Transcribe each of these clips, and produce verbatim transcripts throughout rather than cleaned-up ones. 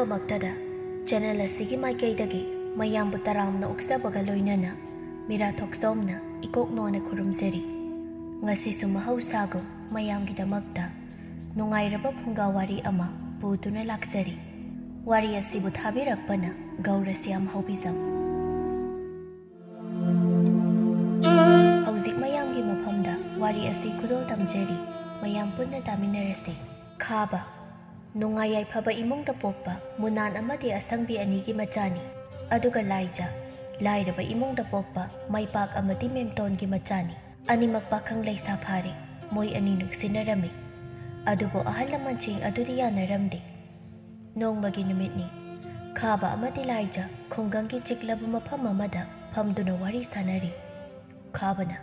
ꯃꯛꯇꯗ channel ꯑꯁꯤꯒꯤ ꯃꯥꯏꯀꯩꯗꯒꯤ ꯃꯌꯥꯝꯕꯨ ꯇꯔꯥꯝꯅ ꯑꯣꯛꯆꯕꯒ ꯂꯣꯏꯅꯅ ꯃꯤꯔꯥ ꯊꯣꯛꯆꯣꯝꯅ ꯏꯀꯣꯛ ꯅꯣꯟꯅ ꯈꯨꯔꯨꯝꯖꯔꯤ꯫ ꯉꯁꯤꯁꯨ ꯃꯍꯧꯁꯥꯒꯨꯝ ꯃꯌꯥꯝꯒꯤꯗꯃꯛꯇ ꯅꯨꯡꯉꯥꯏꯔꯕ ꯐꯨꯡꯒꯥ ꯋꯥꯔꯤ ꯑꯃ ꯄꯨꯗꯨꯅ ꯂꯥꯛꯆꯔꯤ꯫ ꯋꯥꯔꯤ ꯑꯁꯤꯕꯨ ꯊꯥꯕꯤꯔꯛꯄꯅ ꯒꯧꯔ ꯁ꯭ꯌꯥꯝ ꯍꯧꯕꯤꯖꯝ꯫ ꯍꯧꯖꯤꯛ ꯃꯌꯥꯝꯒꯤ ꯃꯐꯝꯗ ꯋꯥꯔꯤ ꯑꯁꯤ ꯈꯨꯗꯣꯜ ꯇꯝꯖꯔꯤ꯫ ꯃꯌꯥꯝ ꯄꯨꯟꯅ ꯇꯥꯃꯤꯟꯅꯔꯁꯤ꯫ ꯈꯥꯕ꯫ ꯅꯨꯡꯉꯥꯏ ꯌꯥꯏꯐꯕ ꯏꯃꯨꯡꯗ ꯄꯣꯛꯄ ꯃꯨꯅꯥꯟ ꯑꯃꯗꯤ ꯑꯁꯪꯕꯤ ꯑꯅꯤꯒꯤ ꯃꯆꯥꯅꯤ꯫ ꯑꯗꯨꯒ ꯂꯥꯏꯖ, ꯂꯥꯏꯔꯕ ꯏꯃꯨꯡꯗ ꯄꯣꯛꯄ ꯃꯩꯄꯥꯛ ꯑꯃꯗꯤ ꯃꯦꯝꯇꯣꯟꯒꯤ ꯃꯆꯥꯅꯤ꯫ ꯑꯅꯤꯃꯛ ꯄꯥꯈꯪ ꯂꯩꯁꯥ ꯐꯥꯔꯦ꯫ ꯃꯣꯏ ꯑꯅꯤ ꯅꯨꯡꯁꯤꯅꯔꯝꯃꯤ꯫ ꯑꯗꯨꯕꯨ ꯑꯍꯜ ꯂꯃꯟꯁꯤꯡ ꯑꯗꯨꯗꯤ ꯌꯥꯅꯔꯝꯗꯦ꯫ ꯅꯣꯡꯃꯒꯤ ꯅꯨꯃꯤꯠꯅꯤ꯫ ꯈꯥꯕ ꯑꯃꯗꯤ ꯂꯥꯏꯖ ꯈꯨꯡꯒꯪꯒꯤ ꯆꯤꯛꯂꯕ ꯃꯐꯝ ꯑꯃꯗ ꯐꯝꯗꯨꯅ ꯋꯥꯔꯤ ꯁꯥꯅꯔꯤ꯫ ꯈꯥꯕꯅ,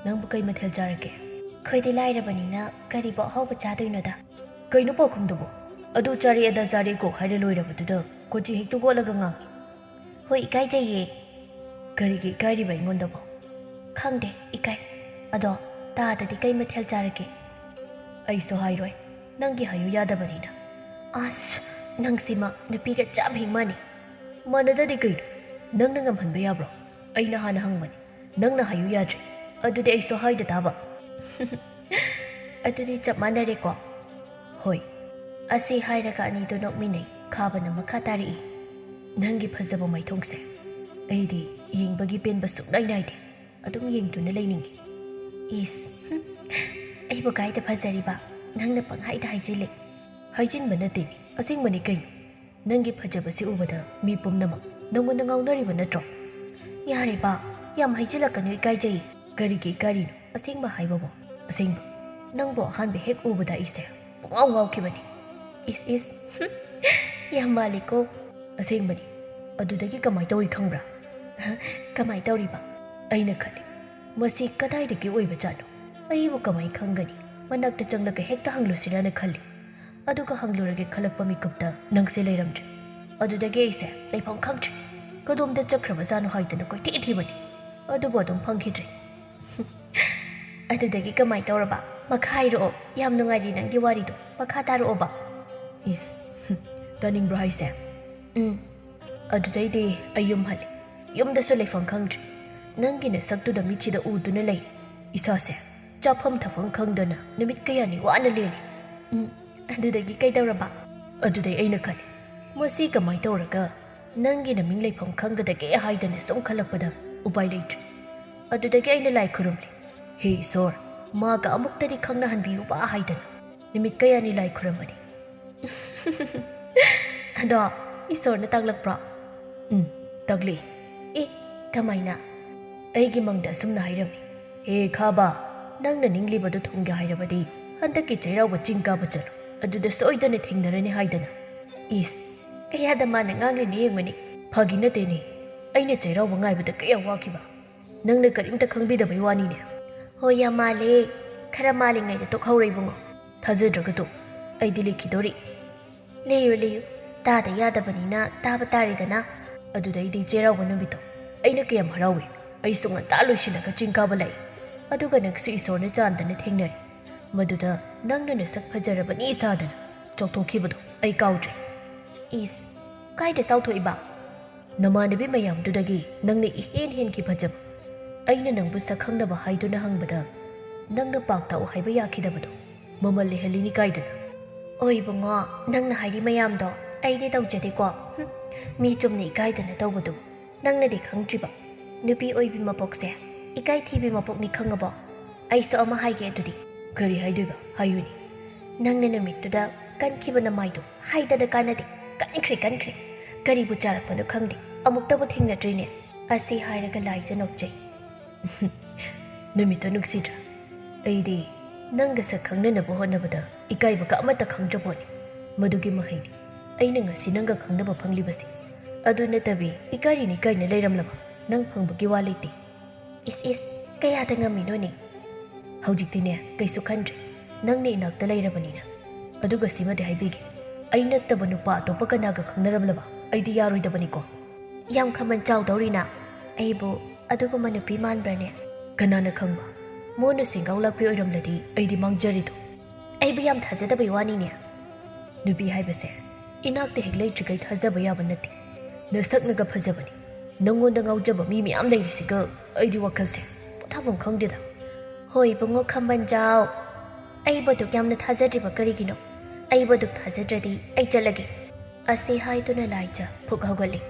"ꯅꯪꯕꯨ ꯀꯩ ꯃꯊꯦꯜ ꯆꯥꯔꯒꯦ?" "ꯑꯩꯈꯣꯏꯗꯤ ꯂꯥꯏꯔꯕꯅꯤꯅ ꯀꯔꯤꯕꯨ ꯑꯍꯥꯎꯕ ꯆꯥꯗꯣꯏꯅꯣꯗ?" "ꯀꯩꯅꯣ ꯄꯥꯎꯈꯨꯝꯗꯨꯕꯨ? ꯑꯗꯨ ꯆꯥꯔꯦ ꯑꯗꯥ ꯆꯥꯔꯦ ꯀꯣꯛ ꯍꯥꯏꯔ ꯂꯣꯏꯔꯕꯗꯨꯗ ꯀꯣꯆꯤ ꯍꯦꯛꯇ ꯀꯣꯠꯂꯒ ꯉꯥꯡꯉꯤ꯫" "ꯍꯣꯏ, ꯏꯀꯥꯏꯖꯩꯌꯦ꯫" "ꯀꯔꯤꯒꯤ ꯏꯀꯥꯏꯔꯤꯕ ꯑꯩꯉꯣꯟꯗꯕꯨ?" "ꯈꯪꯗꯦ, ꯏꯀꯥꯏ꯫ ꯑꯗꯣ ꯇꯥꯗꯗꯤ ꯀꯩ ꯃꯊꯦꯜ ꯆꯥꯔꯒꯦ?" "ꯑꯩꯁꯨ ꯍꯥꯏꯔꯣꯏ, ꯅꯪꯒꯤ ꯍꯥꯏꯌꯨ ꯌꯥꯗꯕꯅꯤꯅ꯫" "ꯑꯁ, ꯅꯪꯁꯤꯃ ꯅꯨꯄꯤꯒ ꯆꯞ ꯍꯦꯛ ꯃꯥꯟꯅꯩ꯫" "ꯃꯥꯟꯅꯗꯗꯤ ꯀꯩꯅꯣ? ꯅꯪꯅ ꯉꯝꯍꯟꯕ ꯌꯥꯕ꯭ꯔꯣ? ꯑꯩꯅ ꯍꯥꯟꯅ ꯍꯪꯕꯅꯤ, ꯅꯪꯅ ꯍꯥꯏꯌꯨ ꯌꯥꯗ꯭ꯔꯦ꯫ ꯑꯗꯨꯗꯤ ꯑꯩꯁꯨ ꯍꯥꯏꯗ ꯇꯥꯕ꯫" "ꯑꯗꯨꯗꯤ ꯆꯞ ꯃꯥꯟꯅꯔꯦꯀꯣ?" "ꯍꯣꯏ꯫" ꯑꯁꯤ ꯍꯥꯏꯔꯒ ꯑꯅꯤꯗꯨ ꯅꯣꯛꯃꯤꯟꯅꯩ꯫ ꯈꯥꯕꯅ ꯃꯈꯥ ꯇꯥꯔꯛꯏ, "ꯅꯪꯒꯤ ꯐꯖꯕ ꯃꯥꯏꯊꯣꯡꯁꯦ ꯑꯩꯗꯤ ꯌꯦꯡꯕꯒꯤ ꯄꯦꯟꯕ ꯁꯨꯡꯅꯥꯏ ꯅꯥꯏꯗꯦ꯫ ꯑꯗꯨꯝ ꯌꯦꯡꯗꯨꯅ ꯂꯩꯅꯤꯡꯉꯤ꯫" "ꯏꯁ, ꯍꯨꯝ, ꯑꯩꯕꯨ ꯀꯥꯏꯗ ꯐꯖꯔꯤꯕ? ꯅꯪꯅ ꯄꯪꯍꯥꯏꯗ ꯍꯥꯏꯖꯤꯜꯂꯦ꯫" "ꯍꯥꯏꯖꯤꯟꯕ ꯅꯠꯇꯦ, ꯑꯁꯦꯡꯕꯅꯤ ꯀꯩꯅꯣ꯫ ꯅꯪꯒꯤ ꯐꯖꯕꯁꯤ ꯎꯕꯗ ꯃꯤ ꯄꯨꯝꯅꯃꯛ ꯅꯪꯉꯣꯟꯗ ꯉꯥꯎꯅꯔꯤꯕ ꯅꯠꯇ꯭ꯔꯣ?" "ꯌꯥꯔꯦꯕ, ꯌꯥꯝ ꯍꯥꯏꯖꯤꯜꯂꯛꯀꯅꯨ, ꯏꯀꯥꯏꯖꯩ꯫" "ꯀꯔꯤꯒꯤ ꯏꯀꯥꯏꯔꯤꯅꯣ? ꯑꯁꯦꯡꯕ ꯍꯥꯏꯕꯕꯨ꯫" "ꯑꯁꯦꯡꯕ, ꯅꯪꯕꯨ ꯑꯍꯥꯟꯕ ꯍꯦꯛ ꯎꯕꯗ ꯑꯩꯁꯦ ꯄꯨꯡꯉꯥꯎ ꯉꯥꯎꯈꯤꯕꯅꯤ꯫" "ꯏꯁ, ꯏꯁ, ꯍꯨꯝ, ꯌꯥꯝ ꯃꯥꯜꯂꯤꯀꯣ꯫" "ꯑꯁꯦꯡꯕꯅꯤ꯫ ꯑꯗꯨꯗꯒꯤ ꯀꯃꯥꯏ ꯇꯧꯏ ꯈꯪꯕ꯭ꯔꯥ?" "ꯀꯃꯥꯏ ꯇꯧꯔꯤꯕ?" "ꯑꯩꯅ ꯈꯜꯂꯤ, ꯃꯁꯤ ꯀꯗꯥꯏꯗꯒꯤ ꯑꯣꯏꯕ ꯖꯥꯠꯅꯣ? ꯑꯩꯕꯨ ꯀꯃꯥꯏ ꯈꯪꯒꯅꯤ? ꯃꯅꯥꯛꯇ ꯆꯪꯂꯒ ꯍꯦꯛꯇ ꯍꯪꯂꯨꯁꯤꯔꯥꯅ ꯈꯜꯂꯤ꯫ ꯑꯗꯨꯒ ꯍꯪꯂꯨꯔꯒꯦ ꯈꯜꯂꯛꯄ ꯃꯤꯀꯨꯞꯇ ꯅꯪꯁꯦ ꯂꯩꯔꯝꯗ꯭ꯔꯦ꯫ ꯑꯗꯨꯗꯒꯤ ꯑꯩꯁꯦ ꯂꯩꯐꯝ ꯈꯪꯗ꯭ꯔꯦ꯫ ꯀꯗꯣꯝꯗ ꯆꯠꯈ꯭ꯔꯕ ꯖꯥꯠꯅꯣ ꯍꯥꯏꯗꯅ ꯀꯣꯏꯊꯤ ꯊꯤꯕꯅꯤ꯫ ꯑꯗꯨꯕꯨ ꯑꯗꯨꯝ ꯐꯪꯈꯤꯗ꯭ꯔꯦ꯫" "ꯑꯗꯨꯗꯒꯤ ꯀꯃꯥꯏ ꯇꯧꯔꯕ? ꯃꯈꯥ ꯍꯥꯏꯔꯛꯑꯣ꯫ ꯌꯥꯝ ꯅꯨꯡꯉꯥꯏꯔꯤ ꯅꯪꯒꯤ ꯋꯥꯔꯤꯗꯣ꯫ ꯃꯈꯥ ꯇꯥꯔꯛꯑꯣꯕ꯫" "ꯏꯁ, ꯍꯨꯝ, ꯇꯥꯅꯤꯡꯕ꯭ꯔꯣ ꯍꯥꯏꯁꯦ? ꯎꯝ꯫ ꯑꯗꯨꯗꯩꯗꯤ ꯑꯩ ꯌꯨꯝ ꯍꯜꯂꯦ꯫ ꯌꯨꯝꯗꯁꯨ ꯂꯩꯐꯝ ꯈꯪꯗ꯭ꯔꯦ꯫ ꯅꯪꯒꯤ ꯅꯁꯛꯇꯨꯗ ꯃꯤꯠꯁꯤꯗ ꯎꯗꯨꯅ ꯂꯩ꯫ ꯏꯁꯥꯁꯦ ꯆꯥꯐꯝ ꯊꯛꯐꯝ ꯈꯪꯗꯅ ꯅꯨꯃꯤꯠ ꯀꯌꯥꯅꯤ ꯋꯥꯅ ꯂꯦꯜꯂꯤ꯫ ꯎꯝ꯫ ꯑꯗꯨꯗꯒꯤ ꯀꯩꯗꯧꯔꯕ? ꯑꯗꯨꯗꯩ ꯑꯩꯅ ꯈꯜꯂꯦ, ꯃꯁꯤ ꯀꯃꯥꯏꯅ ꯇꯧꯔꯒ ꯅꯪꯒꯤ ꯅꯃꯤꯡ ꯂꯩꯐꯝ ꯈꯪꯒꯗꯒꯦ ꯍꯥꯏꯗꯅ ꯁꯨꯝ ꯈꯜꯂꯛꯄꯗ ꯎꯄꯥꯏ ꯂꯩꯇ꯭ꯔꯦ꯫ ꯑꯗꯨꯗꯒꯤ ꯑꯩꯅ ꯂꯥꯏ ꯈꯨꯔꯨꯝꯂꯦ, "ꯍꯦ ꯏꯁꯣꯔ, ꯃꯥꯒ ꯑꯃꯨꯛꯇꯗꯤ ꯈꯪꯅꯍꯟꯕꯤꯌꯨꯕ" ꯍꯥꯏꯗꯅ ꯅꯨꯃꯤꯠ ꯀꯌꯥꯅꯤ ꯂꯥꯏ ꯈꯨꯔꯨꯝꯕꯅꯤ꯫ ꯑꯗꯣ ꯏꯁꯣꯔꯅ ꯇꯥꯛꯂꯛꯄ꯭ꯔꯣ? ꯎꯝ, ꯇꯥꯛꯂꯛꯏ꯫ ꯑꯦ, ꯀꯃꯥꯏꯅ? ꯑꯩꯒꯤ ꯃꯪꯗ ꯑꯁꯨꯝꯅ ꯍꯥꯏꯔꯝꯃꯤ, "ꯍꯦ ꯈꯥꯕ, ꯅꯪꯅ ꯅꯤꯡꯂꯤꯕꯗꯨ ꯊꯨꯡꯒꯦ ꯍꯥꯏꯔꯕꯗꯤ ꯍꯟꯗꯛꯀꯤ ꯆꯩꯔꯥꯎꯕ ꯆꯤꯡ ꯀꯥꯕ ꯆꯠꯂꯨ, ꯑꯗꯨꯗ ꯁꯣꯏꯗꯅ ꯊꯦꯡꯅꯔꯅꯤ" ꯍꯥꯏꯗꯅ꯫ ꯏꯁ, ꯀꯌꯥꯗ ꯃꯥꯅ ꯉꯥꯡꯂꯤꯅꯣ ꯌꯦꯡꯉꯨꯅꯦ꯫ ꯐꯥꯒꯤ ꯅꯠꯇꯦꯅꯦ, ꯑꯩꯅ ꯆꯩꯔꯥꯎꯕ ꯉꯥꯏꯕꯗ ꯀꯌꯥ ꯋꯥꯈꯤꯕ꯫ ꯅꯪꯅ ꯀꯔꯤꯝꯇ ꯈꯪꯕꯤꯗꯕꯩ ꯋꯥꯅꯤꯅꯦ꯫ ꯍꯣꯏ, ꯌꯥꯝ ꯃꯥꯜꯂꯦ꯫ ꯈꯔ ꯃꯥꯜꯂꯤꯉꯩꯗ ꯇꯣꯛꯍꯧꯔꯣ ꯏꯕꯨꯡꯉꯣ꯫ ꯊꯥꯖꯗ꯭ꯔꯒ ꯇꯣꯛ, ꯑꯩꯗꯤ ꯂꯦꯛꯈꯤꯗꯣꯔꯤ꯫ ꯂꯩꯌꯨ, ꯂꯩꯌꯨ꯫ ꯇꯥꯗ ꯌꯥꯗꯕꯅꯤꯅ ꯇꯥꯕ ꯇꯥꯔꯦꯗꯅ꯫ ꯑꯗꯨꯗꯩꯗꯤ ꯆꯩꯔꯥꯎꯕ ꯅꯨꯃꯤꯠꯇꯣ ꯑꯩꯅ ꯀꯌꯥꯝ ꯍꯔꯥꯎꯏ꯫ ꯑꯩꯁꯨ ꯉꯟꯇꯥ ꯂꯣꯏꯁꯤꯜꯂꯒ ꯆꯤꯡ ꯀꯥꯕ ꯂꯥꯛꯏ꯫ ꯑꯗꯨꯒ ꯅꯪꯁꯨ ꯏꯁꯣꯔꯅ ꯆꯥꯟꯗꯅ ꯊꯦꯡꯅꯔꯦ꯫ ꯃꯗꯨꯗ ꯅꯪꯅ ꯅꯁꯛ ꯐꯖꯔꯕꯅꯤ ꯁꯥꯗꯅ ꯆꯥꯎꯊꯣꯛꯈꯤꯕꯗꯣ ꯑꯩ ꯀꯥꯎꯗ꯭ꯔꯦ꯫ ꯏꯁ, ꯀꯥꯏꯗ ꯆꯥꯎꯊꯣꯛꯏꯕ? ꯅꯃꯥꯟꯅꯕꯤ ꯃꯌꯥꯝꯗꯨꯗꯒꯤ ꯅꯪꯅ ꯏꯍꯦꯟ ꯍꯦꯟꯈꯤ ꯐꯖꯕ꯫ ꯑꯩꯅ ꯅꯪꯕꯨ ꯁꯛ ꯈꯪꯅꯕ ꯍꯥꯏꯗꯨꯅ ꯍꯪꯕꯗ ꯅꯪꯅ ꯄꯥꯛ ꯇꯥꯛꯎ ꯍꯥꯏꯕ ꯌꯥꯈꯤꯗꯕꯗꯣ ꯃꯃꯜ ꯂꯩꯍꯜꯂꯤꯅꯤ ꯀꯥꯏꯗꯅ꯫ ꯑꯣ ꯏꯕꯨꯡꯉꯣ, ꯅꯪꯅ ꯍꯥꯏꯔꯤ ꯃꯌꯥꯝꯗꯣ ꯑꯩꯗꯤ ꯇꯧꯖꯗꯦꯀꯣ꯫ ꯍꯨꯝ, ꯃꯤ ꯆꯨꯝꯅ ꯏꯀꯥꯏꯗꯅ ꯇꯧꯕꯗꯨ ꯅꯪꯅꯗꯤ ꯈꯪꯗ꯭ꯔꯤꯕ꯫ ꯅꯨꯄꯤ ꯑꯣꯏꯕꯤ ꯃꯄꯣꯛꯁꯦ ꯏꯀꯥꯏ ꯊꯤꯕꯤ ꯃꯄꯣꯛꯅꯤ ꯈꯪꯉꯕꯣ? ꯑꯩꯁꯨ ꯑꯃ ꯍꯥꯏꯒꯦ ꯑꯗꯨꯗꯤ꯫ ꯀꯔꯤ ꯍꯥꯏꯗꯣꯏꯕ? ꯍꯥꯏꯌꯨꯅꯦ꯫ ꯅꯪꯅ ꯅꯨꯃꯤꯠꯇꯨꯗ ꯀꯟꯈꯤꯕ ꯅꯃꯥꯏꯗꯣ ꯍꯥꯏꯗꯅ ꯀꯥꯟꯅꯗꯦ꯫ ꯀꯟꯈ꯭ꯔꯦ, ꯀꯟꯈ꯭ꯔꯦ꯫ ꯀꯔꯤꯕꯨ ꯆꯥꯔꯛꯄꯅꯣ ꯈꯪꯗꯦ꯫ ꯑꯃꯨꯛꯇꯕꯨ ꯊꯦꯡꯅꯗ꯭ꯔꯤꯅꯦ꯫ ꯑꯁꯤ ꯍꯥꯏꯔꯒ ꯂꯥꯏꯖ ꯅꯣꯛꯆꯩ꯫ ꯅꯨꯃꯤꯠꯇꯣ ꯅꯨꯡꯁꯤꯗ꯭ꯔꯥ? ꯑꯩꯗꯤ ꯅꯪꯒ ꯁꯛ ꯈꯪꯅꯅꯕ ꯍꯣꯠꯅꯕꯗ ꯏꯀꯥꯏꯕꯒ ꯑꯃꯠꯇ ꯈꯪꯗ꯭ꯔꯄꯣꯠꯅꯤ꯫ ꯃꯗꯨꯒꯤ ꯃꯍꯩꯅꯤ ꯑꯩꯅ ꯉꯁꯤ ꯅꯪꯒ ꯈꯪꯅꯕ ꯐꯪꯂꯤꯕꯁꯤ꯫ ꯑꯗꯨ ꯅꯠꯇꯕꯤ ꯏꯀꯥꯏꯔꯤꯅꯤ ꯀꯥꯏꯅ ꯂꯩꯔꯝꯂꯕ ꯅꯪ ꯐꯪꯕꯒꯤ ꯋꯥ ꯂꯩꯇꯦ꯫ ꯏꯁ ꯏꯁ, ꯀꯌꯥꯗ ꯉꯝꯃꯤꯅꯣꯅꯦ? ꯍꯧꯖꯤꯛꯇꯤꯅꯦ, ꯀꯩꯁꯨ ꯈꯟꯗ꯭ꯔꯦ꯫ ꯅꯪꯅ ꯏꯅꯥꯛꯇ ꯂꯩꯔꯕꯅꯤꯅ꯫ ꯑꯗꯨꯒ ꯁꯤꯃꯗꯤ ꯍꯥꯏꯕꯤꯒꯦ, ꯑꯩ ꯅꯠꯇꯕ ꯅꯨꯄꯥ ꯑꯇꯣꯞꯄ ꯀꯅꯥꯒ ꯈꯪꯅꯔꯝꯂꯕ ꯑꯩꯗꯤ ꯌꯥꯔꯣꯏꯗꯕꯅꯤꯀꯣ꯫ ꯌꯥꯝ ꯈꯃꯟ ꯆꯥꯎꯗꯧꯔꯤꯅ꯫ ꯑꯩꯕꯨ ꯑꯗꯨꯒꯨꯝꯕ ꯅꯨꯄꯤ ꯃꯥꯟꯕ꯭ꯔꯅꯦ? ꯀꯅꯥꯅ ꯈꯪꯕ? ꯃꯣꯟꯅ ꯁꯦꯡꯒꯥꯎ ꯂꯥꯛꯄꯤ ꯑꯣꯏꯔꯝꯂꯗꯤ ꯑꯩꯗꯤ ꯃꯥꯡꯖꯔꯤꯗꯣ꯫ ꯑꯩꯕꯨ ꯌꯥꯝ ꯊꯥꯖꯗꯕꯩ ꯋꯥꯅꯤꯅꯦ꯫ ꯅꯨꯄꯤ ꯍꯥꯏꯕꯁꯦ ꯏꯅꯥꯛꯇ ꯍꯦꯛ ꯂꯩꯇ꯭ꯔꯤꯈꯩ ꯊꯥꯖꯕ ꯌꯥꯕ ꯅꯠꯇꯦ꯫ ꯅꯁꯛꯅꯒ ꯐꯖꯕꯅꯤ꯫ ꯅꯪꯉꯣꯟꯗ ꯉꯥꯎꯖꯕ ꯃꯤ ꯃꯌꯥꯝ ꯂꯩꯔꯤꯁꯤꯒ ꯑꯩꯗꯤ ꯋꯥꯈꯜꯁꯦ ꯄꯣꯊꯥꯐꯝ ꯈꯪꯗꯦꯗ꯫ ꯍꯣꯏ ꯏꯕꯨꯡꯉꯣ ꯈꯝꯕꯟꯖꯥꯎ, ꯑꯩꯕꯨ ꯑꯗꯨꯛ ꯌꯥꯝꯅ ꯊꯥꯖꯗ꯭ꯔꯤꯕ ꯀꯔꯤꯒꯤꯅꯣ? ꯑꯩꯕꯨ ꯑꯗꯨꯛ ꯊꯥꯖꯗ꯭ꯔꯗꯤ ꯑꯩ ꯆꯠꯂꯒꯦ꯫ ꯑꯁꯤ ꯍꯥꯏꯗꯨꯅ ꯂꯥꯏꯖ ꯐꯨꯛ ꯍꯧꯒꯠꯂꯤ꯫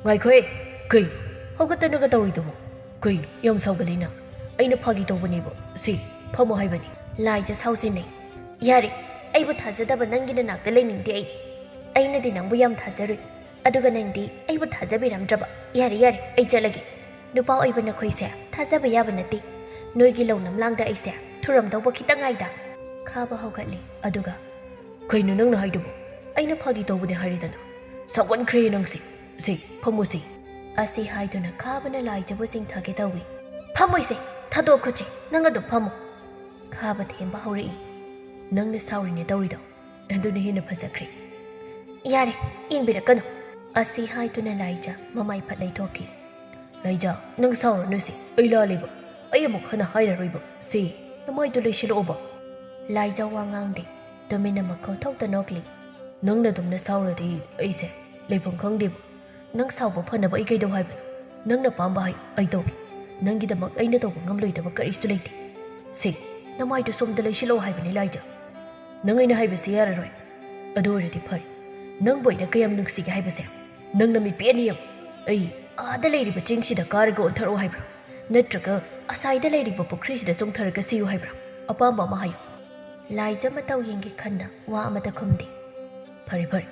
ꯉꯥꯏꯈꯣꯍꯦ, ꯀꯩꯅꯣ? ꯍꯧꯒꯠꯇꯅꯒ ꯇꯧꯔꯤꯗꯨꯕꯨ? ꯀꯩꯅꯣ ꯌꯥꯝ ꯁꯥꯎꯒꯠꯂꯤꯅ? ꯑꯩꯅ ꯐꯥꯒꯤ ꯇꯧꯕꯅꯦꯕ꯫ ꯁꯤ, ꯐꯝꯃꯣ ꯍꯥꯏꯕꯅꯤ꯫ ꯂꯥꯏꯖ ꯁꯥꯎꯖꯤꯟꯅꯩ꯫ ꯌꯥꯔꯦ, ꯑꯩꯕꯨ ꯊꯥꯖꯗꯕ ꯅꯪꯒꯤ ꯅꯅꯥꯛꯇ ꯂꯩꯅꯤꯡꯗꯦ ꯑꯩ꯫ ꯑꯩꯅꯗꯤ ꯅꯪꯕꯨ ꯌꯥꯝ ꯊꯥꯖꯔꯨꯏ, ꯑꯗꯨꯒ ꯅꯪꯗꯤ ꯑꯩꯕꯨ ꯊꯥꯖꯕꯤꯔꯝꯗ꯭ꯔꯕ꯫ ꯌꯥꯔꯦ, ꯌꯥꯔꯦ, ꯑꯩ ꯆꯠꯂꯒꯦ꯫ ꯅꯨꯄꯥ ꯑꯣꯏꯕ ꯅꯈꯣꯏꯁꯦ ꯊꯥꯖꯕ ꯌꯥꯕ ꯅꯠꯇꯦ꯫ ꯅꯣꯏꯒꯤ ꯂꯧꯅꯝ ꯂꯥꯡꯗ ꯑꯩꯁꯦ ꯊꯨꯔꯝꯗꯧꯕ ꯈꯤꯇꯪ ꯉꯥꯏꯗ꯫ ꯈꯥꯕ ꯍꯧꯒꯠꯂꯤ, ꯑꯗꯨꯒ, ꯀꯩꯅꯣ ꯅꯪꯅ ꯍꯥꯏꯗꯨꯕꯨ? ꯑꯩꯅ ꯐꯥꯒꯤ ꯇꯧꯕꯅꯦ ꯍꯥꯏꯔꯦꯗꯅ꯫ ꯁꯥꯎꯒꯟꯈ꯭ꯔꯦ ꯅꯪꯁꯦ꯫ ꯁꯤ, ꯐꯝꯃꯣ ꯁꯤ꯫ ꯑꯁꯤ ꯍꯥꯏꯗꯨꯅ ꯈꯥꯕꯅ ꯂꯥꯏꯖꯕꯨ ꯆꯤꯡꯊꯒꯦ ꯇꯧꯏ꯫ ꯐꯝꯃꯣꯏꯁꯦ, ꯊꯥꯗꯣꯛ ꯈꯨꯠꯁꯦ, ꯅꯪ ꯑꯗꯨꯝ ꯐꯝꯃꯣ꯫ ꯈꯥꯕ ꯊꯦꯝꯕ ꯍꯧꯔꯛꯏ꯫ ꯅꯪꯅ ꯁꯥꯎꯔꯤꯅꯦ ꯇꯧꯔꯤꯗꯣ, ꯑꯗꯨꯅ ꯍꯦꯟꯅ ꯐꯖꯈ꯭ꯔꯦ꯫ ꯌꯥꯔꯦ, ꯌꯦꯡꯕꯤꯔꯛꯀꯅꯨ꯫ ꯑꯁꯤ ꯍꯥꯏꯗꯨꯅ ꯂꯥꯏꯖ ꯃꯃꯥꯏ ꯐꯠ ꯂꯩꯊꯣꯛꯈꯤ꯫ ꯂꯥꯏꯖ, ꯅꯪ ꯁꯥꯎꯔꯅꯨꯁꯦ, ꯑꯩ ꯂꯥꯜꯂꯦꯕ꯫ ꯑꯩ ꯑꯃꯨꯛ ꯍꯟꯅ ꯍꯥꯏꯔꯔꯣꯏꯕ꯫ ꯁꯤ, ꯅꯃꯥꯏꯗꯣ ꯂꯩꯁꯤꯜꯂꯛꯑꯣꯕ꯫ ꯂꯥꯏꯖ ꯋꯥ ꯉꯥꯡꯗꯦ, ꯇꯨꯃꯤꯟꯅ ꯃꯈꯧ ꯊꯣꯛꯇ ꯅꯣꯛꯂꯤ꯫ ꯅꯪꯅ ꯑꯗꯨꯝꯅ ꯁꯥꯎꯔꯗꯤ ꯑꯩꯁꯦ ꯂꯩꯐꯝ ꯈꯪꯗꯦꯕ꯫ ꯅꯪ ꯁꯥꯎꯕ ꯐꯅꯕ ꯑꯩ ꯀꯩꯗꯧ ꯍꯥꯏꯕꯅꯣ? ꯅꯪꯅ ꯄꯥꯝꯕ ꯍꯥꯏꯌꯨ, ꯑꯩ ꯇꯧꯒꯦ꯫ ꯅꯪꯒꯤꯗꯃꯛ ꯑꯩꯅ ꯇꯧꯕ ꯉꯝꯂꯣꯏꯗꯕ ꯀꯔꯤꯁꯨ ꯂꯩꯇꯦ꯫ ꯁꯦ, ꯅꯃꯥꯏꯗꯨ ꯁꯣꯝꯗ ꯂꯩꯁꯤꯜꯂꯛꯑꯣ ꯍꯥꯏꯕꯅꯤ ꯂꯥꯏꯖ꯫ ꯅꯪ ꯑꯩꯅ ꯍꯥꯏꯕꯁꯤ ꯌꯥꯔꯔꯣꯏ꯫ ꯑꯗꯨ ꯑꯣꯏꯔꯗꯤ ꯐꯔꯦ, ꯅꯪꯕꯨ ꯑꯩꯅ ꯀꯌꯥꯝ ꯅꯨꯡꯁꯤꯒꯦ ꯍꯥꯏꯕꯁꯦ ꯅꯪꯅ ꯃꯤꯠ ꯄꯦꯠꯅ ꯌꯦꯡꯉꯨ꯫ ꯑꯩ ꯑꯥꯗ ꯂꯩꯔꯤꯕ ꯆꯤꯡꯁꯤꯗ ꯀꯥꯔꯒ ꯑꯣꯟꯊꯔꯛꯑꯣ ꯍꯥꯏꯕ꯭ꯔꯥ, ꯅꯠꯇ꯭ꯔꯒ ꯑꯁꯥꯏꯗ ꯂꯩꯔꯤꯕ ꯄꯨꯈ꯭ꯔꯤꯁꯤꯗ ꯆꯣꯡꯊꯔꯒ ꯁꯤꯌꯨ ꯍꯥꯏꯕ꯭ꯔꯥ? ꯑꯄꯥꯝꯕ ꯑꯃ ꯍꯥꯏꯌꯨ꯫ ꯂꯥꯏꯖ ꯃꯇꯧ ꯌꯦꯡꯒꯦ ꯈꯟꯅ ꯋꯥ ꯑꯃꯇ ꯈꯨꯝꯗꯦ꯫ ꯐꯔꯦ ꯐꯔꯦ,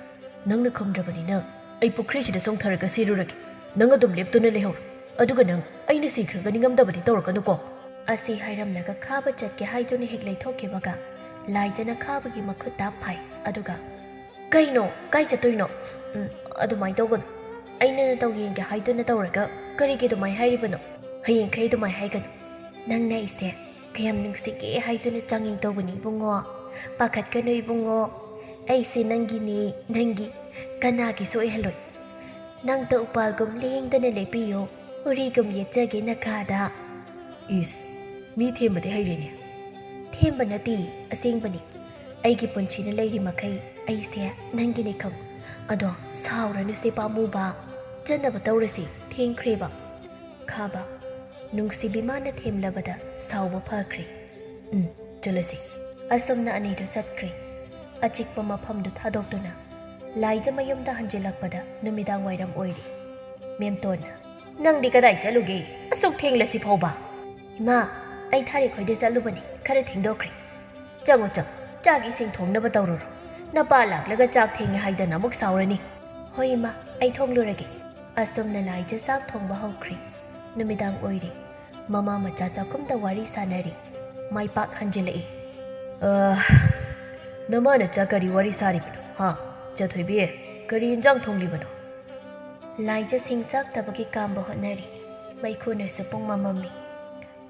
ꯅꯪꯅ ꯈꯨꯝꯗ꯭ꯔꯕꯅꯤꯅ ꯑꯩ ꯄꯨꯈ꯭ꯔꯤꯁꯤꯗ ꯆꯣꯡꯊꯔꯒ ꯁꯤꯔꯨꯔꯒꯦ꯫ ꯅꯪ ꯑꯗꯨꯝ ꯂꯦꯞꯇꯨꯅ ꯂꯩꯍꯧꯔꯣ, ꯑꯗꯨꯒ ꯅꯪ ꯑꯩꯅ ꯁꯤꯈ꯭ꯔꯒ ꯅꯤꯡꯉꯝꯗꯕꯗꯤ ꯇꯧꯔꯛꯀꯅꯨꯀꯣ꯫ ꯑꯁꯤ ꯍꯥꯏꯔꯝꯂꯒ ꯈꯥꯕ ꯆꯠꯀꯦ ꯍꯥꯏꯗꯨꯅ ꯍꯦꯛ ꯂꯩꯊꯣꯛꯈꯤꯕꯒ ꯂꯥꯏꯖꯅ ꯈꯥꯕꯒꯤ ꯃꯈꯨꯠ ꯇꯥꯞ ꯐꯥꯏ, ꯑꯗꯨꯒ, ꯀꯩꯅꯣ? ꯀꯥꯏ ꯆꯠꯇꯣꯏꯅꯣ? ꯎꯝ, ꯑꯗꯨꯃꯥꯏꯅ ꯇꯧꯒꯅꯨ꯫ ꯑꯩꯅ ꯅꯇꯧ ꯌꯦꯡꯒꯦ ꯍꯥꯏꯗꯨꯅ ꯇꯧꯔꯒ ꯀꯔꯤꯒꯤ ꯑꯗꯨꯃꯥꯏꯅ ꯍꯥꯏꯔꯤꯕꯅꯣ? ꯍꯌꯦꯡꯈꯩ ꯑꯗꯨꯃꯥꯏꯅ ꯍꯥꯏꯒꯅꯨ꯫ ꯅꯪꯅ ꯑꯩꯁꯦ ꯀꯌꯥꯝ ꯅꯨꯡꯁꯤꯒꯦ ꯍꯥꯏꯗꯨꯅ ꯆꯥꯡꯌꯦꯡ ꯇꯧꯕꯅꯤ ꯏꯕꯨꯡꯉꯣ꯫ ꯄꯥꯈꯠꯀꯅꯨ ꯏꯕꯨꯡꯉꯣ, ꯑꯩꯁꯦ ꯅꯪꯒꯤꯅꯤ, ꯅꯪꯒꯤ, ꯀꯅꯥꯒꯤꯁꯨ ꯑꯣꯏꯍꯜꯂꯣꯏ꯫ ꯅꯪꯇ ꯎꯄꯥꯜꯒꯨꯝ ꯂꯦꯡꯗꯅ ꯂꯦꯞꯄꯤꯌꯨ, ꯎꯔꯤꯒꯨꯝ ꯌꯦꯠꯆꯒꯦ ꯅꯈꯥꯗ꯫ ꯏꯁ, ꯃꯤ ꯊꯦꯝꯕꯗꯤ ꯍꯩꯔꯦꯅꯦ꯫ ꯊꯦꯝꯕ ꯅꯠꯇꯦ, ꯑꯁꯦꯡꯕꯅꯤ꯫ ꯑꯩꯒꯤ ꯄꯨꯟꯁꯤꯅ ꯂꯩꯔꯤ ꯃꯈꯩ ꯑꯩꯁꯦ ꯅꯪꯒꯤꯅꯤ ꯈꯪ꯫ ꯑꯗꯣ ꯁꯥꯎꯔꯅꯨꯁꯦ ꯄꯥꯝꯃꯨꯕ꯫ ꯆꯠꯅꯕ ꯇꯧꯔꯁꯤ, ꯊꯦꯡꯈ꯭ꯔꯦꯕ꯫ ꯈꯥꯕ, ꯅꯨꯡꯁꯤꯕꯤ ꯃꯥꯅ ꯊꯦꯝꯂꯕꯗ ꯁꯥꯎꯕ ꯐꯈ꯭ꯔꯦ꯫ ꯎꯝ, ꯆꯠꯂꯁꯤ꯫ ꯑꯁꯨꯝꯅ ꯑꯅꯤꯗꯨ ꯆꯠꯈ꯭ꯔꯦ꯫ ꯑꯆꯤꯛꯄ ꯃꯐꯝꯗꯨ ꯊꯥꯗꯣꯛꯇꯨꯅ ꯂꯥꯏꯖ ꯃꯌꯨꯝꯗ ꯍꯟꯖꯤꯜꯂꯛꯄꯗ ꯅꯨꯃꯤꯗꯥꯡ ꯋꯥꯏꯔꯝ ꯑꯣꯏꯔꯤ꯫ ꯃꯦꯝꯇꯣꯟꯅ, "ꯅꯪꯗꯤ ꯀꯗꯥꯏ ꯆꯠꯂꯨꯒꯦ? ꯑꯁꯨꯛ ꯊꯦꯡꯂꯁꯤ ꯐꯥꯎꯕ?" "ꯏꯃꯥ, ꯑꯩ ꯊꯥꯔꯦꯛ ꯈꯣꯏꯗ ꯆꯠꯂꯨꯕꯅꯤ, ꯈꯔ ꯊꯦꯡꯗꯣꯛꯈ꯭ꯔꯦ꯫ ꯆꯪꯉꯨ ꯆꯪꯉꯨ, ꯆꯥꯛ ꯏꯁꯤꯡ ꯊꯣꯡꯅꯕ ꯇꯧꯔꯨꯔꯣ꯫ ꯅꯄꯥ ꯂꯥꯛꯂꯒ ꯆꯥꯛ ꯊꯦꯡꯉꯦ ꯍꯥꯏꯗꯅ ꯑꯃꯨꯛ ꯁꯥꯎꯔꯅꯤ꯫" "ꯍꯣꯏ ꯏꯃꯥ, ꯑꯩ ꯊꯣꯡꯂꯨꯔꯒꯦ꯫" ꯑꯁꯨꯝꯅ ꯂꯥꯏꯖ ꯆꯥꯛ ꯊꯣꯡꯕ ꯍꯧꯈ꯭ꯔꯦ꯫ ꯅꯨꯃꯤꯗꯥꯡ ꯑꯣꯏꯔꯦ꯫ ꯃꯃꯥ ꯃꯆꯥ ꯆꯥꯛꯈꯨꯝꯗ ꯋꯥꯔꯤ ꯁꯥꯟꯅꯔꯤ꯫ ꯃꯥꯏꯄꯥꯛ ꯍꯟꯖꯤꯜꯂꯛꯏ꯫ "ꯑ, ꯅꯃꯥ ꯅꯆꯥ ꯀꯔꯤ ꯋꯥꯔꯤ ꯁꯥꯔꯤꯕꯅꯣ, ꯍꯥ? ꯆꯊꯣꯏꯕꯤ, ꯀꯔꯤ ꯏꯟꯖꯥꯡ ꯊꯣꯡꯂꯤꯕꯅꯣ?" ꯂꯥꯏꯖ ꯁꯤꯡ ꯆꯥꯛꯇꯕꯒꯤ ꯀꯥꯝꯕ ꯍꯣꯠꯅꯔꯤ꯫ ꯃꯩꯈꯨꯅꯁꯨ ꯄꯨꯡ ꯃꯝꯃꯝꯃꯤ꯫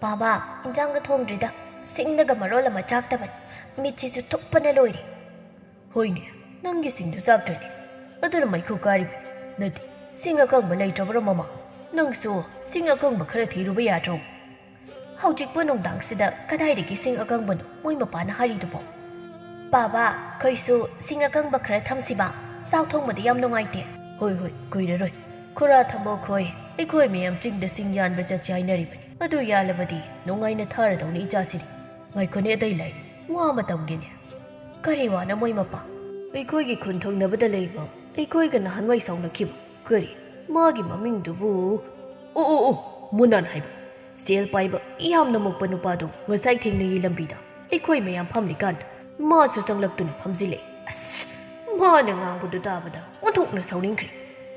"ꯕꯥꯕꯥ, ꯏꯟꯖꯥꯡꯒ ꯊꯣꯡꯗ꯭ꯔꯤꯗ, ꯁꯤꯡꯅꯒ ꯃꯔꯣꯜ ꯑꯃ ꯆꯥꯛꯇꯕꯅꯤ꯫ ꯃꯤꯠꯁꯤꯁꯨ ꯊꯨꯞꯄꯅ ꯂꯣꯏꯔꯦ꯫" "ꯍꯣꯏꯅꯦ, ꯅꯪꯒꯤ ꯁꯤꯡꯗꯨ ꯆꯥꯛꯇ꯭ꯔꯅꯦ꯫ ꯑꯗꯨꯅ ꯃꯩꯈꯨ ꯀꯥꯔꯤꯕꯅꯤ꯫ ꯅꯠꯇꯦ, ꯁꯤꯡ ꯑꯀꯪꯕ ꯂꯩꯇ꯭ꯔꯕ꯭ꯔꯣ, ꯃꯃꯥ? ꯅꯪꯁꯨ ꯁꯤꯡ ꯑꯀꯪꯕ ꯈꯔ ꯊꯤꯔꯨꯕ ꯌꯥꯗ꯭ꯔꯣ? ꯍꯧꯖꯤꯛꯄꯨ ꯅꯨꯡꯗꯥꯡꯁꯤꯗ ꯀꯗꯥꯏꯗꯒꯤ ꯁꯤꯡ ꯑꯀꯪꯕꯅꯣ ꯃꯣꯏ ꯃꯄꯥꯅ ꯍꯥꯏꯔꯤꯗꯨꯕꯣ?" "ꯕꯥꯕꯥ, ꯑꯩꯈꯣꯏꯁꯨ ꯁꯤꯡ ꯑꯀꯪꯕ ꯈꯔ ꯊꯝꯁꯤꯕ? ꯆꯥꯛ ꯊꯣꯡꯕꯗ ꯌꯥꯝ ꯅꯨꯡꯉꯥꯏꯇꯦ꯫" "ꯍꯣꯏ, ꯍꯣꯏ, ꯀꯨꯏꯔꯔꯣꯏ꯫ ꯈꯨꯔꯥ ꯊꯝꯕꯧ ꯈꯣꯏ, ꯑꯩꯈꯣꯏ ꯃꯌꯥꯝ ꯆꯤꯡꯗ ꯁꯤꯡ ꯌꯥꯟꯕ ꯆꯠꯁꯤ ꯍꯥꯏꯅꯔꯤꯕꯅꯤ꯫ ꯑꯗꯨ ꯌꯥꯜꯂꯕꯗꯤ ꯅꯨꯡꯉꯥꯏꯅ ꯊꯥꯔꯗꯧꯅꯤ ꯏꯆꯥꯁꯤꯅꯤ꯫ ꯉꯥꯏꯈꯣꯅꯦ, ꯑꯇꯩ ꯂꯥꯏꯔꯤ, ꯋꯥ ꯑꯃ ꯇꯝꯒꯦꯅꯦ꯫" "ꯀꯔꯤ ꯋꯥꯅꯣ ꯃꯣꯏ ꯃꯄꯥ?" "ꯑꯩꯈꯣꯏꯒꯤ ꯈꯨꯟ ꯊꯪꯅꯕꯗ ꯂꯩꯕ, ꯑꯩꯈꯣꯏꯒ ꯅꯍꯥꯟꯋꯥꯏ ꯁꯥꯎꯅꯈꯤꯕ, ꯀꯔꯤ, ꯃꯥꯒꯤ ꯃꯃꯤꯡꯗꯨꯕꯨ? ꯑꯣ, ꯑꯣ, ꯑꯣ, ꯃꯨꯅꯥꯟ ꯍꯥꯏꯕ꯫ ꯁꯦꯜ ꯄꯥꯏꯕ, ꯌꯥꯝꯅ ꯃꯨꯛꯄ ꯅꯨꯄꯥꯗꯣ ꯉꯁꯥꯏ ꯊꯦꯡꯅꯩꯌꯦ ꯂꯝꯕꯤꯗ꯫ ꯑꯩꯈꯣꯏ ꯃꯌꯥꯝ ꯐꯝꯂꯤꯀꯥꯟꯗ ꯃꯥꯁꯨ ꯆꯪꯂꯛꯇꯨꯅ ꯐꯝꯖꯤꯜꯂꯦ꯫ ꯑꯁ, ꯃꯥꯅ ꯉꯥꯡꯕꯗꯨ ꯇꯥꯕꯗ ꯑꯣꯟꯊꯣꯛꯅ ꯁꯥꯎꯅꯤꯡꯈ꯭ꯔꯦ꯫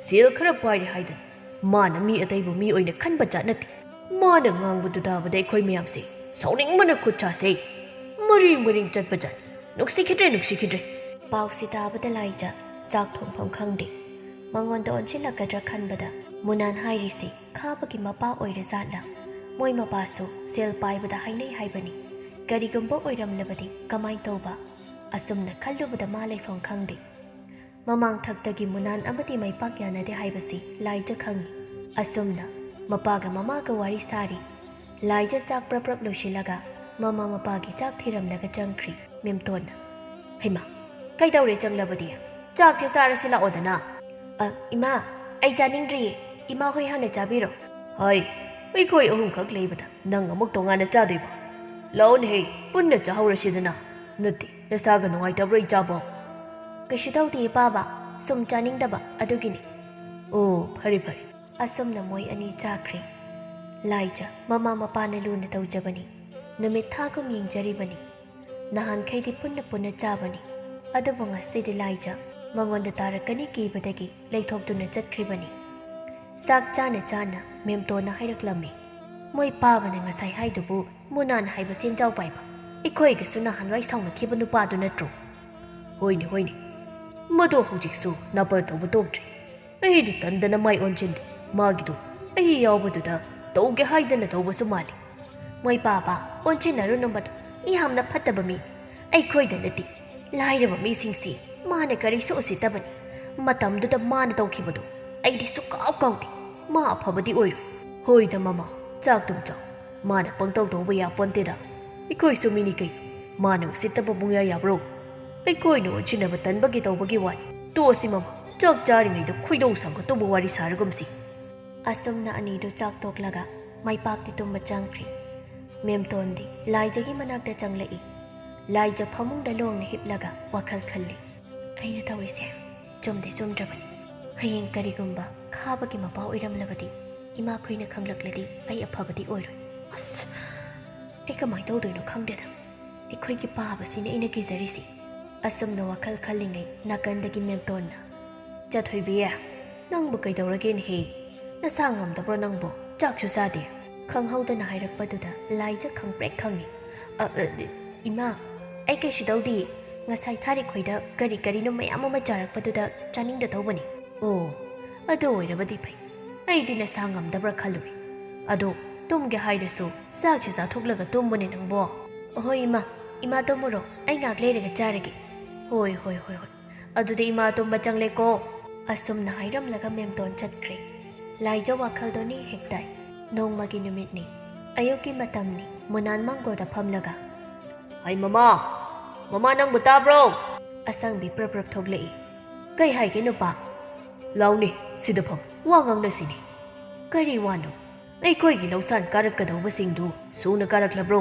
ꯁꯦꯜ ꯈꯔ ꯄꯥꯏꯔꯦ ꯍꯥꯏꯗꯅ ꯃꯥꯅ ꯃꯤ ꯑꯇꯩꯕꯨ ꯃꯤ ꯑꯣꯏꯅ ꯈꯟꯕ ꯖꯥꯠ ꯅꯠꯇꯦ꯫ ꯃꯥꯅ ꯉꯥꯡꯕꯗꯨ ꯇꯥꯕꯗ ꯑꯩꯈꯣꯏ ꯃꯌꯥꯝꯁꯦ ꯁꯥꯎꯅꯤꯡꯕꯅ ꯈꯨꯠ ꯁꯥꯁꯦ ꯃꯔꯤꯡ ꯃꯔꯤꯡ ꯆꯠꯄ ꯖꯥꯠꯅꯤ꯫ ꯅꯨꯡꯁꯤꯈꯤꯗ꯭ꯔꯦ, ꯅꯨꯡꯁꯤꯈꯤꯗ꯭ꯔꯦ꯫" ꯄꯥꯎꯁꯤ ꯇꯥꯕꯗ ꯂꯥꯏꯖ ꯆꯥꯛ ꯊꯣꯡꯐꯝ ꯈꯪꯗꯦ꯫ ꯃꯉꯣꯟꯗ ꯑꯣꯟꯁꯤꯜꯂꯛꯀꯗ꯭ꯔꯥ ꯈꯟꯕꯗ, ꯃꯨꯅꯥꯟ ꯍꯥꯏꯔꯤꯁꯤ ꯈꯥꯕꯒꯤ ꯃꯄꯥ ꯑꯣꯏꯔꯖꯥꯠꯂ? ꯃꯣꯏ ꯃꯄꯥꯁꯨ ꯁꯦꯜ ꯄꯥꯏꯕꯗ ꯍꯥꯏꯅꯩ ꯍꯥꯏꯕꯅꯤ꯫ ꯀꯔꯤꯒꯨꯝꯕ ꯑꯣꯏꯔꯝꯂꯕꯗꯤ ꯀꯃꯥꯏ ꯇꯧꯕ? ꯑꯁꯨꯝꯅ ꯈꯜꯂꯨꯕꯗ ꯃꯥ ꯂꯩꯐꯝ ꯈꯪꯗꯦ꯫ ꯃꯃꯥꯡ ꯊꯛꯇꯒꯤ ꯃꯨꯅꯥꯟ ꯑꯃꯗꯤ ꯃꯩꯄꯥꯛ ꯌꯥꯅꯗꯦ ꯍꯥꯏꯕꯁꯤ ꯂꯥꯏꯖ ꯈꯪꯏ꯫ ꯑꯁꯨꯝꯅ ꯃꯄꯥꯒ ꯃꯃꯥꯒ ꯋꯥꯔꯤ ꯁꯥꯔꯤ꯫ ꯂꯥꯏꯖ ꯆꯥꯛ ꯄ꯭ꯔꯞ ꯄ꯭ꯔꯞ ꯂꯣꯏꯁꯤꯜꯂꯒ ꯃꯃꯥ ꯃꯄꯥꯒꯤ ꯆꯥꯛ ꯊꯤꯔꯝꯂꯒ ꯆꯪꯈ꯭ꯔꯤ꯫ ꯃꯦꯝꯇꯣꯟꯅ, "ꯍꯩꯃꯥ, "ꯀꯩꯗꯧꯔꯦ ꯆꯪꯂꯕꯗꯤ? ꯆꯥꯛꯁꯦ ꯆꯥꯔꯁꯤ ꯂꯥꯛꯑꯣꯗꯅ꯫" "ꯑ, ꯏꯃꯥ, ꯑꯩ ꯆꯥꯅꯤꯡꯗ꯭ꯔꯤꯌꯦ꯫ ꯏꯃꯥ ꯍꯣꯏ ꯍꯥꯟꯅ ꯆꯥꯕꯤꯔꯣ꯫" "ꯍꯣꯏ, ꯑꯩꯈꯣꯏ ꯑꯍꯨꯝꯈꯛ ꯂꯩꯕꯗ ꯅꯪ ꯑꯃꯨꯛ ꯇꯣꯉꯥꯟꯅ ꯆꯥꯗꯣꯏꯕ? ꯂꯥꯛꯑꯣꯅꯦꯍꯦ, ꯄꯨꯟꯅ ꯆꯥꯍꯧꯔꯁꯤꯗꯅ꯫ ꯅꯠꯇꯦ, ꯅꯁꯥꯒ ꯅꯨꯡꯉꯥꯏꯇꯕ꯭ꯔꯣ ꯏꯆꯥꯕꯣ?" "ꯀꯩꯁꯨ ꯇꯧꯗꯤꯌꯦ ꯄꯥꯕ, ꯁꯨꯝ ꯆꯥꯅꯤꯡꯗꯕ ꯑꯗꯨꯒꯤꯅꯦ꯫" "ꯑꯣ, ꯐꯔꯦ ꯐꯔꯦ꯫" ꯑꯁꯨꯝꯅ ꯃꯣꯏ ꯑꯅꯤ ꯆꯥꯈ꯭ꯔꯦ꯫ ꯂꯥꯏꯖ ꯃꯃꯥ ꯃꯄꯥꯅ ꯂꯨꯅ ꯇꯧꯖꯕꯅꯤ꯫ ꯅꯨꯃꯤꯠ ꯊꯥꯒꯨꯝ ꯌꯦꯡꯖꯔꯤꯕꯅꯤ꯫ ꯅꯍꯥꯟꯈꯩꯗꯤ ꯄꯨꯟꯅ ꯄꯨꯟꯅ ꯆꯥꯕꯅꯤ꯫ ꯑꯗꯨꯕꯨ ꯉꯁꯤꯗꯤ ꯂꯥꯏꯖ ꯃꯉꯣꯟꯗ ꯇꯥꯔꯛꯀꯅꯤ ꯀꯤꯕꯗꯒꯤ ꯂꯩꯊꯣꯛꯇꯨꯅ ꯆꯠꯈ꯭ꯔꯤꯕꯅꯤ꯫ ꯆꯥꯛ ꯆꯥꯅ ꯆꯥꯅ ꯃꯦꯝꯇꯣꯟꯅ ꯍꯥꯏꯔꯛꯂꯝꯃꯤ, "ꯃꯣꯏ ꯄꯥꯕꯅ ꯉꯁꯥꯏ ꯍꯥꯏꯗꯨꯕꯨ ꯃꯨꯅꯥꯟ ꯍꯥꯏꯕ ꯁꯦꯟꯖꯥꯎ ꯄꯥꯏꯕ, ꯑꯩꯈꯣꯏꯒꯁꯨ ꯅꯍꯥꯟꯋꯥꯏ ꯁꯥꯎꯅꯈꯤꯕ ꯅꯨꯄꯥꯗꯨ ꯅꯠꯇ꯭ꯔꯣ?" "ꯍꯣꯏꯅꯦ, ꯍꯣꯏꯅꯦ꯫ ꯃꯗꯣ ꯍꯧꯖꯤꯛꯁꯨ ꯅꯥꯄꯜ ꯇꯧꯕ ꯇꯣꯛꯇ꯭ꯔꯤ꯫ ꯑꯩꯗꯤ ꯇꯟꯗꯅ ꯃꯥꯏ ꯑꯣꯟꯁꯤꯟꯗꯦ꯫ ꯃꯥꯒꯤꯗꯣ ꯑꯩ ꯌꯥꯎꯕꯗꯨꯗ ꯇꯧꯒꯦ ꯍꯥꯏꯗꯅ ꯇꯧꯕꯁꯨ ꯃꯥꯜꯂꯤ꯫" "ꯃꯣꯏ ꯄꯥꯕ ꯑꯣꯟꯁꯤꯟꯅꯔꯨꯅꯨ, ꯃꯗꯣ ꯌꯥꯝꯅ ꯐꯠꯇꯕ ꯃꯤ꯫ ꯑꯩꯈꯣꯏꯗ ꯅꯠꯇꯦ, ꯂꯥꯏꯔꯕ ꯃꯤꯁꯤꯡꯁꯤ ꯃꯥꯅ ꯀꯔꯤꯁꯨ ꯎꯁꯤꯠꯇꯕꯅꯤ꯫ ꯃꯇꯝꯗꯨꯗ ꯃꯥꯅ ꯇꯧꯈꯤꯕꯗꯣ ꯑꯩꯗꯤ ꯁꯨꯛꯀꯥꯎ ꯀꯥꯎꯗꯦ꯫ ꯃꯥ ꯑꯐꯕꯗꯤ ꯑꯣꯏꯔꯣꯏ꯫" "ꯍꯣꯏꯗ ꯃꯃꯥ, ꯆꯥꯛꯇꯨꯝ ꯆꯥꯎ꯫ ꯃꯥꯅ ꯄꯪꯇꯧ ꯇꯧꯕ ꯌꯥꯄꯣꯟꯇꯦꯗ꯫ ꯑꯩꯈꯣꯏꯁꯨ ꯃꯤꯅꯤ ꯀꯩꯅꯣ꯫ ꯃꯥꯅ ꯎꯁꯤꯠꯇꯕ ꯄꯨꯡꯌꯥ ꯌꯥꯕ꯭ꯔꯣ? ꯑꯩꯈꯣꯏꯅ ꯑꯣꯟꯁꯤꯟꯅꯕ ꯇꯟꯕꯒꯤ ꯇꯧꯕꯒꯤ ꯋꯥꯅꯤ꯫ ꯇꯣꯛꯑꯁꯤ ꯃꯃꯥ, ꯆꯥꯛ ꯆꯥꯔꯤꯉꯩꯗ ꯈꯣꯏꯗꯧ ꯁꯥꯎꯒꯠꯇꯧꯕ ꯋꯥꯔꯤ ꯁꯥꯔꯒꯨꯝꯁꯤ꯫" ꯑꯁꯨꯝꯅ ꯑꯅꯤꯗꯨ ꯆꯥꯛ ꯇꯣꯛꯂꯒ ꯃꯥꯏꯄꯥꯛꯇꯤ ꯇꯨꯝꯕ ꯆꯪꯈ꯭ꯔꯦ꯫ ꯃꯦꯝꯇꯣꯟꯗꯤ ꯂꯥꯏꯖꯒꯤ ꯃꯅꯥꯛꯇ ꯆꯪꯂꯛꯏ꯫ ꯂꯥꯏꯖ ꯐꯃꯨꯡꯗ ꯂꯣꯡꯅ ꯍꯤꯞꯂꯒ ꯋꯥꯈꯜ ꯈꯜꯂꯤ꯫ "ꯑꯩꯅ ꯇꯧꯔꯤꯁꯦ ꯆꯨꯝꯗꯤ ꯆꯨꯝꯗ꯭ꯔꯕꯅꯤ꯫ ꯍꯌꯦꯡ ꯀꯔꯤꯒꯨꯝꯕ ꯈꯥꯕꯒꯤ ꯃꯄꯥ ꯑꯣꯏꯔꯝꯂꯕꯗꯤ, ꯏꯃꯥꯈꯣꯏꯅ ꯈꯪꯂꯛꯂꯗꯤ ꯑꯩ ꯑꯐꯕꯗꯤ ꯑꯣꯏꯔꯣꯏ꯫ ꯑꯁ, ꯑꯩ ꯀꯃꯥꯏꯅ ꯇꯧꯗꯣꯏꯅꯣ ꯈꯪꯗꯦꯗ꯫ ꯑꯩꯈꯣꯏꯒꯤ ꯄꯥꯕꯁꯤꯅꯦ ꯑꯩꯅ ꯀꯤꯖꯔꯤꯁꯤ꯫" ꯑꯁꯨꯝꯅ ꯋꯥꯈꯜ ꯈꯜꯂꯤꯉꯩ ꯅꯥꯀꯟꯗꯒꯤ ꯃꯦꯝꯇꯣꯟꯅ, "ꯆꯥꯊꯣꯏꯕꯤ, ꯅꯪꯕꯨ ꯀꯩꯗꯧꯔꯒꯦꯅꯦꯍꯦ? ꯅꯁꯥ ꯉꯝꯗꯕ꯭ꯔꯣ ꯅꯪꯕꯨ? ꯆꯥꯛꯁꯨ ꯆꯥꯗꯦ꯫" ꯈꯪꯍꯧꯗꯅ ꯍꯥꯏꯔꯛꯄꯗꯨꯗ ꯂꯥꯏꯖ ꯈꯪꯄ꯭ꯔꯦꯛ ꯈꯪꯉꯤ꯫ "ꯑ, ꯑ, ꯏꯃꯥ, ꯑꯩ ꯀꯩꯁꯨ ꯇꯧꯗꯤꯌꯦ꯫ ꯉꯁꯥꯏ ꯊꯥꯔꯤꯛ ꯈꯣꯏꯗ ꯀꯔꯤ ꯀꯔꯤꯅꯣ ꯃꯌꯥꯝ ꯑꯃ ꯆꯥꯔꯛꯄꯗꯨꯗ ꯆꯥꯅꯤꯡꯗ ꯇꯧꯕꯅꯤ꯫" "ꯑꯣ, ꯑꯗꯨ ꯑꯣꯏꯔꯕꯗꯤ ꯐꯩ꯫ ꯑꯩꯗꯤ ꯅꯁꯥ ꯉꯝꯗꯕ꯭ꯔꯥ ꯈꯜꯂꯨꯔꯦ꯫ ꯑꯗꯣ ꯇꯨꯝꯒꯦ ꯍꯥꯏꯔꯁꯨ ꯆꯥꯛꯁꯦ ꯆꯥꯊꯣꯛꯂꯒ ꯇꯨꯝꯃꯨꯅꯦ ꯅꯪꯕꯣ꯫" "ꯍꯣꯏ ꯏꯃꯥ, ꯏꯃꯥ ꯇꯨꯝꯃꯨꯔꯣ, ꯑꯩ ꯉꯥꯏꯍꯥꯛ ꯂꯩꯔꯒ ꯆꯥꯔꯒꯦ꯫" "ꯍꯣꯏ, ꯍꯣꯏ, ꯍꯣꯏ, ꯍꯣꯏ꯫ ꯑꯗꯨꯗꯤ ꯏꯃꯥ ꯇꯨꯝꯕ ꯆꯪꯂꯦꯀꯣ꯫" ꯑꯁꯨꯝꯅ ꯍꯥꯏꯔꯝꯂꯒ ꯃꯦꯝꯇꯣꯟ ꯆꯠꯈ꯭ꯔꯦ꯫ ꯂꯥꯏꯖ ꯋꯥꯈꯜꯗꯣ ꯅꯤ ꯍꯦꯛ ꯇꯥꯏ꯫ ꯅꯣꯡꯃꯒꯤ ꯅꯨꯃꯤꯠꯅꯤ꯫ ꯑꯌꯨꯛꯀꯤ ꯃꯇꯝꯅꯤ꯫ ꯃꯨꯅꯥꯟ ꯃꯥꯡꯒꯣꯜꯗ ꯐꯝꯂꯒ, "ꯍꯩ ꯃꯃꯥ, ꯃꯃꯥ ꯅꯪꯕꯨ ꯇꯥꯕ꯭ꯔꯣ?" ꯑꯁꯪꯕꯤ ꯄ꯭ꯔꯞ ꯄ꯭ꯔꯞ ꯊꯣꯛꯂꯛꯏ꯫ "ꯀꯩ ꯍꯥꯏꯒꯦ ꯅꯨꯄꯥ?" "ꯂꯥꯎꯅꯦ, ꯁꯤꯗ ꯐꯝ, ꯋꯥ ꯉꯥꯡꯅꯁꯤꯅꯦ꯫" "ꯀꯔꯤ ꯋꯥꯅꯣ? ꯑꯩꯈꯣꯏꯒꯤ ꯂꯧꯁꯥꯟ ꯀꯥꯔꯛꯀꯗꯧꯕꯁꯤꯡꯗꯨ ꯁꯨꯅ ꯀꯥꯔꯛꯂꯕ꯭ꯔꯣ?"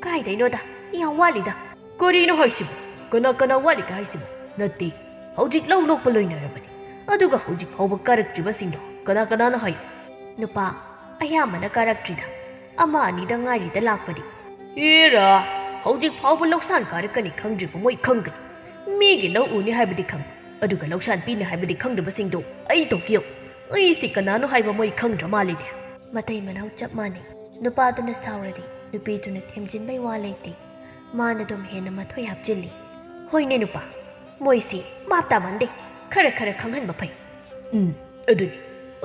"ꯀꯥꯏꯗꯩꯅꯣꯗ, ꯌꯥꯝ ꯋꯥꯠꯂꯤꯗ꯫" "ꯀꯔꯤꯅꯣ ꯍꯥꯏꯁꯤꯕꯨ? ꯀꯅꯥ ꯀꯅꯥ ꯋꯥꯠꯂꯤꯒꯦ ꯍꯥꯏꯁꯤꯕꯨ?" "ꯅꯠꯇꯦ, ꯍꯧꯖꯤꯛ ꯂꯧ ꯂꯣꯛꯄ ꯂꯣꯏꯅꯔꯕꯅꯤ, ꯑꯗꯨꯒ ꯍꯧꯖꯤꯛ ꯐꯥꯎꯕ ꯀꯥꯔꯛꯇ꯭ꯔꯤꯕꯁꯤꯡꯗꯣ ꯀꯅꯥ ꯀꯅꯥꯅꯣ ꯍꯥꯏꯌꯨ꯫" "ꯅꯨꯄꯥ, ꯑꯌꯥꯝꯕꯅ ꯀꯥꯔꯛꯇ꯭ꯔꯤꯗ, ꯑꯃ ꯑꯅꯤꯗ ꯉꯥꯏꯔꯤꯗ ꯂꯥꯛꯄꯗꯤ꯫" "ꯑꯦꯔꯥ, ꯍꯧꯖꯤꯛ ꯐꯥꯎꯕ ꯂꯧꯁꯥꯟ ꯀꯥꯔꯛꯀꯅꯤ ꯈꯪꯗ꯭ꯔꯤꯕ ꯃꯣꯏ ꯈꯪꯒꯅꯤ꯫ ꯃꯤꯒꯤ ꯂꯧ ꯎꯅꯤ ꯍꯥꯏꯕꯗꯤ ꯈꯪ, ꯑꯗꯨꯒ ꯂꯧꯁꯥꯟ ꯄꯤꯅꯤ ꯍꯥꯏꯕꯗꯤ ꯈꯪꯗꯕꯁꯤꯡꯗꯣ ꯑꯩ ꯇꯧꯕꯤꯌꯨ꯫ ꯑꯩꯁꯤ ꯀꯅꯥꯅꯣ ꯍꯥꯏꯕ ꯃꯣꯏ ꯈꯪꯗ꯭ꯔ ꯃꯥꯜꯂꯤꯅꯦ꯫" ꯃꯇꯩ ꯃꯅꯥꯎ ꯆꯞ ꯃꯥꯟꯅꯩ꯫ ꯅꯨꯄꯥꯗꯨꯅ ꯁꯥꯎꯔꯗꯤ ꯅꯨꯄꯤꯗꯨꯅ ꯊꯦꯝꯖꯤꯟꯕꯩ ꯋꯥ ꯂꯩꯇꯦ꯫ ꯃꯥꯅ ꯑꯗꯨꯝ ꯍꯦꯟꯅ ꯃꯊꯣꯏ ꯍꯥꯞꯆꯤꯜꯂꯤ꯫ "ꯍꯣꯏꯅꯦ ꯅꯨꯄꯥ, ꯃꯣꯏꯁꯤ ꯚꯥꯞ ꯇꯥꯃꯟꯗꯦ꯫ ꯈꯔ ꯈꯔ ꯈꯪꯍꯟꯕ ꯐꯩ꯫" "ꯎꯝ, ꯑꯗꯨꯅꯤ꯫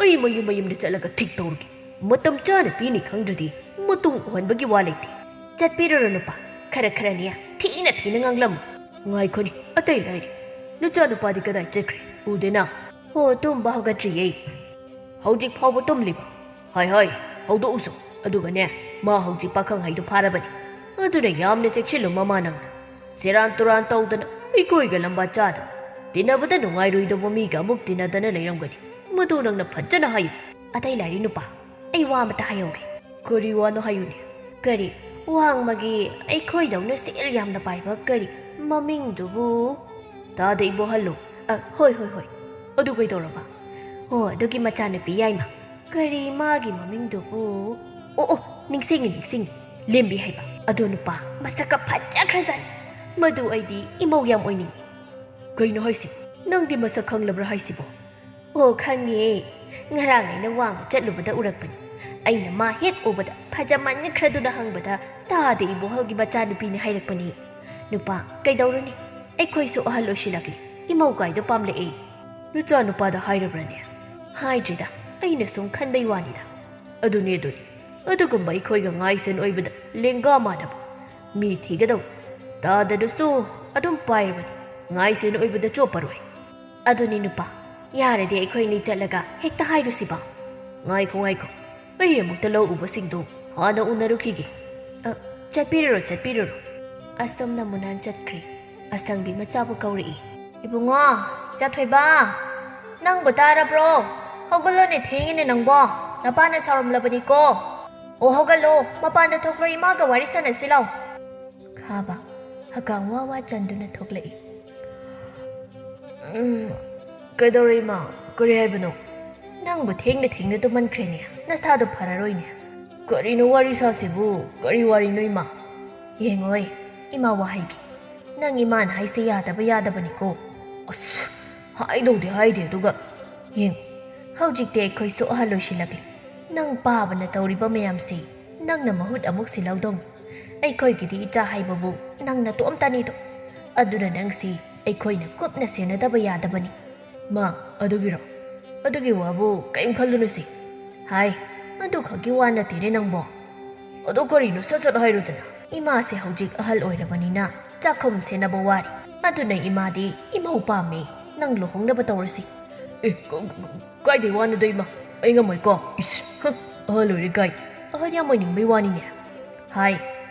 ꯑꯩ ꯃꯌꯨꯝ ꯃꯌꯨꯝꯗ ꯆꯠꯂꯒ ꯊꯤꯛ ꯇꯧꯔꯒꯦ꯫ ꯃꯇꯝ ꯆꯥꯅ ꯄꯤꯅꯤ ꯈꯪꯗ꯭ꯔꯗꯤ ꯃꯇꯨꯡ ꯎꯍꯟꯕꯒꯤ ꯋꯥ ꯂꯩꯇꯦ꯫" "ꯆꯠꯄꯤꯔꯨꯔꯣ ꯅꯨꯄꯥ, ꯈꯔ ꯈꯔꯅꯦ ꯊꯤꯅ ꯊꯤꯅ ꯉꯥꯡꯂꯝꯃꯨ꯫" "ꯉꯥꯏꯈꯣꯅꯦ, ꯑꯇꯩ ꯂꯥꯏꯔꯤ꯫ ꯅꯆꯥꯅꯨꯄꯥꯗꯤ ꯀꯗꯥꯏ ꯆꯠꯈ꯭ꯔꯦ? ꯎꯗꯦꯅ꯫" "ꯍꯣ, ꯇꯨꯝꯕ ꯍꯧꯒꯠꯇ꯭ꯔꯤꯌꯦ꯫" "ꯍꯧꯖꯤꯛ ꯐꯥꯎꯕ ꯇꯨꯝꯂꯤꯕ? ꯍꯥꯏ ꯍꯥꯏ, ꯍꯧꯗꯣꯛꯎꯁꯨ꯫ ꯑꯗꯨꯒꯅꯦ, ꯃꯥ ꯍꯧꯖꯤꯛ ꯄꯥꯈꯪ ꯍꯥꯏꯗꯣ ꯐꯥꯔꯕꯅꯤ꯫ ꯑꯗꯨꯅ ꯌꯥꯝꯅ ꯆꯦꯛꯁꯤꯜꯂꯨ ꯃꯃꯥ ꯅꯪꯅ꯫ ꯁꯦꯔꯥꯟ ꯇꯨꯔꯥꯟ ꯇꯧꯗꯅ ꯑꯩꯈꯣꯏꯒ ꯂꯝꯕꯥ ꯆꯥꯗꯅ, ꯇꯤꯟꯅꯕꯗ ꯅꯨꯡꯉꯥꯏꯔꯣꯏꯗꯧꯕ ꯃꯤꯒ ꯑꯃꯨꯛ ꯇꯤꯟꯅꯗꯅ ꯂꯩꯔꯝꯒꯅꯤ꯫ ꯃꯗꯨ ꯅꯪꯅ ꯐꯖꯅ ꯍꯥꯏꯌꯨ꯫" "ꯑꯇꯩ ꯂꯥꯏꯔꯤ ꯅꯨꯄꯥ, ꯑꯩ ꯋꯥ ꯑꯃꯇ ꯍꯥꯏꯍꯧꯒꯦ꯫" "ꯀꯔꯤ ꯋꯥꯅꯣ ꯍꯥꯏꯌꯨꯅꯦ?" "ꯀꯔꯤ, ꯋꯥꯡꯃꯒꯤ ꯑꯩꯈꯣꯏꯗꯧꯅ ꯁꯦꯜ ꯌꯥꯝꯅ ꯄꯥꯏꯕ ꯀꯔꯤ ꯃꯃꯤꯡꯗꯨꯕꯨ?" "ꯇꯥꯗ ꯏꯕꯣꯍꯜꯂꯣ꯫" "ꯑ, ꯍꯣꯏ, ꯍꯣꯏ, ꯍꯣꯏ꯫" "ꯑꯗꯨ ꯀꯩꯗꯧꯔꯕ?" "ꯑꯣ, ꯑꯗꯨꯒꯤ ꯃꯆꯥꯅꯨꯄꯤ ꯌꯥꯏꯃ꯫ ꯀꯔꯤ ꯃꯥꯒꯤ ꯃꯃꯤꯡꯗꯨꯕꯨ? ꯑꯣ, ꯑꯣ, ꯅꯤꯡꯁꯤꯡꯉꯤ, ꯅꯤꯡꯁꯤꯡꯉꯤ꯫ ꯂꯦꯝꯕꯤ ꯍꯥꯏꯕ꯫ ꯑꯗꯣ ꯅꯨꯄꯥ, ꯃꯁꯛꯀ ꯐꯖꯈ꯭ꯔꯖꯥꯠꯅꯤ꯫ ꯃꯗꯨ ꯑꯩꯗꯤ ꯏꯃꯧ ꯌꯥꯝ ꯑꯣꯏꯅꯤꯡꯉꯤ꯫" "ꯀꯩꯅꯣ ꯍꯥꯏꯁꯤꯕꯣ? ꯅꯪꯗꯤ ꯃꯁꯛ ꯈꯪꯂꯕ꯭ꯔꯥ ꯍꯥꯏꯁꯤꯕꯣ?" "ꯑꯣ, ꯈꯪꯉꯦ꯫ ꯉꯔꯥꯡ ꯑꯩꯅ ꯋꯥꯡꯃ ꯆꯠꯂꯨꯕꯗ ꯎꯔꯛꯄꯅꯤ꯫ ꯑꯩꯅ ꯃꯥ ꯍꯦꯛ ꯎꯕꯗ ꯐꯖꯃꯟꯈ꯭ꯔꯗꯨꯅ ꯍꯪꯕꯗ ꯇꯥꯗ ꯏꯕꯣꯍꯜꯒꯤ ꯃꯆꯥꯅꯨꯄꯤꯅꯤ ꯍꯥꯏꯔꯛꯄꯅꯤ꯫" "ꯅꯨꯄꯥ, ꯀꯩꯗꯧꯔꯨꯅꯤ? ꯑꯩꯈꯣꯏꯁꯨ ꯑꯍꯜ ꯑꯣꯏꯁꯤꯜꯂꯛꯂꯤ꯫ ꯏꯃꯧ ꯀꯥꯏꯗꯣ ꯄꯥꯝꯂꯛꯑꯦ꯫" "ꯅꯆꯥꯅꯨꯄꯥꯗ ꯍꯥꯏꯔꯕ꯭ꯔꯅꯦ?" "ꯍꯥꯏꯗ꯭ꯔꯤꯗ, ꯑꯩꯅ ꯁꯨꯝ ꯈꯟꯕꯩ ꯋꯥꯅꯤꯗ꯫" "ꯑꯗꯨꯅꯤ, ꯑꯗꯨꯅꯤ꯫ ꯑꯗꯨꯒꯨꯝꯕ ꯑꯩꯈꯣꯏꯒ ꯉꯥꯏꯁꯦꯟ ꯑꯣꯏꯕꯗ ꯂꯦꯡꯒꯥ ꯃꯥꯟꯅꯕ ꯃꯤ ꯊꯤꯒꯗꯧ꯫ ꯇꯥꯗꯗꯨꯁꯨ ꯑꯗꯨꯝ ꯄꯥꯏꯔꯕꯅꯤ, ꯉꯥꯏꯁꯦꯟ ꯑꯣꯏꯕꯗ ꯆꯣꯞꯄꯔꯣꯏ꯫" "ꯑꯗꯨꯅꯤ ꯅꯨꯄꯥ, ꯌꯥꯔꯗꯤ ꯑꯩꯈꯣꯏꯅꯤ ꯆꯠꯂꯒ ꯍꯦꯛꯇ ꯍꯥꯏꯔꯨꯁꯤꯕ꯫" "ꯉꯥꯏꯈꯣ, ꯉꯥꯏꯈꯣ꯫ ꯑꯩ ꯑꯃꯨꯛꯇ ꯂꯧ ꯎꯕꯁꯤꯡꯗꯣ ꯍꯥꯟꯅ ꯎꯅꯔꯨꯈꯤꯒꯦ꯫" "ꯑ, ꯆꯠꯄꯤꯔꯨꯔꯣ, ꯆꯠꯄꯤꯔꯨꯔꯣ꯫" ꯑꯁꯨꯝꯅ ꯃꯨꯅꯥꯟ ꯆꯠꯈ꯭ꯔꯦ꯫ ꯑꯁꯪꯕꯤ ꯃꯆꯥꯕꯨ ꯀꯧꯔꯛꯏ꯫ "ꯏꯕꯨꯡꯉꯣ, ꯏꯆꯥꯊꯣꯏꯕ, ꯅꯪꯕꯨ ꯇꯥꯔꯕ꯭ꯔꯣ? ꯍꯧꯒꯠꯂꯣꯅꯦ, ꯊꯦꯡꯉꯦꯅꯦ ꯅꯪꯕꯣ꯫ ꯅꯄꯥꯅ ꯁꯥꯎꯔꯝꯂꯕꯅꯤꯀꯣ꯫ ꯑꯣ, ꯍꯧꯒꯠꯂꯣ, ꯃꯄꯥꯟꯗ ꯊꯣꯛꯂꯣ, ꯏꯃꯥꯒ ꯋꯥꯔꯤ ꯁꯥꯟꯅꯁꯤ ꯂꯥꯎ꯫" ꯈꯥꯕ ꯍꯀꯥꯝ ꯋꯥ ꯋꯥ ꯆꯟꯗꯨꯅ ꯊꯣꯛꯂꯛꯏ꯫ "ꯎꯝ, ꯀꯩꯗꯧꯔꯦ ꯏꯃꯥ? ꯀꯔꯤ ꯍꯥꯏꯕꯅꯣ?" "ꯅꯪꯕꯨ ꯊꯦꯡꯅ ꯊꯦꯡꯅ ꯇꯨꯝꯍꯟꯈ꯭ꯔꯦꯅꯦ, ꯅꯁꯥꯗꯣ ꯐꯔꯔꯣꯏꯅꯦ꯫ ꯀꯔꯤꯅꯣ ꯋꯥꯔꯤ ꯁꯥꯁꯤꯕꯨ? ꯀꯔꯤ ꯋꯥꯔꯤꯅꯣ ꯏꯃꯥ?" "ꯌꯦꯡꯉꯣꯏ, ꯏꯃꯥ ꯋꯥ ꯍꯥꯏꯒꯦ꯫ ꯅꯪ ꯏꯃꯥꯅ ꯍꯥꯏꯁꯦ ꯌꯥꯗꯕ ꯌꯥꯗꯕꯅꯤꯀꯣ꯫" "ꯑꯁ, ꯍꯥꯏꯗꯧꯗꯤ ꯍꯥꯏꯗꯦ, ꯑꯗꯨꯒ ꯌꯦꯡꯉꯨ, ꯍꯧꯖꯤꯛꯇꯤ ꯑꯩꯈꯣꯏꯁꯨ ꯑꯍꯜ ꯑꯣꯏꯁꯤꯜꯂꯛꯂꯦ꯫ ꯅꯪ ꯄꯥꯕꯅ ꯇꯧꯔꯤꯕ ꯃꯌꯥꯝꯁꯤ ꯅꯪꯅ ꯃꯍꯨꯠ ꯑꯃꯨꯛ ꯁꯤꯜꯍꯧꯗꯧꯅꯤ꯫ ꯑꯩꯈꯣꯏꯒꯤꯗꯤ ꯏꯆꯥ ꯍꯥꯏꯕꯕꯨ ꯅꯪ ꯅꯇꯣꯝꯇꯅꯤꯗꯣ꯫ ꯑꯗꯨꯅ ꯅꯪꯁꯤ ꯑꯩꯈꯣꯏꯅ ꯀꯨꯞꯅ ꯁꯦꯟꯅꯗꯕ ꯌꯥꯗꯕꯅꯤ꯫" "ꯃꯥ, ꯑꯗꯨꯒꯤꯔꯣ? ꯑꯗꯨꯒꯤ ꯋꯥꯕꯨ ꯀꯔꯤꯝ ꯈꯜꯂꯨꯅꯨꯁꯦ꯫" "ꯍꯥꯏ, ꯑꯗꯨꯈꯛꯀꯤ ꯋꯥ ꯅꯠꯇꯦꯅꯦ ꯅꯪꯕꯣ꯫ ꯑꯗꯣ ꯀꯔꯤꯅꯣ, ꯁꯠ ꯁꯠ ꯍꯥꯏꯔꯨꯗꯅ꯫" "ꯏꯃꯥꯁꯦ ꯍꯧꯖꯤꯛ ꯑꯍꯜ ꯑꯣꯏꯔꯕꯅꯤꯅ ꯆꯥꯛꯈꯨꯝ ꯁꯦꯟꯅꯕ ꯋꯥꯔꯦ꯫ ꯑꯗꯨꯅ ꯏꯃꯥꯗꯤ ꯏꯃꯧ ꯄꯥꯝꯃꯦ, ꯅꯪ ꯂꯨꯍꯣꯡꯅꯕ ꯇꯧꯔꯁꯤ꯫" "ꯑꯦ, ꯀ-, ꯀ-, ꯀꯥꯏꯗꯩ ꯋꯥꯅꯣꯗꯣ ꯏꯃꯥ? ꯑꯩ ꯉꯝꯃꯣꯏꯀꯣ꯫ ꯏꯁ, ꯍ, ꯑꯍꯜ ꯑꯣꯏꯔꯦ ꯀꯥꯏ꯫ ꯑꯍꯜ ꯌꯥꯝ ꯑꯣꯏꯅꯤꯡꯕꯩ ꯋꯥꯅꯤꯅꯦ꯫" "ꯍꯥꯏ,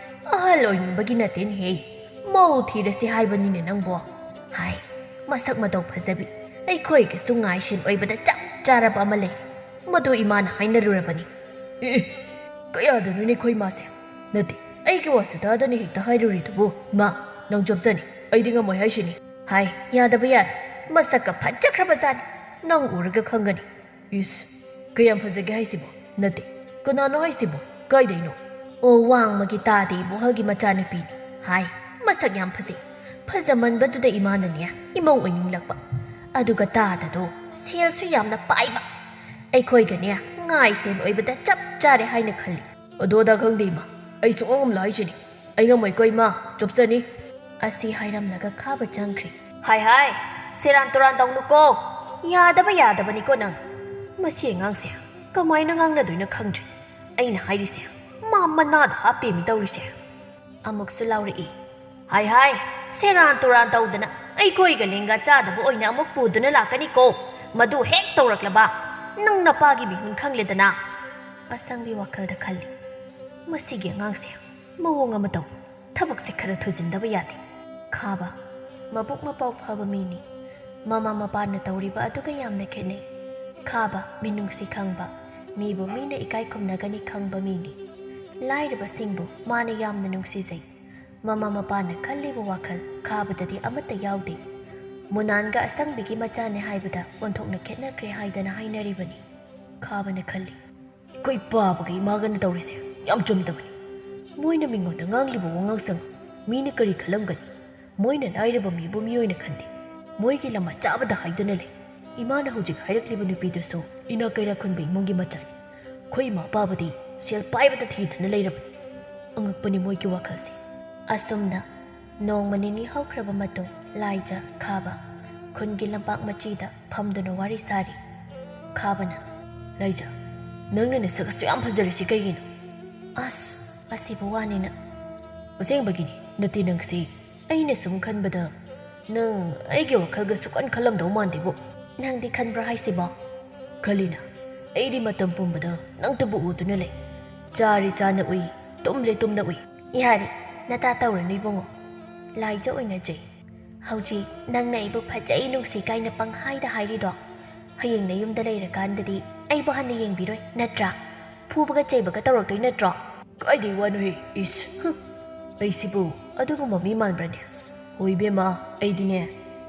ꯑꯍꯜ ꯑꯣꯏꯅꯤꯡꯕꯒꯤ ꯅꯠꯇꯦꯅꯦꯍꯦ, ꯃꯧ ꯊꯤꯔꯁꯤ ꯍꯥꯏꯕꯅꯤꯅꯦ ꯅꯪꯕꯣ꯫ ꯍꯥꯏ, ꯃꯁꯛ ꯃꯇꯧ ꯐꯖꯕꯤ, ꯑꯩꯈꯣꯏꯒꯤꯁꯨ ꯉꯥꯏꯁꯦꯟ ꯑꯣꯏꯕꯗ ꯆꯞ ꯆꯥꯔꯕ ꯑꯃ ꯂꯩꯔꯦ꯫ ꯃꯗꯨ ꯏꯃꯥꯅ ꯍꯥꯏꯅꯔꯨꯔꯕꯅꯤ꯫" "ꯑꯦ, ꯑꯦ, ꯀꯌꯥꯗꯅꯣꯅꯦ ꯑꯩꯈꯣꯏ ꯏꯃꯥꯁꯦ? ꯅꯠꯇꯦ, ꯑꯩꯒꯤ ꯋꯥꯁꯨ ꯇꯥꯗꯅ ꯍꯦꯛꯇ ꯍꯥꯏꯔꯨꯔꯤꯗꯨꯕꯨ꯫ ꯏꯃꯥ, ꯅꯪ ꯆꯣꯞꯆꯅꯤ, ꯑꯩꯗꯤ ꯉꯝꯃꯣꯏ ꯍꯥꯏꯁꯤꯅꯤ꯫" "ꯍꯥꯏ, ꯌꯥꯗꯕ ꯌꯥꯔꯦ, ꯃꯁꯛꯀ ꯐꯖꯈ꯭ꯔꯕꯖꯥꯠꯅꯤ, ꯅꯪ ꯎꯔꯒ ꯈꯪꯒꯅꯤ꯫" "ꯏꯁ, ꯀꯌꯥꯝ ꯐꯖꯒꯦ ꯍꯥꯏꯁꯤꯕꯣ? ꯅꯠꯇꯦ, ꯀꯅꯥꯅꯣ ꯍꯥꯏꯁꯤꯕꯣ? ꯀꯥꯏꯗꯩꯅꯣ?" "ꯑꯣ, ꯋꯥꯡꯃꯒꯤ ꯇꯥꯗ ꯏꯕꯣꯍꯜꯒꯤ ꯃꯆꯥꯅꯨꯄꯤꯅꯤ꯫ ꯍꯥꯏ, ꯃꯁꯛ ꯌꯥꯝ ꯐꯖꯩ꯫ ꯐꯖꯃꯟꯕꯗꯨꯗ ꯏꯃꯥꯅꯅꯦ ꯏꯃꯧ ꯑꯣꯏꯅꯤꯡꯂꯛꯄ꯫ ꯑꯗꯨꯒ ꯇꯥꯗꯗꯣ ꯁꯦꯜꯁꯨ ꯌꯥꯝꯅ ꯄꯥꯏꯕ꯫ ꯑꯩꯈꯣꯏꯒꯅꯦ ꯉꯥꯏꯁꯦꯟ ꯑꯣꯏꯕꯗ ꯆꯞ ꯆꯥꯔꯦ ꯍꯥꯏꯅ ꯈꯜꯂꯤ꯫" "ꯑꯗꯣ ꯑꯗꯥ ꯈꯪꯗꯦ ꯏꯃꯥ, ꯑꯩ ꯁꯨꯡꯉꯝ ꯉꯝꯂꯣꯏ ꯍꯥꯏꯁꯤꯅꯤ꯫ ꯑꯩ ꯉꯝꯃꯣꯏꯀꯣ ꯏꯃꯥ, ꯆꯣꯞꯆꯅꯤ꯫" ꯑꯁꯤ ꯍꯥꯏꯔꯝꯂꯒ ꯈꯥꯕ ꯆꯪꯈ꯭ꯔꯦ꯫ "ꯍꯥꯏ ꯍꯥꯏ, ꯁꯦꯔꯥꯟ ꯇꯨꯔꯥꯟ ꯇꯧꯅꯨꯀꯣ꯫ ꯌꯥꯗꯕ ꯌꯥꯗꯕꯅꯤꯀꯣ ꯅꯪ꯫ ꯃꯁꯤ ꯑꯉꯥꯡꯁꯦ ꯀꯃꯥꯏꯅ ꯉꯥꯡꯅꯗꯣꯏꯅꯣ ꯈꯪꯗ꯭ꯔꯦ꯫ ꯑꯩꯅ ꯍꯥꯏꯔꯤꯁꯦ ꯃꯥ ꯃꯅꯥꯗ ꯍꯥꯞꯇꯦꯃꯤ ꯇꯧꯔꯤꯁꯦ꯫" ꯑꯃꯨꯛꯁꯨ ꯂꯥꯎꯔꯛꯏ꯫ "ꯍꯥꯏ ꯍꯥꯏ, ꯁꯦꯔꯥꯟ ꯇꯨꯔꯥꯟ ꯇꯧꯗꯅ ꯑꯩꯈꯣꯏꯒ ꯂꯦꯡꯒꯥ ꯆꯥꯗꯕ ꯑꯣꯏꯅ ꯑꯃꯨꯛ ꯄꯨꯗꯨꯅ ꯂꯥꯛꯀꯅꯤꯀꯣ꯫ ꯃꯗꯨ ꯍꯦꯛ ꯇꯧꯔꯛꯂꯕ ꯅꯪ ꯅꯄꯥꯒꯤ ꯃꯤꯍꯨꯟ ꯈꯪꯂꯦꯗꯅ꯫" ꯑꯁꯪꯕꯤ ꯋꯥꯈꯜꯗ ꯈꯜꯂꯤ, "ꯃꯁꯤꯒꯤ ꯑꯉꯥꯡꯁꯦ ꯃꯑꯣꯡ ꯑꯃ ꯇꯧꯏ꯫ ꯊꯕꯛꯁꯦ ꯈꯔ ꯊꯨꯖꯤꯟꯗꯕ ꯌꯥꯗꯦ꯫" ꯈꯥꯕ ꯃꯕꯨꯛ ꯃꯄꯥꯎ ꯐꯕ ꯃꯤꯅꯤ꯫ ꯃꯃꯥ ꯃꯄꯥꯅ ꯇꯧꯔꯤꯕ ꯑꯗꯨꯒ ꯌꯥꯝꯅ ꯈꯦꯠꯅꯩ꯫ ꯈꯥꯕ ꯃꯤꯅꯨꯡꯁꯤ ꯈꯪꯕ, ꯃꯤꯕꯨ ꯃꯤꯅ ꯏꯀꯥꯏ ꯈꯨꯝꯅꯒꯅꯤ ꯈꯪꯕ ꯃꯤꯅꯤ꯫ ꯂꯥꯏꯔꯕꯁꯤꯡꯕꯨ ꯃꯥꯅ ꯌꯥꯝꯅ ꯅꯨꯡꯁꯤꯖꯩ꯫ ꯃꯃꯥ ꯃꯄꯥꯅ ꯈꯜꯂꯤꯕ ꯋꯥꯈꯜ ꯈꯥꯕꯗꯗꯤ ꯑꯃꯠꯇ ꯌꯥꯎꯗꯦ꯫ ꯃꯨꯅꯥꯟꯒ ꯑꯁꯪꯕꯤꯒꯤ ꯃꯆꯥꯅꯦ ꯍꯥꯏꯕꯗ ꯑꯣꯟꯊꯣꯛꯅ ꯈꯦꯠꯅꯈ꯭ꯔꯦ ꯍꯥꯏꯗꯅ ꯍꯥꯏꯅꯔꯤꯕꯅꯤ꯫ ꯈꯥꯕꯅ ꯈꯜꯂꯤ, ꯑꯩꯈꯣꯏ ꯄꯥꯕꯒ ꯏꯃꯥꯒꯅ ꯇꯧꯔꯤꯁꯦ ꯌꯥꯝ ꯆꯨꯝꯗꯕꯅꯤ꯫ ꯃꯣꯏꯅ ꯃꯤꯉꯣꯟꯗ ꯉꯥꯡꯂꯤꯕ ꯋꯥꯉꯥꯡꯁꯪ ꯃꯤꯅ ꯀꯔꯤ ꯈꯜꯂꯝꯒꯅꯤ? ꯃꯣꯏꯅ ꯂꯥꯏꯔꯕ ꯃꯤꯕꯨ ꯃꯤꯑꯣꯏꯅ ꯈꯟꯗꯦ꯫ ꯃꯣꯏꯒꯤ ꯂꯝ ꯑꯆꯥꯕꯗ ꯍꯥꯏꯗꯨꯅ ꯂꯩ꯫ ꯏꯃꯥꯅ ꯍꯧꯖꯤꯛ ꯍꯥꯏꯔꯛꯂꯤꯕ ꯅꯨꯄꯤꯗꯨꯁꯨ ꯏꯅꯥꯛ ꯀꯩꯔꯥꯛ ꯈꯨꯟꯕ ꯏꯃꯨꯡꯒꯤ ꯃꯆꯥꯅꯤ꯫ ꯑꯩꯈꯣꯏ ꯏꯃꯥ ꯄꯥꯕꯗꯤ ꯁꯦꯜ ꯄꯥꯏꯕꯗ ꯊꯤꯗꯅ ꯂꯩꯔꯕꯅꯤ꯫ ꯑꯉꯛꯄꯅꯤ ꯃꯣꯏꯒꯤ ꯋꯥꯈꯜꯁꯦ꯫ ꯑꯁꯨꯝꯅ ꯅꯣꯡꯃ ꯅꯤꯅꯤ ꯍꯧꯈ꯭ꯔꯕ ꯃꯇꯨꯡ, ꯂꯥꯏꯖ, ꯈꯥꯕ ꯈꯨꯟꯒꯤ ꯂꯝꯄꯥꯛ ꯃꯆꯤꯗ ꯐꯝꯗꯨꯅ ꯋꯥꯔꯤ ꯁꯥꯔꯤ꯫ ꯈꯥꯕꯅ, ꯂꯥꯏꯖ, ꯅꯪꯅ ꯅꯁꯛ ꯑꯁꯨꯛ ꯌꯥꯝ ꯐꯖꯔꯤꯁꯤ ꯀꯩꯒꯤꯅꯣ? ꯑꯁ, ꯑꯁꯤꯕꯨ ꯋꯥꯅꯤꯅ꯫ ꯑꯁꯦꯡꯕꯒꯤꯅꯤ, ꯅꯠꯇꯦ ꯅꯪꯁꯤ꯫ ꯑꯩꯅ ꯁꯨꯝ ꯈꯟꯕꯗ ꯅꯪ ꯑꯩꯒꯤ ꯋꯥꯈꯜꯒ ꯁꯨꯛꯈꯟ ꯈꯜꯂꯝꯗꯧ ꯃꯥꯟꯗꯦꯕꯣ꯫ ꯅꯪꯗꯤ ꯈꯟꯕ꯭ꯔꯣ ꯍꯥꯏꯁꯤꯕꯣ? ꯈꯜꯂꯤꯅ, ꯑꯩꯗꯤ ꯃꯇꯝ ꯄꯨꯝꯕꯗ ꯅꯪꯇꯕꯨ ꯎꯗꯨꯅ ꯂꯩ꯫ ꯆꯥꯔꯤ ꯆꯥꯅ ꯎꯏ, ꯇꯨꯝꯂꯦ ꯇꯨꯝꯅ ꯎꯏ꯫ ꯌꯥꯔꯦ, ꯅꯇꯥ ꯇꯧꯔꯅꯨ ꯏꯕꯨꯡꯉꯣ꯫ ꯂꯥꯏꯖ ꯑꯣꯏꯅꯖꯩ꯫ ꯍꯧꯖꯤꯛ ꯅꯪꯅ ꯑꯩꯕꯨ ꯐꯖꯩ ꯅꯨꯡꯁꯤ ꯀꯥꯏꯅ ꯄꯪꯍꯥꯏꯗ ꯍꯥꯏꯔꯤꯗꯣ, ꯍꯌꯦꯡ ꯅꯌꯨꯝꯗ ꯂꯩꯔꯀꯥꯟꯗꯗꯤ ꯑꯩꯕꯨ ꯍꯟꯅ ꯌꯦꯡꯕꯤꯔꯣꯏ ꯅꯠꯇ꯭ꯔꯥ? ꯐꯨꯕꯒ ꯆꯩꯕꯒ ꯇꯧꯔꯛꯇꯣꯏ ꯅꯠꯇ꯭ꯔꯣ? ꯀꯥꯏꯗꯩ ꯋꯥꯅꯣꯍꯦ, ꯏꯁ, ꯍꯨꯝ꯫ ꯑꯩꯁꯤꯕꯨ ꯑꯗꯨꯒꯨꯝꯕ ꯃꯤ ꯃꯥꯟꯕ꯭ꯔꯅꯦ? ꯍꯣꯏ ꯏꯕꯦꯝꯃ, ꯑꯩꯗꯤꯅꯦ,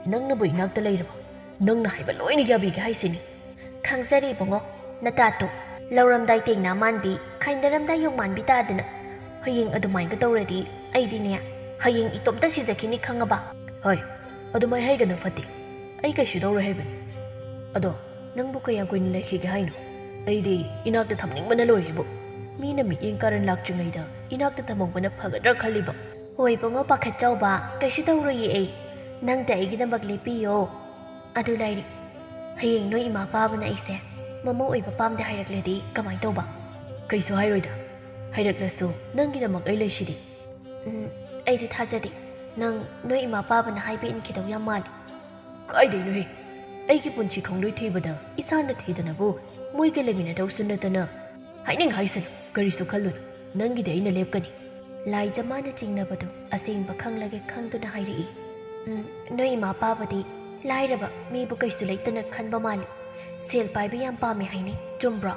ꯅꯪꯅꯕꯨ ꯏꯅꯥꯛꯇ ꯂꯩꯔꯕ, ꯅꯪꯅ ꯍꯥꯏꯕ ꯂꯣꯏꯅ ꯌꯥꯕꯤꯒꯦ ꯍꯥꯏꯁꯤꯅꯤ꯫ ꯈꯪꯖꯔꯦ ꯏꯕꯨꯡꯉꯣ, ꯅꯇꯥꯇꯣ꯫ ꯂꯧꯔꯝꯗꯥꯏ ꯇꯦꯡꯅ ꯃꯥꯟꯕꯤ, ꯈꯥꯏꯅꯔꯝꯗꯥꯏ ꯌꯣꯡ ꯃꯥꯟꯕꯤ ꯇꯥꯗꯅ꯫ ꯍꯌꯦꯡ ꯑꯗꯨꯃꯥꯏꯅ ꯇꯧꯔꯗꯤ ꯑꯩꯗꯤꯅꯦ, ꯍꯌꯦꯡ ꯏꯇꯣꯝꯇ ꯁꯤꯖꯈꯤꯅꯤ ꯈꯪꯉꯕ? ꯍꯣꯏ, ꯑꯗꯨꯃꯥꯏ ꯍꯥꯏꯒꯅꯨ ꯐꯠꯇꯦ꯫ ꯑꯩ ꯀꯩꯁꯨ ꯇꯧꯔꯣꯏ ꯍꯥꯏꯕꯅꯤ꯫ ꯑꯗꯣ ꯅꯪꯕꯨ ꯀꯌꯥꯝ ꯀꯨꯏꯅ ꯂꯩꯈꯤꯒꯦ ꯍꯥꯏꯅꯣ? ꯑꯩꯗꯤ ꯏꯅꯥꯛꯇ ꯊꯝꯅꯤꯡꯕꯅ ꯂꯣꯏꯔꯦꯕꯨ꯫ ꯃꯤꯅ ꯃꯤꯠꯌꯦꯡ ꯀꯥꯔꯟ ꯂꯥꯛꯇ꯭ꯔꯤꯉꯩꯗ ꯏꯅꯥꯛꯇ ꯊꯝꯍꯧꯕꯅ ꯐꯒꯗ꯭ꯔꯥ ꯈꯜꯂꯤꯕ꯫ ꯍꯣꯏ ꯏꯕꯨꯡꯉꯣ ꯄꯥꯈꯠꯆꯧꯕ, ꯀꯩꯁꯨ ꯇꯧꯔꯣꯏꯌꯦ ꯑꯩ꯫ ꯅꯪꯗ ꯑꯩꯒꯤꯗꯃꯛ ꯂꯦꯞꯄꯤꯌꯣ꯫ ꯑꯗꯨ ꯂꯥꯏꯔꯤ, ꯍꯌꯦꯡ ꯅꯣꯏ ꯏꯃꯥ ꯄꯥꯕꯅ ꯑꯩꯁꯦ ꯃꯃꯧ ꯑꯣꯏꯕ ꯄꯥꯝꯗꯦ ꯍꯥꯏꯔꯛꯂꯗꯤ ꯀꯃꯥꯏ ꯇꯧꯕ? ꯀꯩꯁꯨ ꯍꯥꯏꯔꯣꯏꯗ꯫ ꯍꯥꯏꯔꯛꯂꯁꯨ ꯅꯪꯒꯤꯗꯃꯛ ꯑꯩ ꯂꯩꯁꯤꯗꯤ꯫ ꯎꯝ, ꯑꯩꯗꯤ ꯊꯥꯖꯗꯦ꯫ ꯅꯪ ꯅꯣꯏ ꯏꯃꯥ ꯄꯥꯕꯅ ꯍꯥꯏꯕ ꯏꯟꯈꯤꯗꯧ ꯌꯥꯝ ꯃꯥꯜꯂꯤ꯫ ꯀꯥꯏꯗꯩꯅꯣꯍꯦ? ꯑꯩꯒꯤ ꯄꯨꯟꯁꯤ ꯈꯣꯡꯂꯣꯏ ꯊꯤꯕꯗ ꯏꯁꯥꯅ ꯊꯤꯗꯅꯕꯨ ꯃꯣꯏꯒ ꯂꯩꯃꯤꯟꯅꯗꯧꯁꯨ ꯅꯠꯇꯅ꯫ ꯍꯥꯏꯅꯤꯡ ꯍꯥꯏꯁꯅꯨ, ꯀꯔꯤꯁꯨ ꯈꯜꯂꯨꯅꯨ꯫ ꯅꯪꯒꯤꯗꯤ ꯑꯩꯅ ꯂꯦꯞꯀꯅꯤ꯫ ꯂꯥꯏꯖ ꯃꯥꯅ ꯆꯤꯡꯅꯕꯗꯨ ꯑꯁꯦꯡꯕ ꯈꯪꯂꯒꯦ ꯈꯪꯗꯨꯅ ꯍꯥꯏꯔꯛꯏ꯫ ꯎꯝ, ꯅꯣꯏ ꯏꯃꯥ ꯄꯥꯕꯗꯤ ꯂꯥꯏꯔꯕ ꯃꯤꯕꯨ ꯀꯩꯁꯨ ꯂꯩꯇꯅ ꯈꯟꯕ ꯃꯥꯜꯂꯤ꯫ ꯁꯦꯜ ꯄꯥꯏꯕ ꯌꯥꯝ ꯄꯥꯝꯃꯦ ꯍꯥꯏꯅꯩ, ꯆꯨꯝꯕ꯭ꯔꯣ?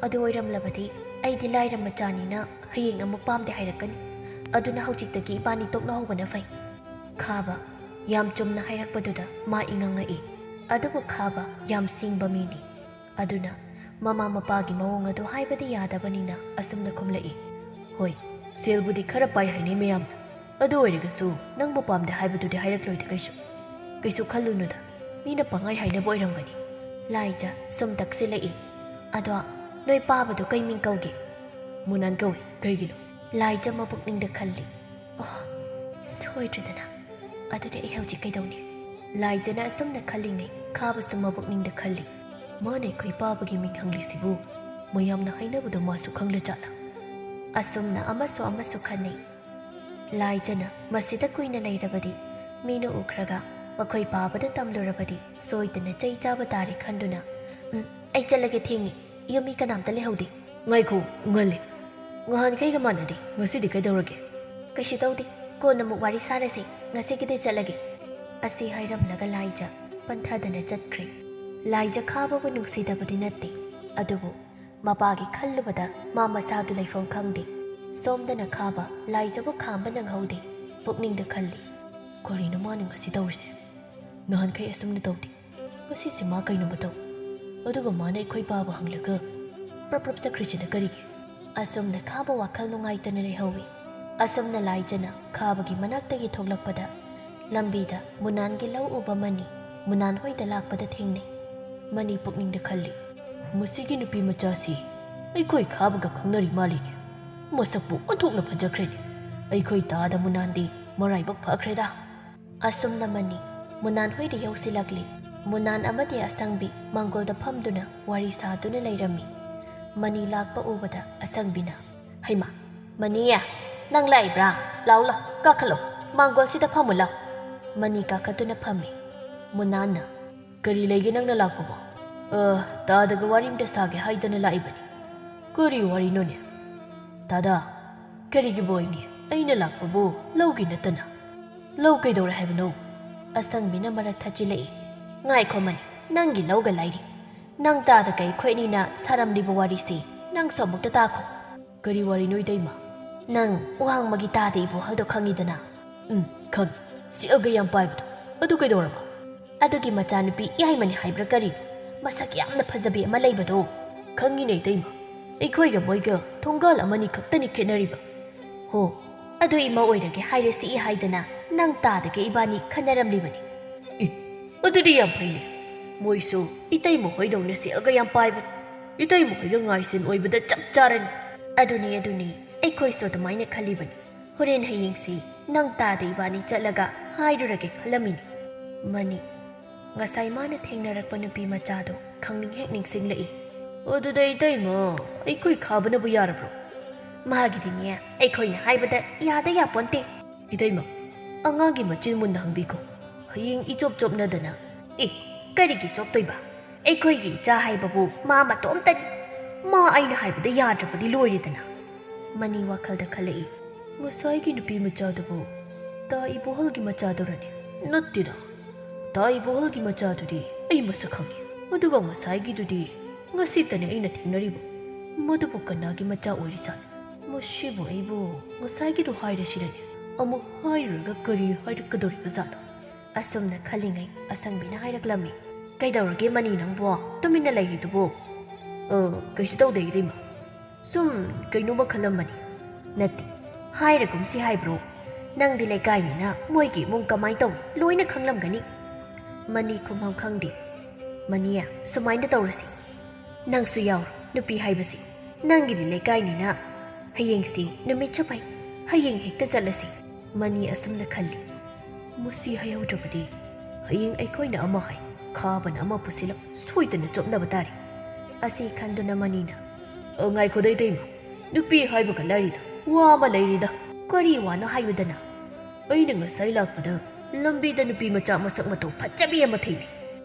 ꯑꯗꯨ ꯑꯣꯏꯔꯝꯂꯕꯗꯤ ꯑꯩꯗꯤ ꯂꯥꯏꯔ ꯃꯆꯥꯅꯤꯅ ꯍꯌꯦꯡ ꯑꯃꯨꯛ ꯄꯥꯝꯗꯦ ꯍꯥꯏꯔꯛꯀꯅꯤ꯫ ꯑꯗꯨꯅ ꯍꯧꯖꯤꯛꯇꯒꯤ ꯏꯕꯥꯅꯤ ꯇꯣꯛꯅꯍꯧꯕꯅ ꯐꯩ꯫ ꯈꯥꯕ ꯌꯥꯝ ꯆꯨꯝꯅ ꯍꯥꯏꯔꯛꯄꯗꯨꯗ ꯃꯥ ꯏꯉꯛꯉꯛꯏ꯫ ꯑꯗꯨꯕꯨ ꯈꯥꯕ ꯌꯥꯝ ꯁꯤꯡꯕ ꯃꯤꯅꯤ꯫ ꯑꯗꯨꯅ ꯃꯃꯥ ꯃꯄꯥꯒꯤ ꯃꯑꯣꯡ ꯑꯗꯨ ꯍꯥꯏꯕꯗꯤ ꯌꯥꯗꯕꯅꯤꯅ ꯑꯁꯨꯝꯅ ꯈꯨꯝꯂꯛꯏ, "ꯍꯣꯏ, ꯁꯦꯜꯕꯨꯗꯤ ꯈꯔ ꯄꯥꯏ ꯍꯥꯏꯅꯩ ꯃꯌꯥꯝꯅ꯫ ꯑꯗꯨ ꯑꯣꯏꯔꯒꯁꯨ ꯅꯪꯕꯨ ꯄꯥꯝꯗꯦ ꯍꯥꯏꯕꯗꯨꯗꯤ ꯍꯥꯏꯔꯛꯂꯣꯏꯗ ꯀꯩꯁꯨ꯫ ꯀꯩꯁꯨ ꯈꯜꯂꯨꯅꯨꯗ, ꯃꯤꯅ ꯄꯪꯍꯥꯏ ꯍꯥꯏꯅꯕ ꯑꯣꯏꯔꯝꯒꯅꯤ꯫" ꯂꯥꯏꯖ ꯁꯨꯝ ꯇꯛꯁꯤꯜꯂꯛꯏ꯫ "ꯑꯗꯣ ꯅꯣꯏ ꯄꯥꯕꯗꯣ ꯀꯩ ꯃꯤꯡ ꯀꯧꯒꯦ?" "ꯃꯨꯅꯥꯟ ꯀꯧꯏ꯫ ꯀꯩꯒꯤꯅꯣ?" ꯂꯥꯏꯖ ꯃꯄꯨꯛꯅꯤꯡꯗ ꯈꯜꯂꯤ꯫ "ꯑꯣ, ꯁꯣꯏꯗ꯭ꯔꯦꯗꯅ꯫ ꯑꯗꯨꯗꯤ ꯑꯩ ꯍꯧꯖꯤꯛ ꯀꯩꯗꯧꯅꯤ?" ꯂꯥꯏꯖꯅ ꯑꯁꯨꯝꯅ ꯈꯜꯂꯤꯉꯩ ꯈꯥꯕꯁꯨ ꯃꯄꯨꯛꯅꯤꯡꯗ ꯈꯜꯂꯤ, "ꯃꯥꯅ ꯑꯩꯈꯣꯏ ꯄꯥꯕꯒꯤ ꯃꯤꯡ ꯍꯪꯂꯤꯁꯤꯕꯨ ꯃꯌꯥꯝꯅ ꯍꯥꯏꯅꯕꯗꯣ ꯃꯥꯁꯨ ꯈꯪꯂꯖꯥꯠꯂꯥ?" ꯑꯁꯨꯝꯅ ꯑꯃꯁꯨ ꯑꯃꯁꯨ ꯈꯟꯅꯩ꯫ ꯂꯥꯏꯖꯅ ꯃꯁꯤꯗ ꯀꯨꯏꯅ ꯂꯩꯔꯕꯗꯤ ꯃꯤꯅ ꯎꯈ꯭ꯔꯒ ꯃꯈꯣꯏ ꯄꯥꯕꯗ ꯇꯝꯂꯨꯔꯕꯗꯤ ꯁꯣꯏꯗꯅ ꯆꯩ ꯆꯥꯕ ꯇꯥꯔꯦ ꯈꯟꯗꯨꯅ, "ꯎꯝ, ꯑꯩ ꯆꯠꯂꯒꯦ, ꯊꯦꯡꯉꯤ꯫ ꯌꯨꯝ ꯃꯤ ꯀꯅꯥꯝꯇ ꯂꯩꯍꯧꯗꯦ꯫" "ꯉꯥꯏꯈꯣ, ꯉꯜꯂꯤ꯫ ꯅꯍꯥꯟꯈꯩꯒ ꯃꯥꯟꯅꯗꯦ꯫ ꯉꯁꯤꯗꯤ ꯀꯩꯗꯧꯔꯒꯦ?" "ꯀꯩꯁꯨ ꯇꯧꯗꯦ꯫ ꯀꯣꯟꯅ ꯑꯃꯨꯛ ꯋꯥꯔꯤ ꯁꯥꯔꯁꯦ꯫ ꯉꯁꯤꯒꯤꯗꯤ ꯆꯠꯂꯒꯦ꯫" ꯑꯁꯤ ꯍꯥꯏꯔꯝꯂꯒ ꯂꯥꯏꯖ ꯄꯟꯊꯗꯅ ꯆꯠꯈ꯭ꯔꯦ꯫ ꯂꯥꯏꯖ ꯈꯥꯕꯕꯨ ꯅꯨꯡꯁꯤꯗꯕꯗꯤ ꯅꯠꯇꯦ, ꯑꯗꯨꯕꯨ ꯃꯄꯥꯒꯤ ꯈꯜꯂꯨꯕꯗ ꯃꯥ ꯃꯁꯥꯗꯨ ꯂꯩꯐꯝ ꯈꯪꯗꯦ꯫ ꯁꯣꯝꯗꯅ ꯈꯥꯕ ꯂꯥꯏꯖꯕꯨ ꯈꯥꯝꯕ ꯅꯪꯍꯧꯗꯦ꯫ ꯄꯨꯛꯅꯤꯡꯗ ꯈꯜꯂꯤ, "ꯀꯔꯤꯅꯣ ꯃꯥꯅ ꯉꯁꯤ ꯇꯧꯔꯤꯁꯦ? ꯅꯍꯥꯟꯈꯩ ꯑꯁꯨꯝꯅ ꯇꯧꯗꯦ꯫ ꯉꯁꯤꯁꯦ ꯃꯥ ꯀꯩꯅꯣ ꯃꯇꯧ? ꯑꯗꯨꯒ ꯃꯥꯅ ꯑꯩꯈꯣꯏ ꯄꯥꯕ ꯍꯪꯂꯒ ꯄ꯭ꯔꯞ ꯄ꯭ꯔꯞ ꯆꯠꯈ꯭ꯔꯤꯁꯤꯅ ꯀꯔꯤꯒꯤ?" ꯑꯁꯨꯝꯅ ꯈꯥꯕ ꯋꯥꯈꯜ ꯅꯨꯡꯉꯥꯏꯇꯅ ꯂꯩꯍꯧꯏ꯫ ꯑꯁꯨꯝꯅ ꯂꯥꯏꯖꯅ ꯈꯥꯕꯒꯤ ꯃꯅꯥꯛꯇꯒꯤ ꯊꯣꯛꯂꯛꯄꯗ ꯂꯝꯕꯤꯗ ꯃꯨꯅꯥꯟꯒꯤ ꯂꯧ ꯎꯕ ꯃꯅꯤ ꯃꯨꯅꯥꯟ ꯍꯣꯏꯗ ꯂꯥꯛꯄꯗ ꯊꯦꯡꯅꯩ꯫ ꯃꯅꯤ ꯄꯨꯛꯅꯤꯡꯗ ꯈꯜꯂꯤ, "ꯃꯁꯤꯒꯤ ꯅꯨꯄꯤ ꯃꯆꯥꯁꯤ ꯑꯩꯈꯣꯏ ꯈꯥꯕꯒ ꯈꯪꯅꯔꯤ ꯃꯥꯜꯂꯤꯅꯦ꯫ ꯃꯁꯛꯄꯨ ꯑꯣꯟꯊꯣꯛꯅ ꯐꯖꯈ꯭ꯔꯦꯅꯦ꯫ ꯑꯩꯈꯣꯏ ꯇꯥꯗ ꯃꯨꯅꯥꯟꯗꯤ ꯃꯔꯥꯏꯕꯛ ꯐꯈ꯭ꯔꯦꯗ꯫" ꯑꯁꯨꯝꯅ ꯃꯅꯤ ꯃꯨꯅꯥꯟ ꯍꯣꯏꯗ ꯌꯧꯁꯤꯜꯂꯛꯂꯤ꯫ ꯃꯨꯅꯥꯟ ꯑꯃꯗꯤ ꯑꯁꯪꯕꯤ ꯃꯥꯡꯒꯣꯜꯗ ꯐꯝꯗꯨꯅ ꯋꯥꯔꯤ ꯁꯥꯗꯨꯅ ꯂꯩꯔꯝꯃꯤ꯫ ꯃꯅꯤ ꯂꯥꯛꯄ ꯎꯕꯗ ꯑꯁꯪꯕꯤꯅ, "ꯍꯩꯃꯥ, ꯃꯅꯤ, ꯅꯪ ꯂꯥꯛꯏꯕ꯭ꯔꯥ? ꯂꯥꯎ, ꯂꯥꯎ, ꯀꯥꯈꯠꯂꯣ, ꯃꯥꯡꯒꯣꯜꯁꯤꯗ ꯐꯝꯃꯨ ꯂꯥꯎ꯫" ꯃꯅꯤ ꯀꯥꯈꯠꯇꯨꯅ ꯐꯝꯃꯤ꯫ ꯃꯨꯅꯥꯟꯅ, "ꯀꯔꯤ ꯂꯩꯒꯦ ꯅꯪꯅ ꯂꯥꯛꯄꯕꯣ?" "ꯑ, ꯇꯥꯗꯒ ꯋꯥꯔꯤ ꯑꯝꯇ ꯁꯥꯒꯦ ꯍꯥꯏꯗꯅ ꯂꯥꯛꯏꯕꯅꯤ꯫" "ꯀꯔꯤ ꯋꯥꯔꯤꯅꯣꯅꯦ?" "ꯇꯥꯗ, ꯀꯔꯤꯒꯤꯕꯨ ꯑꯣꯏꯅꯤ? ꯑꯩꯅ ꯂꯥꯛꯄꯕꯨ ꯂꯧꯒꯤ ꯅꯠꯇꯅ?" "ꯂꯧ ꯀꯩꯗꯧꯔꯦ ꯍꯥꯏꯕꯅꯣ?" ꯑꯁꯪꯕꯤꯅ ꯃꯔꯛ ꯊꯠꯆꯤꯜꯂꯛꯏ꯫ "ꯉꯥꯏꯈꯣ ꯃꯅꯤ, ꯅꯪꯒꯤ ꯂꯧꯒ ꯂꯥꯏꯔꯤ꯫ ꯅꯪ ꯇꯥꯗ ꯀꯩ ꯑꯩꯈꯣꯏ ꯑꯅꯤꯅ ꯁꯥꯔꯝꯂꯤꯕ ꯋꯥꯔꯤꯁꯤ ꯅꯪꯁꯨ ꯑꯃꯨꯛꯇ ꯇꯥꯈꯣ꯫" "ꯀꯔꯤ ꯋꯥꯔꯤꯅꯣ ꯏꯇꯩꯃ?" "ꯅꯪ ꯋꯥꯡꯃꯒꯤ ꯇꯥꯗ ꯏꯕꯣꯍꯜꯗꯣ ꯈꯪꯉꯤꯗꯅ?" "ꯎꯝ, ꯈꯪꯉꯤ꯫ ꯁꯤꯛꯑꯒ ꯌꯥꯝ ꯄꯥꯏꯕꯗꯣ꯫ ꯑꯗꯨ ꯀꯩꯗꯧꯔꯕ?" "ꯑꯗꯨꯒꯤ ꯃꯆꯥꯅꯨꯄꯤ ꯏꯌꯥꯏꯃꯅꯤ ꯍꯥꯏꯕ꯭ꯔꯥ ꯀꯔꯤ? ꯃꯁꯛ ꯌꯥꯝꯅ ꯐꯖꯕꯤ ꯑꯃ ꯂꯩꯕꯗꯣ꯫" "ꯈꯪꯉꯤꯅꯦ ꯏꯇꯩꯃ꯫ ꯑꯩꯈꯣꯏꯒ ꯃꯣꯏꯒ ꯊꯣꯡꯒꯥꯜ ꯑꯃꯅꯤ ꯈꯛꯇꯅꯤ ꯈꯦꯠꯅꯔꯤꯕ꯫" "ꯍꯣ, ꯑꯗꯨ ꯏꯃꯥ ꯑꯣꯏꯔꯒꯦ ꯍꯥꯏꯔꯦ ꯁꯤꯛꯏ ꯍꯥꯏꯗꯅ ꯅꯪ ꯇꯥꯗꯒ ꯏꯕꯥꯅꯤ ꯈꯟꯅꯔꯝꯂꯤꯕꯅꯤ꯫" "ꯑꯦ, ꯑꯗꯨꯗꯤ ꯌꯥꯝ ꯐꯩꯅꯦ꯫ ꯃꯣꯏꯁꯨ ꯏꯇꯩꯃ ꯍꯣꯏꯗꯧꯅ ꯁꯤꯛꯑꯒ ꯌꯥꯝ ꯄꯥꯏꯕꯅꯤ꯫ ꯏꯇꯩꯃ ꯍꯣꯏꯒ ꯉꯥꯏꯁꯦꯟ ꯑꯣꯏꯕꯗ ꯆꯞ ꯆꯥꯔꯅꯤ꯫" "ꯑꯗꯨꯅꯤ, ꯑꯗꯨꯅꯤ, ꯑꯩꯈꯣꯏꯁꯨ ꯑꯗꯨꯃꯥꯏꯅ ꯈꯜꯂꯤꯕꯅꯤ꯫ ꯍꯣꯔꯦꯟ ꯍꯌꯦꯡꯁꯤ ꯅꯪ ꯇꯥꯗ ꯏꯕꯥꯅꯤ ꯆꯠꯂꯒ ꯍꯥꯏꯔꯨꯔꯒꯦ ꯈꯜꯂꯝꯃꯤꯅꯤ꯫" ꯃꯅꯤ, ꯉꯁꯥꯏ ꯃꯥꯅ ꯊꯦꯡꯅꯔꯛꯄ ꯅꯨꯄꯤ ꯃꯆꯥꯗꯣ ꯈꯪꯅꯤꯡ ꯍꯦꯛ ꯅꯤꯡꯁꯤꯡꯂꯛꯏ꯫ "ꯑꯗꯨꯗ ꯏꯇꯩꯃ, ꯑꯩꯈꯣꯏ ꯈꯥꯕꯅꯕꯨ ꯌꯥꯔꯕ꯭ꯔꯣ?" "ꯃꯥꯒꯤꯗꯤꯅꯦ, ꯑꯩꯈꯣꯏꯅ ꯍꯥꯏꯕꯗ ꯌꯥꯗ ꯌꯥꯄꯣꯟꯇꯦ꯫" "ꯏꯇꯩꯃ, ꯑꯉꯥꯡꯒꯤ ꯃꯆꯤꯟ ꯃꯨꯟꯅ ꯍꯪꯕꯤꯈꯣ꯫ ꯍꯌꯦꯡ ꯏꯆꯣꯞ ꯆꯣꯞꯅꯗꯅ꯫" "ꯑꯦ, ꯀꯔꯤꯒꯤ ꯆꯣꯞꯇꯣꯏꯕ? ꯑꯩꯈꯣꯏꯒꯤ ꯏꯆꯥ ꯍꯥꯏꯕꯕꯨ ꯃꯥ ꯃꯇꯣꯝꯇꯅꯤ꯫ ꯃꯥ ꯑꯩꯅ ꯍꯥꯏꯕꯗ ꯌꯥꯗ꯭ꯔꯕꯗꯤ ꯂꯣꯏꯔꯦꯗꯅ꯫" ꯃꯅꯤ ꯋꯥꯈꯜꯗ ꯈꯜꯂꯛꯏ꯫ "ꯉꯁꯥꯏꯒꯤ ꯅꯨꯄꯤ ꯃꯆꯥꯗꯨꯕꯨ ꯇꯥ ꯏꯕꯣꯍꯜꯒꯤ ꯃꯆꯥꯗꯨꯔꯅꯦ?" "ꯅꯠꯇꯦꯗ, ꯇꯥ ꯏꯕꯣꯍꯜꯒꯤ ꯃꯆꯥꯗꯨꯗꯤ ꯑꯩ ꯃꯁꯛ ꯈꯪꯉꯤ꯫ ꯑꯗꯨꯒ ꯉꯁꯥꯏꯒꯤꯗꯨꯗꯤ ꯉꯁꯤꯇꯅꯦ ꯑꯩꯅ ꯊꯦꯡꯅꯔꯤꯕ꯫ ꯃꯗꯨꯕꯨ ꯀꯅꯥꯒꯤ ꯃꯆꯥ ꯑꯣꯏꯔꯤꯖꯥꯠꯅꯣ? ꯃꯁꯤꯕꯨ ꯑꯩꯕꯨ ꯉꯁꯥꯏꯒꯤꯗꯨ ꯍꯥꯏꯔꯁꯤꯔꯅꯦ? ꯑꯃꯨꯛ ꯍꯥꯏꯔꯨꯔꯒ ꯀꯔꯤ ꯍꯥꯏꯔꯛꯀꯗꯧꯔꯤꯕꯖꯥꯠꯅꯣ?" ꯑꯁꯨꯝꯅ ꯈꯜꯂꯤꯉꯩ ꯑꯁꯪꯕꯤꯅ ꯍꯥꯏꯔꯛꯂꯝꯃꯤ꯫ "ꯀꯩꯗꯧꯔꯒꯦ ꯃꯅꯤ ꯅꯪꯕꯣ ꯇꯨꯃꯤꯟꯅ ꯂꯩꯔꯤꯗꯨꯕꯨ?" "ꯑ, ꯀꯩꯁꯨ ꯇꯧꯗꯦ ꯏꯇꯩꯃ꯫ ꯁꯨꯝ ꯀꯩꯅꯣꯝꯃ ꯈꯜꯂꯝꯕꯅꯤ꯫" "ꯅꯠꯇꯦ, ꯍꯥꯏꯔꯒꯨꯝꯁꯤ ꯍꯥꯏꯕ꯭ꯔꯣ? ꯅꯪꯗꯤ ꯂꯩꯀꯥꯏꯅꯤꯅ ꯃꯣꯏꯒꯤ ꯏꯃꯨꯡ ꯀꯃꯥꯏ ꯇꯧꯏ ꯂꯣꯏꯅ ꯈꯪꯂꯝꯒꯅꯤ꯫" ꯃꯅꯤ ꯈꯨꯝꯐꯝ ꯈꯪꯗꯦ꯫ "ꯃꯅꯤ, ꯁꯨꯃꯥꯏꯅ ꯇꯧꯔꯁꯤ, ꯅꯪꯁꯨ ꯌꯥꯎꯔꯣ꯫ ꯅꯨꯄꯤ ꯍꯥꯏꯕꯁꯤ ꯅꯪꯒꯤꯗꯤ ꯂꯩꯀꯥꯏꯅꯤꯅ ꯍꯌꯦꯡꯁꯤ ꯅꯨꯃꯤꯠꯁꯨ ꯐꯩ, ꯍꯌꯦꯡ ꯍꯦꯛꯇ ꯆꯠꯂꯁꯤ꯫" ꯃꯅꯤ ꯑꯁꯨꯝꯅ ꯈꯜꯂꯤ꯫ "ꯃꯁꯤ ꯍꯥꯏꯍꯧꯗ꯭ꯔꯕꯗꯤ ꯍꯌꯦꯡ ꯑꯩꯈꯣꯏꯅ ꯑꯃ ꯍꯥꯏ, ꯈꯥꯕꯅ ꯑꯃ ꯄꯨꯁꯤꯜꯂꯛ, ꯁꯣꯏꯗꯅ ꯆꯣꯞꯅꯕ ꯇꯥꯔꯦ꯫" ꯑꯁꯤ ꯈꯟꯗꯨꯅ ꯃꯅꯤꯅ, "ꯑ, ꯉꯥꯏꯈꯣꯗ ꯏꯇꯩꯃ, ꯅꯨꯄꯤ ꯍꯥꯏꯕꯒ ꯂꯥꯏꯔꯤꯗ, ꯋꯥ ꯑꯃ ꯂꯩꯔꯤꯗ꯫" "ꯀꯔꯤ ꯋꯥꯅꯣ ꯍꯥꯏꯌꯨꯗꯅ?" "ꯑꯩꯅ ꯉꯁꯥꯏ ꯂꯥꯛꯄꯗ ꯂꯝꯕꯤꯗ ꯅꯨꯄꯤ ꯃꯆꯥ ꯃꯁꯛ ꯃꯇꯧ ꯐꯖꯕꯤ ꯑꯃ ꯊꯦꯡꯅꯩ꯫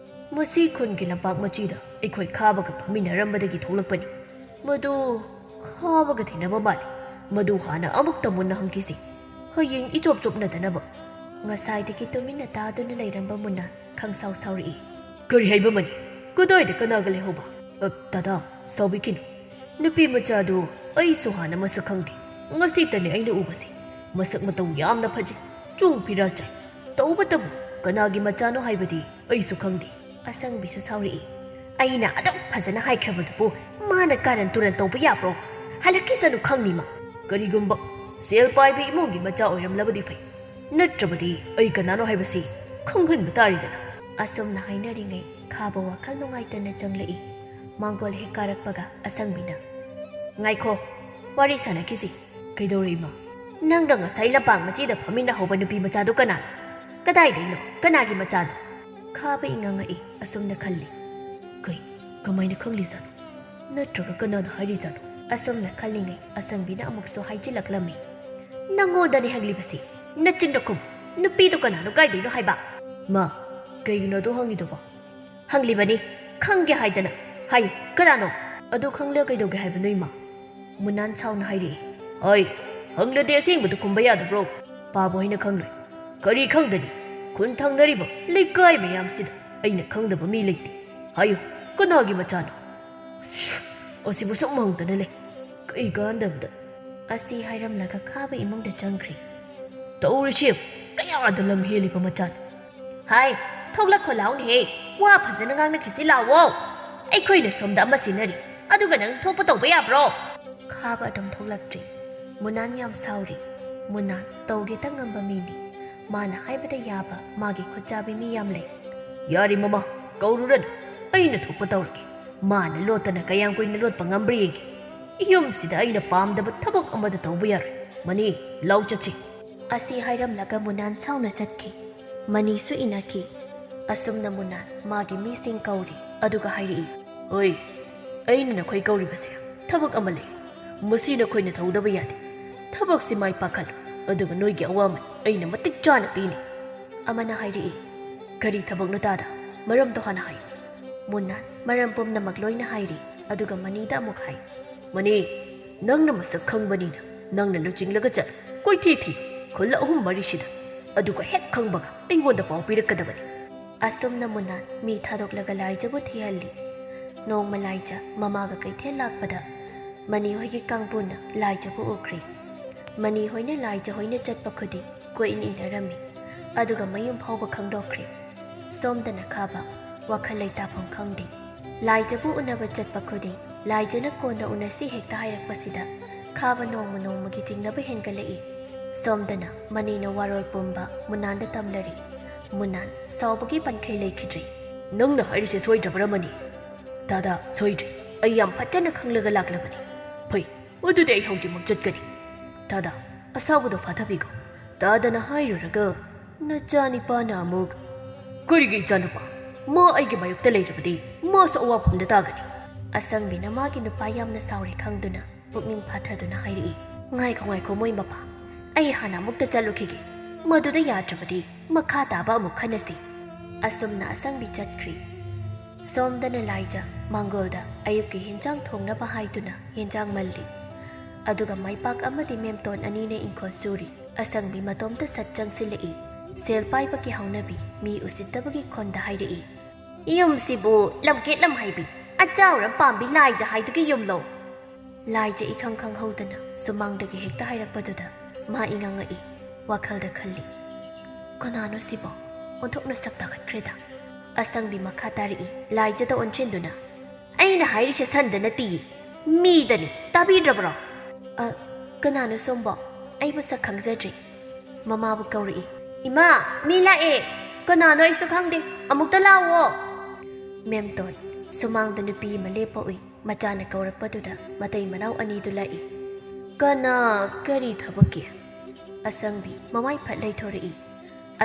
ꯃꯁꯤ ꯈꯨꯟꯒꯤ ꯂꯝꯄꯥꯛ ꯃꯆꯤꯗ ꯑꯩꯈꯣꯏ ꯈꯥꯕꯒ ꯐꯝꯃꯤꯟꯅꯔꯝꯕꯗꯒꯤ ꯊꯣꯛꯂꯛꯄꯅꯤ꯫ ꯃꯗꯨ ꯈꯥꯕꯒ ꯊꯦꯡꯅꯕ ꯃꯥꯜꯂꯤ꯫ ꯃꯗꯨ ꯍꯥꯟꯅ ꯑꯃꯨꯛꯇ ꯃꯨꯟꯅ ꯍꯪꯈꯤꯁꯤ, ꯍꯌꯦꯡ ꯏꯆꯣꯞ ꯆꯣꯞꯅꯗꯅꯕ꯫" ꯉꯁꯥꯏꯗꯒꯤ ꯇꯨꯃꯤꯟꯅ ꯇꯥꯗꯨꯅ ꯂꯩꯔꯝꯕ ꯃꯨꯟꯅ ꯈꯪꯁꯥꯎ ꯁꯥꯎꯔꯛꯏ꯫ "ꯀꯔꯤ ꯍꯥꯏꯕ ꯃꯅꯤ? ꯀꯗꯥꯏꯗ ꯀꯅꯥꯒ ꯂꯩꯍꯧꯕ?" "ꯑ, ꯗꯥꯗꯥ, ꯁꯥꯎꯕꯤꯈꯤꯅꯨ꯫ ꯅꯨꯄꯤ ꯃꯆꯥꯗꯨ ꯑꯩꯁꯨ ꯍꯥꯟꯅ ꯃꯁꯛ ꯈꯪꯗꯦ꯫ ꯉꯁꯤꯇꯅꯦ ꯑꯩꯅ ꯎꯕꯁꯦ꯫ ꯃꯁꯛ ꯃꯇꯧ ꯌꯥꯝꯅ ꯐꯖꯩ꯫ ꯆꯨꯡ ꯐꯤꯔꯥ ꯆꯥꯏ꯫ ꯇꯧꯕꯇꯕꯨ ꯀꯅꯥꯒꯤ ꯃꯆꯥꯅꯣ ꯍꯥꯏꯕꯗꯤ ꯑꯩꯁꯨ ꯈꯪꯗꯦ꯫" ꯑꯁꯪꯕꯤꯁꯨ ꯁꯥꯎꯔꯛꯏ꯫ "ꯑꯩꯅ ꯑꯗꯨꯛ ꯐꯖꯅ ꯍꯥꯏꯈ꯭ꯔꯕꯗꯨꯕꯨ ꯃꯥꯅ ꯀꯥꯔꯟ ꯇꯨꯔꯟ ꯇꯧꯕ ꯌꯥꯕ꯭ꯔꯣ? ꯍꯜꯂꯛꯈꯤꯁꯅꯨ ꯈꯪꯅꯤ ꯃꯥ꯫ ꯀꯔꯤꯒꯨꯝꯕ ꯁꯦꯜ ꯄꯥꯏꯕ ꯏꯃꯨꯡꯒꯤ ꯃꯆꯥ ꯑꯣꯏꯔꯝꯂꯕꯗꯤ ꯐꯩ, ꯅꯠꯇ꯭ꯔꯕꯗꯤ ꯑꯩ ꯀꯅꯥꯅꯣ ꯍꯥꯏꯕꯁꯤ ꯈꯪꯍꯟꯕ ꯇꯥꯔꯦꯗꯅ꯫" ꯑꯁꯨꯝꯅ ꯍꯥꯏꯅꯔꯤꯉꯩ ꯈꯥꯕ ꯋꯥꯈꯜ ꯅꯨꯡꯉꯥꯏꯇꯅ ꯆꯪꯂꯛꯏ꯫ ꯃꯥꯡꯒꯣꯜ ꯍꯦꯛ ꯀꯥꯔꯛꯄꯒ ꯑꯁꯪꯕꯤꯅ, "ꯉꯥꯏꯈꯣ, ꯋꯥꯔꯤ ꯁꯥꯟꯅꯈꯤꯁꯤ꯫" "ꯀꯩꯗꯧꯔꯦ ꯏꯃꯥ?" "ꯅꯪꯒ ꯉꯁꯥꯏ ꯂꯝꯄꯥꯛ ꯃꯆꯤꯗ ꯐꯝꯃꯤꯟꯅꯍꯧꯕ ꯅꯨꯄꯤ ꯃꯆꯥꯗꯨ ꯀꯅꯥꯅꯣ? ꯀꯗꯥꯏꯗꯩꯅꯣ? ꯀꯅꯥꯒꯤ ꯃꯆꯥꯅꯣ?" ꯈꯥꯕ ꯏꯉꯛꯉꯛꯏ꯫ ꯑꯁꯨꯝꯅ ꯈꯜꯂꯤ꯫ "ꯀꯩ? ꯀꯃꯥꯏꯅ ꯈꯪꯂꯤꯖꯥꯠꯅꯣ? ꯅꯠꯇ꯭ꯔꯒ ꯀꯅꯥꯅ ꯍꯥꯏꯔꯤꯖꯥꯠꯅꯣ?" ꯑꯁꯨꯝꯅ ꯈꯜꯂꯤꯉꯩ ꯑꯁꯪꯕꯤꯅ ꯑꯃꯨꯛꯁꯨ ꯍꯥꯏꯖꯤꯜꯂꯛꯂꯝꯃꯤ꯫ "ꯅꯪꯉꯣꯟꯗꯅꯤ ꯍꯪꯂꯤꯕꯁꯤ꯫ ꯅꯆꯤꯟꯗꯣ ꯈꯨꯝ꯫ ꯅꯨꯄꯤꯗꯣ ꯀꯅꯥꯅꯣ, ꯀꯥꯏꯗꯩꯅꯣ ꯍꯥꯏꯕ?" "ꯃꯥ, ꯀꯩꯒꯤꯅꯣ ꯑꯗꯨ ꯍꯪꯉꯤꯗꯨꯕꯣ?" "ꯍꯪꯂꯤꯕꯅꯤ, ꯈꯪꯒꯦ ꯍꯥꯏꯗꯅ꯫ ꯍꯥꯏꯌꯨ, ꯀꯅꯥꯅꯣ?" "ꯑꯗꯨ ꯈꯪꯂꯒ ꯀꯩꯗꯧꯒꯦ ꯍꯥꯏꯕꯅꯣ ꯏꯃꯥ?" ꯃꯨꯅꯥꯟ ꯁꯥꯎꯅ ꯍꯥꯏꯔꯛꯏ꯫ "ꯍꯣꯏ, ꯍꯪꯂꯗꯤ ꯑꯁꯦꯡꯕꯗꯨ ꯈꯨꯝꯕ ꯌꯥꯗꯕ꯭ꯔꯣ? ꯄꯥꯕ ꯍꯣꯏꯅ ꯈꯪꯂꯣꯏ꯫ ꯀꯔꯤ ꯈꯪꯗꯅꯤ? ꯈꯨꯟ ꯊꯪꯅꯔꯤꯕ ꯂꯩꯀꯥꯏ ꯃꯌꯥꯝꯁꯤꯗ ꯑꯩꯅ ꯈꯪꯗꯕ ꯃꯤ ꯂꯩꯇꯦ꯫ ꯍꯥꯏꯌꯨ, ꯀꯅꯥꯒꯤ ꯃꯆꯥꯅꯣ?" "ꯑꯁꯤꯕꯨ ꯁꯨꯝ ꯍꯪꯗꯅ ꯂꯩ꯫ ꯀꯩ ꯀꯥꯟꯗꯕꯗ꯫" ꯑꯁꯤ ꯍꯥꯏꯔꯝꯂꯒ ꯈꯥꯕ ꯏꯃꯨꯡꯗ ꯆꯪꯈ꯭ꯔꯦ꯫ "ꯇꯧꯔꯤꯁꯤ ꯌꯦꯡꯉꯨ, ꯀꯌꯥꯗ ꯂꯝ ꯍꯦꯜꯂꯤꯕ ꯃꯆꯥꯅꯣ!" "ꯍꯥꯏ, ꯊꯣꯛꯂꯛꯈꯣ ꯂꯥꯎꯅꯦꯍꯦ꯫ ꯋꯥ ꯐꯖꯅ ꯉꯥꯡꯅꯈꯤꯁꯤ ꯂꯥꯎꯋꯣ꯫ ꯑꯩꯈꯣꯏꯅ ꯁꯣꯝꯗ ꯑꯃ ꯁꯤꯟꯅꯔꯤ, ꯑꯗꯨꯒ ꯅꯪ ꯊꯣꯛꯄ ꯇꯧꯕ ꯌꯥꯕ꯭ꯔꯣ?" ꯈꯥꯕ ꯑꯗꯨꯝ ꯊꯣꯛꯂꯛꯇ꯭ꯔꯤ꯫ ꯃꯨꯅꯥꯟ ꯌꯥꯝ ꯁꯥꯎꯔꯤ꯫ ꯃꯨꯅꯥꯟ ꯇꯧꯒꯦꯇ ꯉꯝꯕ ꯃꯤꯅꯤ꯫ ꯃꯥꯅ ꯍꯥꯏꯕꯗ ꯌꯥꯕ ꯃꯥꯒꯤ ꯈꯨꯠꯆꯥꯕꯤ ꯃꯤ ꯌꯥꯝ ꯂꯩ꯫ "ꯌꯥꯔꯦ ꯃꯃꯥ, ꯀꯧꯔꯨꯔꯅꯨ꯫ ꯑꯩꯅ ꯊꯣꯛꯄ ꯇꯧꯔꯒꯦ꯫ ꯃꯥꯅ ꯂꯣꯠꯇꯅ ꯀꯌꯥꯝ ꯀꯨꯏꯅ ꯂꯣꯠꯄ ꯉꯝꯕ꯭ꯔꯥ ꯌꯦꯡꯒꯦ꯫ ꯌꯨꯝꯁꯤꯗ ꯑꯩꯅ ꯄꯥꯝꯗꯕ ꯊꯕꯛ ꯑꯃꯗ ꯇꯧꯕ ꯌꯥꯔꯣꯏ꯫ ꯃꯅꯤ, ꯂꯥꯎ ꯆꯠꯁꯤ꯫" ꯑꯁꯤ ꯍꯥꯏꯔꯝꯂꯒ ꯃꯨꯅꯥꯟ ꯁꯥꯎꯅ ꯆꯠꯈꯤ꯫ ꯃꯅꯤꯁꯨ ꯏꯟꯅꯈꯤ꯫ ꯑꯁꯨꯝꯅ ꯃꯨꯅꯥꯟ ꯃꯥꯒꯤ ꯃꯤꯁꯤꯡ ꯀꯧꯔꯤ, ꯑꯗꯨꯒ ꯍꯥꯏꯔꯛꯏ꯫ "ꯍꯣꯏ, ꯑꯩꯅ ꯅꯈꯣꯏ ꯀꯧꯔꯤꯕꯁꯦ ꯊꯕꯛ ꯑꯃ ꯂꯩ꯫ ꯃꯁꯤ ꯅꯈꯣꯏꯅ ꯇꯧꯗꯕ ꯌꯥꯗꯦ꯫ ꯊꯕꯛꯁꯤ ꯃꯥꯏ ꯄꯥꯛꯍꯜꯂꯨ, ꯑꯗꯨꯒ ꯅꯣꯏꯒꯤ ꯑꯋꯥꯃꯟ ꯑꯩꯅ ꯃꯇꯤꯛ ꯆꯥꯅ ꯄꯤꯅꯤ꯫" ꯑꯃꯅ ꯍꯥꯏꯔꯛꯏ꯫ "ꯀꯔꯤ ꯊꯕꯛꯅꯣ ꯇꯥꯗ? ꯃꯔꯝꯗꯣ ꯍꯥꯟꯅ ꯍꯥꯏꯌꯨ꯫" ꯃꯨꯟꯅ ꯃꯔꯝ ꯄꯨꯝꯅꯃꯛ ꯂꯣꯏꯅ ꯍꯥꯏꯔꯤ, ꯑꯗꯨꯒ ꯃꯅꯤꯗ ꯑꯃꯨꯛ ꯍꯥꯏ꯫ "ꯃꯅꯤ, ꯅꯪꯅ ꯃꯁꯛ ꯈꯪꯕꯅꯤꯅ ꯅꯪꯅ ꯂꯨꯆꯤꯡꯂꯒ ꯆꯠ, ꯀꯣꯏꯊꯤ ꯊꯤ, ꯈꯨꯜ ꯑꯍꯨꯝ ꯃꯔꯤꯁꯤꯗ꯫ ꯑꯗꯨꯒ ꯍꯦꯛ ꯈꯪꯕꯒ ꯑꯩꯉꯣꯟꯗ ꯄꯥꯎ ꯄꯤꯔꯛꯀꯗꯕꯅꯤ꯫ ꯑꯁꯨꯝꯅ ꯃꯨꯅꯥꯟ ꯃꯤ ꯊꯥꯗꯣꯛꯂꯒ ꯂꯥꯏꯖꯕꯨ ꯊꯤꯍꯜꯂꯤ꯫ ꯅꯣꯡꯃ ꯂꯥꯏꯖ ꯃꯃꯥꯒ ꯀꯩꯊꯦꯜ ꯂꯥꯛꯄꯗ ꯃꯅꯤ ꯍꯣꯏꯒꯤ ꯀꯥꯡꯕꯨꯅ ꯂꯥꯏꯖꯕꯨ ꯎꯈ꯭ꯔꯦ꯫ ꯃꯅꯤ ꯍꯣꯏꯅ ꯂꯥꯏꯖ ꯍꯣꯏꯅ ꯆꯠꯄ ꯈꯨꯗꯤꯡ ꯀꯣꯏꯏꯟ ꯏꯟꯅꯔꯝꯃꯤ꯫ ꯑꯗꯨꯒ ꯃꯌꯨꯝ ꯐꯥꯎꯕ ꯈꯪꯗꯣꯛꯈ꯭ꯔꯦ꯫ ꯁꯣꯝꯗꯅ ꯈꯥꯕ ꯋꯥꯈꯜ ꯂꯩꯇꯥꯐꯝ ꯈꯪꯗꯦ꯫ ꯂꯥꯏꯖꯕꯨ ꯎꯅꯕ ꯆꯠꯄ ꯈꯨꯗꯤꯡ ꯂꯥꯏꯖꯅ ꯀꯣꯟꯅ ꯎꯅꯁꯤ ꯍꯦꯛꯇ ꯍꯥꯏꯔꯛꯄꯁꯤꯗ ꯈꯥꯕ ꯅꯣꯡꯃ ꯅꯣꯡꯃꯒꯤ ꯆꯤꯡꯅꯕ ꯍꯦꯟꯒꯠꯂꯛꯏ꯫ ꯁꯣꯝꯗꯅ ꯃꯅꯤꯅ ꯋꯥꯔꯣꯜ ꯄꯨꯝꯕ ꯃꯨꯅꯥꯟꯗ ꯇꯝꯂꯔꯤ꯫ ꯃꯨꯅꯥꯟ ꯁꯥꯎꯕꯒꯤ ꯄꯟꯈꯩ ꯂꯩꯈꯤꯗ꯭ꯔꯦ꯫ ꯅꯪꯅ ꯍꯥꯏꯔꯤꯁꯦ ꯁꯣꯏꯗ꯭ꯔꯕꯔ ꯃꯅꯤ? ꯗꯥꯗꯥ, ꯁꯣꯏꯗ꯭ꯔꯦ꯫ ꯑꯩ ꯌꯥꯝ ꯐꯖꯅ ꯈꯪꯂꯒ ꯂꯥꯛꯂꯕꯅꯤ꯫ ꯐꯩ, ꯑꯗꯨꯗꯤ ꯑꯩ ꯍꯧꯖꯤꯛꯃꯛ ꯆꯠꯀꯅꯤ꯫ ꯗꯥꯗꯥ, ꯑꯁꯥꯎꯕꯗꯣ ꯐꯥꯊꯕꯤꯈꯣ꯫ ꯗꯥꯗꯥꯅ ꯍꯥꯏꯔꯨꯔꯒ ꯅꯆꯥꯅꯤꯄꯥꯅ ꯑꯃꯨꯛ, "ꯀꯔꯤꯒꯤ ꯏꯆꯥꯅꯨꯄꯥ? ꯃꯥ ꯑꯩꯒꯤ ꯃꯥꯌꯣꯛꯇ ꯂꯩꯔꯕꯗꯤ ꯃꯥꯁꯨ ꯑꯋꯥꯐꯝꯗ ꯇꯥꯒꯅꯤ"꯫ ꯑꯁꯪꯕꯤꯅ ꯃꯥꯒꯤ ꯅꯨꯄꯥ ꯌꯥꯝꯅ ꯁꯥꯎꯔꯦ ꯈꯪꯗꯨꯅ ꯄꯨꯛꯅꯤꯡ ꯐꯥꯊꯗꯨꯅ ꯍꯥꯏꯔꯛꯏ, "ꯉꯥꯏꯈꯣ, ꯉꯥꯏꯈꯣ, ꯃꯣꯏ ꯃꯄꯥ, ꯑꯩ ꯍꯥꯟꯅ ꯑꯃꯨꯛꯇ ꯆꯠꯂꯨꯈꯤꯒꯦ, ꯃꯗꯨꯗ ꯌꯥꯗ꯭ꯔꯕꯗꯤ ꯃꯈꯥ ꯇꯥꯕ ꯑꯃꯨꯛ ꯈꯟꯅꯁꯤ"꯫ ꯑꯁꯨꯝꯅ ꯑꯁꯪꯕꯤ ꯆꯠꯈ꯭ꯔꯤ꯫ ꯁꯣꯝꯗꯅ ꯂꯥꯏꯖ ꯃꯥꯡꯒꯣꯜꯗ ꯑꯌꯨꯛꯀꯤ ꯍꯦꯟꯖꯥꯡ ꯊꯣꯡꯅꯕ ꯍꯥꯏꯗꯨꯅ ꯍꯦꯟꯖꯥꯡ ꯃꯜꯂꯤ꯫ ꯑꯗꯨꯒ ꯃꯥꯏꯄꯥꯛ ꯑꯃꯗꯤ ꯃꯦꯝꯇꯣꯟ ꯑꯅꯤꯅ ꯏꯪꯈꯣꯜ ꯁꯨꯔꯤ꯫ ꯑꯁꯪꯕꯤ ꯃꯇꯣꯝꯇ ꯁꯠ ꯆꯪꯁꯤꯜꯂꯛꯏ꯫ ꯁꯦꯜ ꯄꯥꯏꯕꯒꯤ ꯍꯧꯅꯕꯤ ꯃꯤ ꯎꯁꯤꯠꯇꯕꯒꯤ ꯈꯣꯟꯗ ꯍꯥꯏꯔꯛꯏ, "ꯌꯨꯝꯁꯤꯕꯨ ꯂꯝꯀꯦꯠ ꯂꯝꯍꯩꯕꯤ, ꯑꯆꯥꯎꯔꯝ ꯄꯥꯝꯕꯤ ꯂꯥꯏꯖ ꯍꯥꯏꯗꯨꯒꯤ ꯌꯨꯝꯂꯣ?" ꯂꯥꯏꯖ ꯏꯈꯪ ꯈꯪꯍꯧꯗꯅ ꯁꯨꯃꯥꯡꯗꯒꯤ ꯍꯦꯛꯇ ꯍꯥꯏꯔꯛꯄꯗꯨꯗ ꯃꯥ ꯏꯉꯛꯉꯛꯏ꯫ ꯋꯥꯈꯜꯗ ꯈꯜꯂꯤ, "ꯀꯅꯥꯅꯣ ꯁꯤꯕꯣ? ꯑꯣꯟꯊꯣꯛꯅ ꯁꯛ ꯇꯥꯈꯠꯈ꯭ꯔꯦꯗ"꯫ ꯑꯁꯪꯕꯤ ꯃꯈꯥ ꯇꯥꯔꯛꯏ, ꯂꯥꯏꯖꯗ ꯑꯣꯟꯁꯤꯟꯗꯨꯅ, "ꯑꯩꯅ ꯍꯥꯏꯔꯤꯁꯦ ꯁꯟꯗ ꯅꯠꯇꯤꯌꯦ, ꯃꯤꯗꯅꯤ, ꯇꯥꯕꯤꯗ꯭ꯔꯕ꯭ꯔꯣ?" "ꯑ, ꯀꯅꯥꯅꯣ ꯁꯣꯝꯕꯣ? ꯑꯩꯕꯨ ꯁꯛ ꯈꯪꯖꯗ꯭ꯔꯤ"꯫ ꯃꯃꯥꯕꯨ ꯀꯧꯔꯛꯏ, "ꯏꯃꯥ, ꯃꯤ ꯂꯥꯛꯑꯦ꯫ ꯀꯅꯥꯅꯣ ꯑꯩꯁꯨ ꯈꯪꯗꯦ, ꯑꯃꯨꯛꯇ ꯂꯥꯛꯑꯣ"꯫ ꯃꯦꯝꯇꯣꯟ, ꯁꯨꯃꯥꯡꯗ ꯅꯨꯄꯤ ꯑꯃ ꯂꯦꯞꯄ ꯎꯏ꯫ ꯃꯆꯥꯅ ꯀꯧꯔꯛꯄꯗꯨꯗ ꯃꯇꯩ ꯃꯅꯥꯎ ꯑꯅꯤꯗꯨ ꯂꯥꯛꯏ꯫ "ꯀꯅꯥ, ꯀꯔꯤ ꯊꯕꯛꯀꯤ?" ꯑꯁꯪꯕꯤ ꯃꯃꯥꯏ ꯐꯠ ꯂꯩꯊꯣꯔꯛꯏ꯫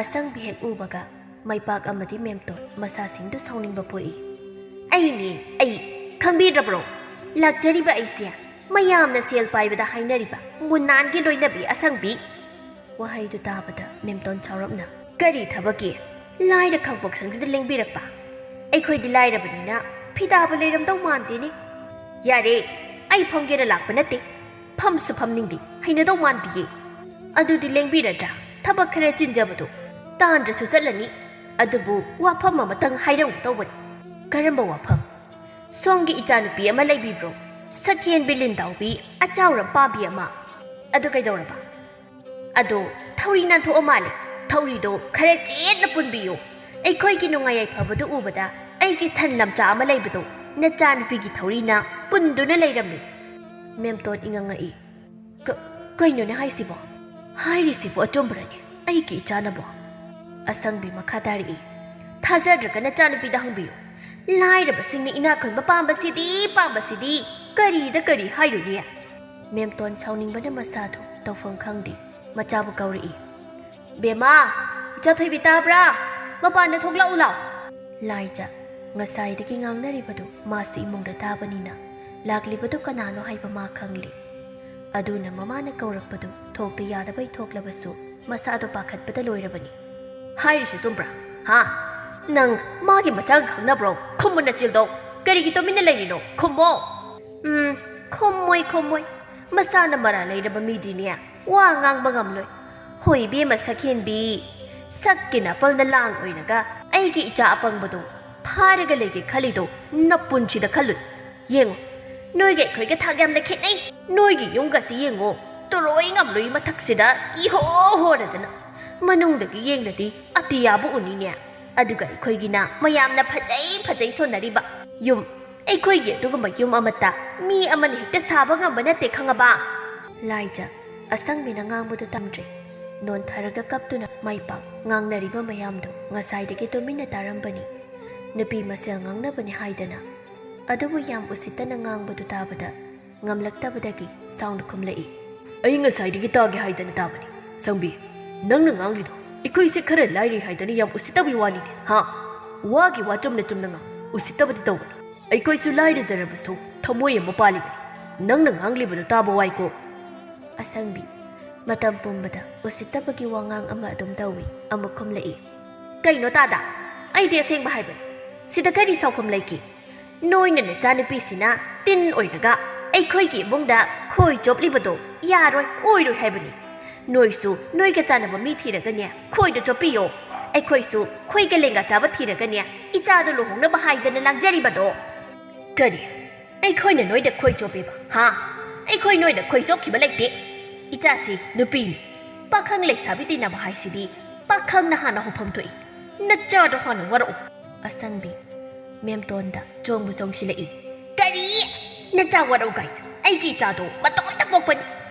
ꯑꯁꯪꯕꯤ ꯍꯦꯛ ꯎꯕꯒ ꯃꯩꯄꯥꯛ ꯑꯃꯗꯤ ꯃꯦꯝꯇꯣꯟ ꯃꯁꯥꯁꯤꯡꯗꯨ ꯁꯥꯎꯅꯤꯡꯕ ꯄꯣꯛꯏ꯫ "ꯑꯩꯅꯦ, ꯑꯩ, ꯈꯪꯕꯤꯗ꯭ꯔꯕ꯭ꯔꯣ? ꯂꯥꯛꯆꯔꯤꯕ ꯑꯩꯁꯦ ꯃꯌꯥꯝꯅ ꯁꯦꯜ ꯄꯥꯏꯕꯗ ꯍꯥꯏꯅꯔꯤꯕ ꯃꯨꯅꯥꯟꯒꯤ ꯂꯣꯏꯅꯕꯤ ꯑꯁꯪꯕꯤ"꯫ ꯋꯥꯍꯩꯗꯨ ꯇꯥꯕꯗ ꯃꯦꯝꯇꯣꯟ ꯁꯥꯎꯔꯞꯅ, "ꯀꯔꯤ ꯊꯕꯛꯀꯤ? ꯂꯥꯏꯔ ꯈꯥꯡꯄꯣꯛꯁꯪꯁꯤꯗ ꯂꯦꯡꯕꯤꯔꯛꯄ? ꯑꯩꯈꯣꯏꯗꯤ ꯂꯥꯏꯔꯕꯅꯤꯅ ꯐꯤꯗꯥꯕꯨ ꯂꯩꯔꯝꯗꯧ ꯃꯥꯟꯗꯦꯅꯦ"꯫ "ꯌꯥꯔꯦ, ꯑꯩ ꯐꯝꯒꯦꯅ ꯂꯥꯛꯄ ꯅꯠꯇꯦ꯫ ꯐꯝꯁꯨ ꯐꯝꯅꯤꯡꯗꯦ, ꯍꯩꯅꯗꯧ ꯃꯥꯟꯗꯤꯌꯦ"꯫ "ꯑꯗꯨꯗꯤ ꯂꯦꯡꯕꯤꯔꯗ꯭ꯔꯥ? ꯊꯕꯛ ꯈꯔ ꯆꯤꯟꯖꯕꯗꯣ ꯇꯥꯟꯗ꯭ꯔꯁꯨ ꯆꯠꯂꯅꯤ꯫ ꯑꯗꯨꯕꯨ ꯋꯥꯐꯝ ꯑꯃꯇꯪ ꯍꯥꯏꯔꯝꯒꯦ ꯇꯧꯕꯅꯤ꯫ ꯀꯔꯝꯕ ꯋꯥꯐꯝ? ꯁꯣꯝꯒꯤ ꯏꯆꯥꯅꯨꯄꯤ ꯑꯃ ꯂꯩꯕꯤꯕ꯭ꯔꯣ? ꯁꯛꯍꯦꯟꯕꯤ ꯂꯤꯟꯗꯥꯎꯕꯤ ꯑꯆꯥꯎꯔꯝ ꯄꯥꯝꯕꯤ ꯑꯃ꯫ ꯑꯗꯨ ꯀꯩꯗꯧꯔꯕ? ꯑꯗꯣ ꯊꯧꯔꯤ ꯅꯥꯟꯊꯣꯛꯑ ꯃꯥꯜꯂꯦ꯫ ꯊꯧꯔꯤꯗꯣ ꯈꯔ ꯆꯦꯠꯅ ꯄꯨꯟꯕꯤꯌꯨ꯫ ꯑꯩꯈꯣꯏꯒꯤ ꯅꯨꯡꯉꯥꯏ ꯌꯥꯏꯐꯕꯗꯨ ꯎꯕꯗ ꯑꯩꯒꯤ ꯁꯟ ꯂꯝꯆꯥ ꯑꯃ ꯂꯩꯕꯗꯣ ꯅꯆꯥꯅꯨꯄꯤꯒꯤ ꯊꯧꯔꯤꯅ ꯄꯨꯟꯗꯨꯅ ꯂꯩꯔꯝꯃꯤ꯫ ꯃꯦꯝꯇꯣꯟ ꯏꯉꯛꯉꯛꯏ꯫ "ꯀ-, ꯀꯩꯅꯣꯅꯦ ꯍꯥꯏꯁꯤꯕꯣ? ꯍꯥꯏꯔꯤꯁꯤꯕꯨ ꯑꯆꯨꯝꯕ꯭ꯔꯅꯦ? ꯑꯩꯒꯤ ꯏꯆꯥꯅꯕꯣ?" ꯑꯁꯪꯕꯤ ꯃꯈꯥ ꯇꯥꯔꯛꯏ꯫ "ꯊꯥꯖꯗ꯭ꯔꯒ ꯅꯆꯥꯅꯨꯄꯤꯗ ꯍꯪꯕꯤꯌꯨ꯫ ꯂꯥꯏꯔꯕꯁꯤꯡꯅ ꯏꯅꯥꯛ ꯈꯨꯟꯕ ꯄꯥꯝꯕꯁꯤꯗꯤ, ꯄꯥꯝꯕꯁꯤꯗꯤ ꯀꯔꯤꯗ ꯀꯔꯤ ꯍꯥꯏꯔꯨꯅꯤ?" ꯃꯦꯝꯇꯣꯟ ꯁꯥꯎꯅꯤꯡꯕꯅ ꯃꯁꯥꯗꯨ ꯇꯧꯐꯝ ꯈꯪꯗꯦ꯫ ꯃꯆꯥꯕꯨ ꯀꯧꯔꯛꯏ꯫ "ꯕꯦꯝꯃ, ꯏꯆꯥ ꯊꯣꯏꯕꯤ ꯇꯥꯕ꯭ꯔꯥ? ꯃꯄꯥꯟꯗ ꯊꯣꯛꯂꯛꯎ ꯂꯥꯎ꯫" ꯂꯥꯏꯖ ꯉꯁꯥꯏꯗꯒꯤ ꯉꯥꯡꯅꯔꯤꯕꯗꯨ ꯃꯥꯁꯨ ꯏꯃꯨꯡꯗ ꯇꯥꯕꯅꯤꯅ ꯂꯥꯛꯂꯤꯕꯗꯨ ꯀꯅꯥꯅꯣ ꯍꯥꯏꯕ ꯃꯥ ꯈꯪꯂꯤ꯫ ꯑꯗꯨꯅ ꯃꯃꯥꯅ ꯀꯧꯔꯛꯄꯗꯨ ꯊꯣꯛꯇ ꯌꯥꯗꯕꯩ ꯊꯣꯛꯂꯕꯁꯨ ꯃꯁꯥꯗꯣ ꯄꯥꯈꯠꯄꯗ ꯂꯣꯏꯔꯕꯅꯤ꯫ "ꯍꯥꯏꯔꯤꯁꯦ ꯆꯨꯝꯕ꯭ꯔꯥ? ꯍꯥ? ꯅꯪ ꯃꯥꯒꯤ ꯃꯆꯥꯒ ꯈꯪꯅꯕ꯭ꯔꯣ? ꯈꯨꯝꯃꯨ ꯅꯆꯤꯜꯗꯣ꯫ ꯀꯔꯤꯒꯤ ꯇꯨꯃꯤꯟꯅ ꯂꯩꯔꯤꯅꯣ? ꯈꯨꯝꯃꯣ!" "ꯎꯝ, ꯈꯨꯝꯃꯣꯏ, ꯈꯨꯝꯃꯣꯏ꯫ ꯃꯁꯥꯅ ꯃꯔꯥ ꯂꯩꯔꯕ ꯃꯤꯗꯤꯅꯦ ꯋꯥ ꯉꯥꯡꯕ ꯉꯝꯂꯣꯏ꯫ ꯍꯣꯏ ꯏꯕꯦꯝꯃ ꯁꯛꯍꯦꯟꯕꯤ, ꯁꯛꯀꯤ ꯅꯥꯄꯜꯅ ꯂꯥꯡ ꯑꯣꯏꯔꯒ ꯑꯩꯒꯤ ꯏꯆꯥ ꯑꯄꯪꯕꯗꯣ ꯐꯥꯔꯒ ꯂꯩꯒꯦ ꯈꯜꯂꯤꯗꯣ ꯅꯄꯨꯟꯁꯤꯗ ꯈꯜꯂꯨ꯫ ꯌꯦꯡꯉꯣ, ꯅꯣꯏꯒ ꯑꯩꯈꯣꯏꯒ ꯊꯥꯛ ꯌꯥꯝꯅ ꯈꯦꯠꯅꯩ꯫ ꯅꯣꯏꯒꯤ ꯌꯨꯝꯒꯁꯤ ꯌꯦꯡꯉꯣ, ꯇꯨꯔꯣꯏ ꯉꯝꯂꯣꯏ ꯃꯊꯛꯁꯤꯗ ꯏꯍꯣ ꯍꯣꯔꯗꯅ꯫ ꯃꯅꯨꯡꯗꯒꯤ ꯌꯦꯡꯂꯗꯤ ꯑꯇꯤꯌꯥꯕꯨ ꯎꯅꯤꯅꯦ꯫ ꯑꯗꯨꯒ ꯑꯩꯈꯣꯏꯒꯤꯅ ꯃꯌꯥꯝꯅ ꯐꯖꯩ ꯐꯖꯩ ꯁꯣꯟꯅꯔꯤꯕ ꯌꯨꯝ꯫ ꯑꯩꯈꯣꯏꯒꯤ ꯑꯗꯨꯒꯨꯝꯕ ꯌꯨꯝ ꯑꯃꯠꯇ ꯃꯤ ꯑꯃꯅ ꯍꯦꯛꯇ ꯁꯥꯕ ꯉꯝꯕ ꯅꯠꯇꯦ, ꯈꯪꯉꯕ?" ꯂꯥꯏꯖ ꯑꯁꯪꯕꯤꯅ ꯉꯥꯡꯕꯗꯨ ꯇꯝꯗ꯭ꯔꯦ꯫ ꯅꯣꯟꯊꯔꯒ ꯀꯞꯇꯨꯅ ꯃꯥꯏ ꯄꯥꯛ ꯉꯥꯡꯅꯔꯤꯕ ꯃꯌꯥꯝꯗꯨ ꯉꯁꯥꯏꯗꯒꯤ ꯇꯨꯃꯤꯟꯅ ꯇꯥꯔꯝꯕꯅꯤ꯫ ꯅꯨꯄꯤ ꯃꯁꯦꯜ ꯉꯥꯡꯅꯕꯅꯤ ꯍꯥꯏꯗꯅ꯫ ꯑꯗꯨꯕꯨ ꯌꯥꯝ ꯎꯁꯤꯠꯇꯅ ꯉꯥꯡꯕꯗꯨ ꯇꯥꯕꯗ ꯉꯝꯂꯛꯇꯕꯗꯒꯤ ꯁꯥꯎꯅ ꯈꯨꯝꯂꯛꯏ꯫ "ꯑꯩ ꯉꯁꯥꯏꯗꯒꯤ ꯇꯥꯒꯦ ꯍꯥꯏꯗꯅ ꯇꯥꯕꯅꯤ꯫ ꯁꯪꯕꯤ, ꯅꯪꯅ ꯉꯥꯡꯂꯤꯗꯣ ꯑꯩꯈꯣꯏꯁꯦ ꯈꯔ ꯂꯥꯏꯔꯩ ꯍꯥꯏꯗꯅ ꯌꯥꯝ ꯎꯁꯤꯠꯇꯕꯒꯤ ꯋꯥꯅꯤꯅꯦ, ꯍꯥ? ꯋꯥꯒꯤ ꯋꯥ ꯆꯨꯝꯅ ꯆꯨꯝꯅ ꯉꯥꯡ, ꯎꯁꯤꯠꯇꯕꯗꯤ ꯇꯧꯒꯅꯨ꯫ ꯑꯩꯈꯣꯏꯁꯨ ꯂꯥꯏꯔꯖꯔꯕꯁꯨ ꯊꯃꯣꯏ ꯑꯃ ꯄꯥꯜꯂꯤꯕꯅꯤ꯫ ꯅꯪꯅ ꯉꯥꯡꯂꯤꯕꯗꯣ ꯇꯥꯕ ꯋꯥꯏꯀꯣ꯫" ꯑꯁꯪꯕꯤ ꯃꯇꯝ ꯄꯨꯝꯕꯗ ꯎꯁꯤꯠꯇꯕꯒꯤ ꯋꯥꯉꯥꯡ ꯑꯃ ꯑꯗꯨꯝ ꯇꯧꯏ꯫ ꯑꯃꯨꯛ ꯈꯨꯝꯂꯛꯏ꯫ "ꯀꯩꯅꯣ ꯇꯥꯗ? ꯑꯩꯗꯤ ꯑꯁꯦꯡꯕ ꯍꯥꯏꯕꯅꯤ꯫ ꯁꯤꯗ ꯀꯔꯤ ꯁꯥꯎꯐꯝ ꯂꯩꯒꯦ? ꯅꯣꯏꯅ ꯅꯆꯥꯅꯨꯄꯤꯁꯤꯅ ꯇꯤꯟ ꯑꯣꯏꯔꯒ ꯑꯩꯈꯣꯏꯒꯤ ꯏꯃꯨꯡꯗ ꯈꯣꯏ ꯆꯣꯞꯂꯤꯕꯗꯣ ꯌꯥꯔꯣꯏ, ꯑꯣꯏꯔꯣꯏ ꯍꯥꯏꯕꯅꯤ꯫ ꯅꯣꯏꯁꯨ ꯅꯣꯏꯒ ꯆꯥꯟꯅꯕ ꯃꯤ ꯊꯤꯔꯒꯅꯦ, ꯈꯣꯏꯗ ꯆꯣꯞꯄꯤꯌꯣ꯫ ꯑꯩꯈꯣꯏꯁꯨ ꯈꯣꯏꯒ ꯂꯦꯡꯒ ꯆꯥꯕ ꯊꯤꯔꯒꯅꯦ, ꯏꯆꯥꯗꯣ ꯂꯨꯍꯣꯡꯅꯕ ꯍꯥꯏꯗꯅ ꯂꯥꯡꯖꯔꯤꯕꯗꯣ꯫ ꯀꯔꯤ? ꯑꯩꯈꯣꯏꯅ ꯅꯣꯏꯗ ꯈꯣꯏ ꯆꯣꯞꯄꯤꯕ? ꯍꯥ? ꯑꯩꯈꯣꯏ ꯅꯣꯏꯗ ꯈꯣꯏ ꯆꯣꯞꯈꯤꯕ ꯂꯩꯇꯦ꯫ ꯏꯆꯥꯁꯤ ꯅꯨꯄꯤꯅꯤ꯫ ꯄꯥꯈꯪ ꯂꯩꯁꯥꯕꯤ ꯇꯤꯟꯅꯕ ꯍꯥꯏꯁꯤꯗꯤ ꯄꯥꯈꯪꯅ ꯍꯥꯟꯅ ꯍꯧꯐꯝ ꯊꯣꯛꯏ꯫ ꯅꯆꯥꯗꯣ ꯍꯥꯟꯅ ꯋꯥꯔꯛꯎ꯫ ꯑꯁꯪꯕꯤ ꯃꯦꯝꯇꯣꯟꯗ ꯆꯣꯡꯕ ꯆꯣꯡꯁꯤꯜꯂꯛꯏ꯫ ꯀꯔꯤ? ꯅꯆꯥ ꯋꯥꯔꯛꯎ ꯀꯥꯏꯅ? ꯑꯩꯒꯤ ꯏꯆꯥꯗꯣ ꯃꯇꯣꯝꯇ ꯄꯣꯛꯄꯅꯤ꯫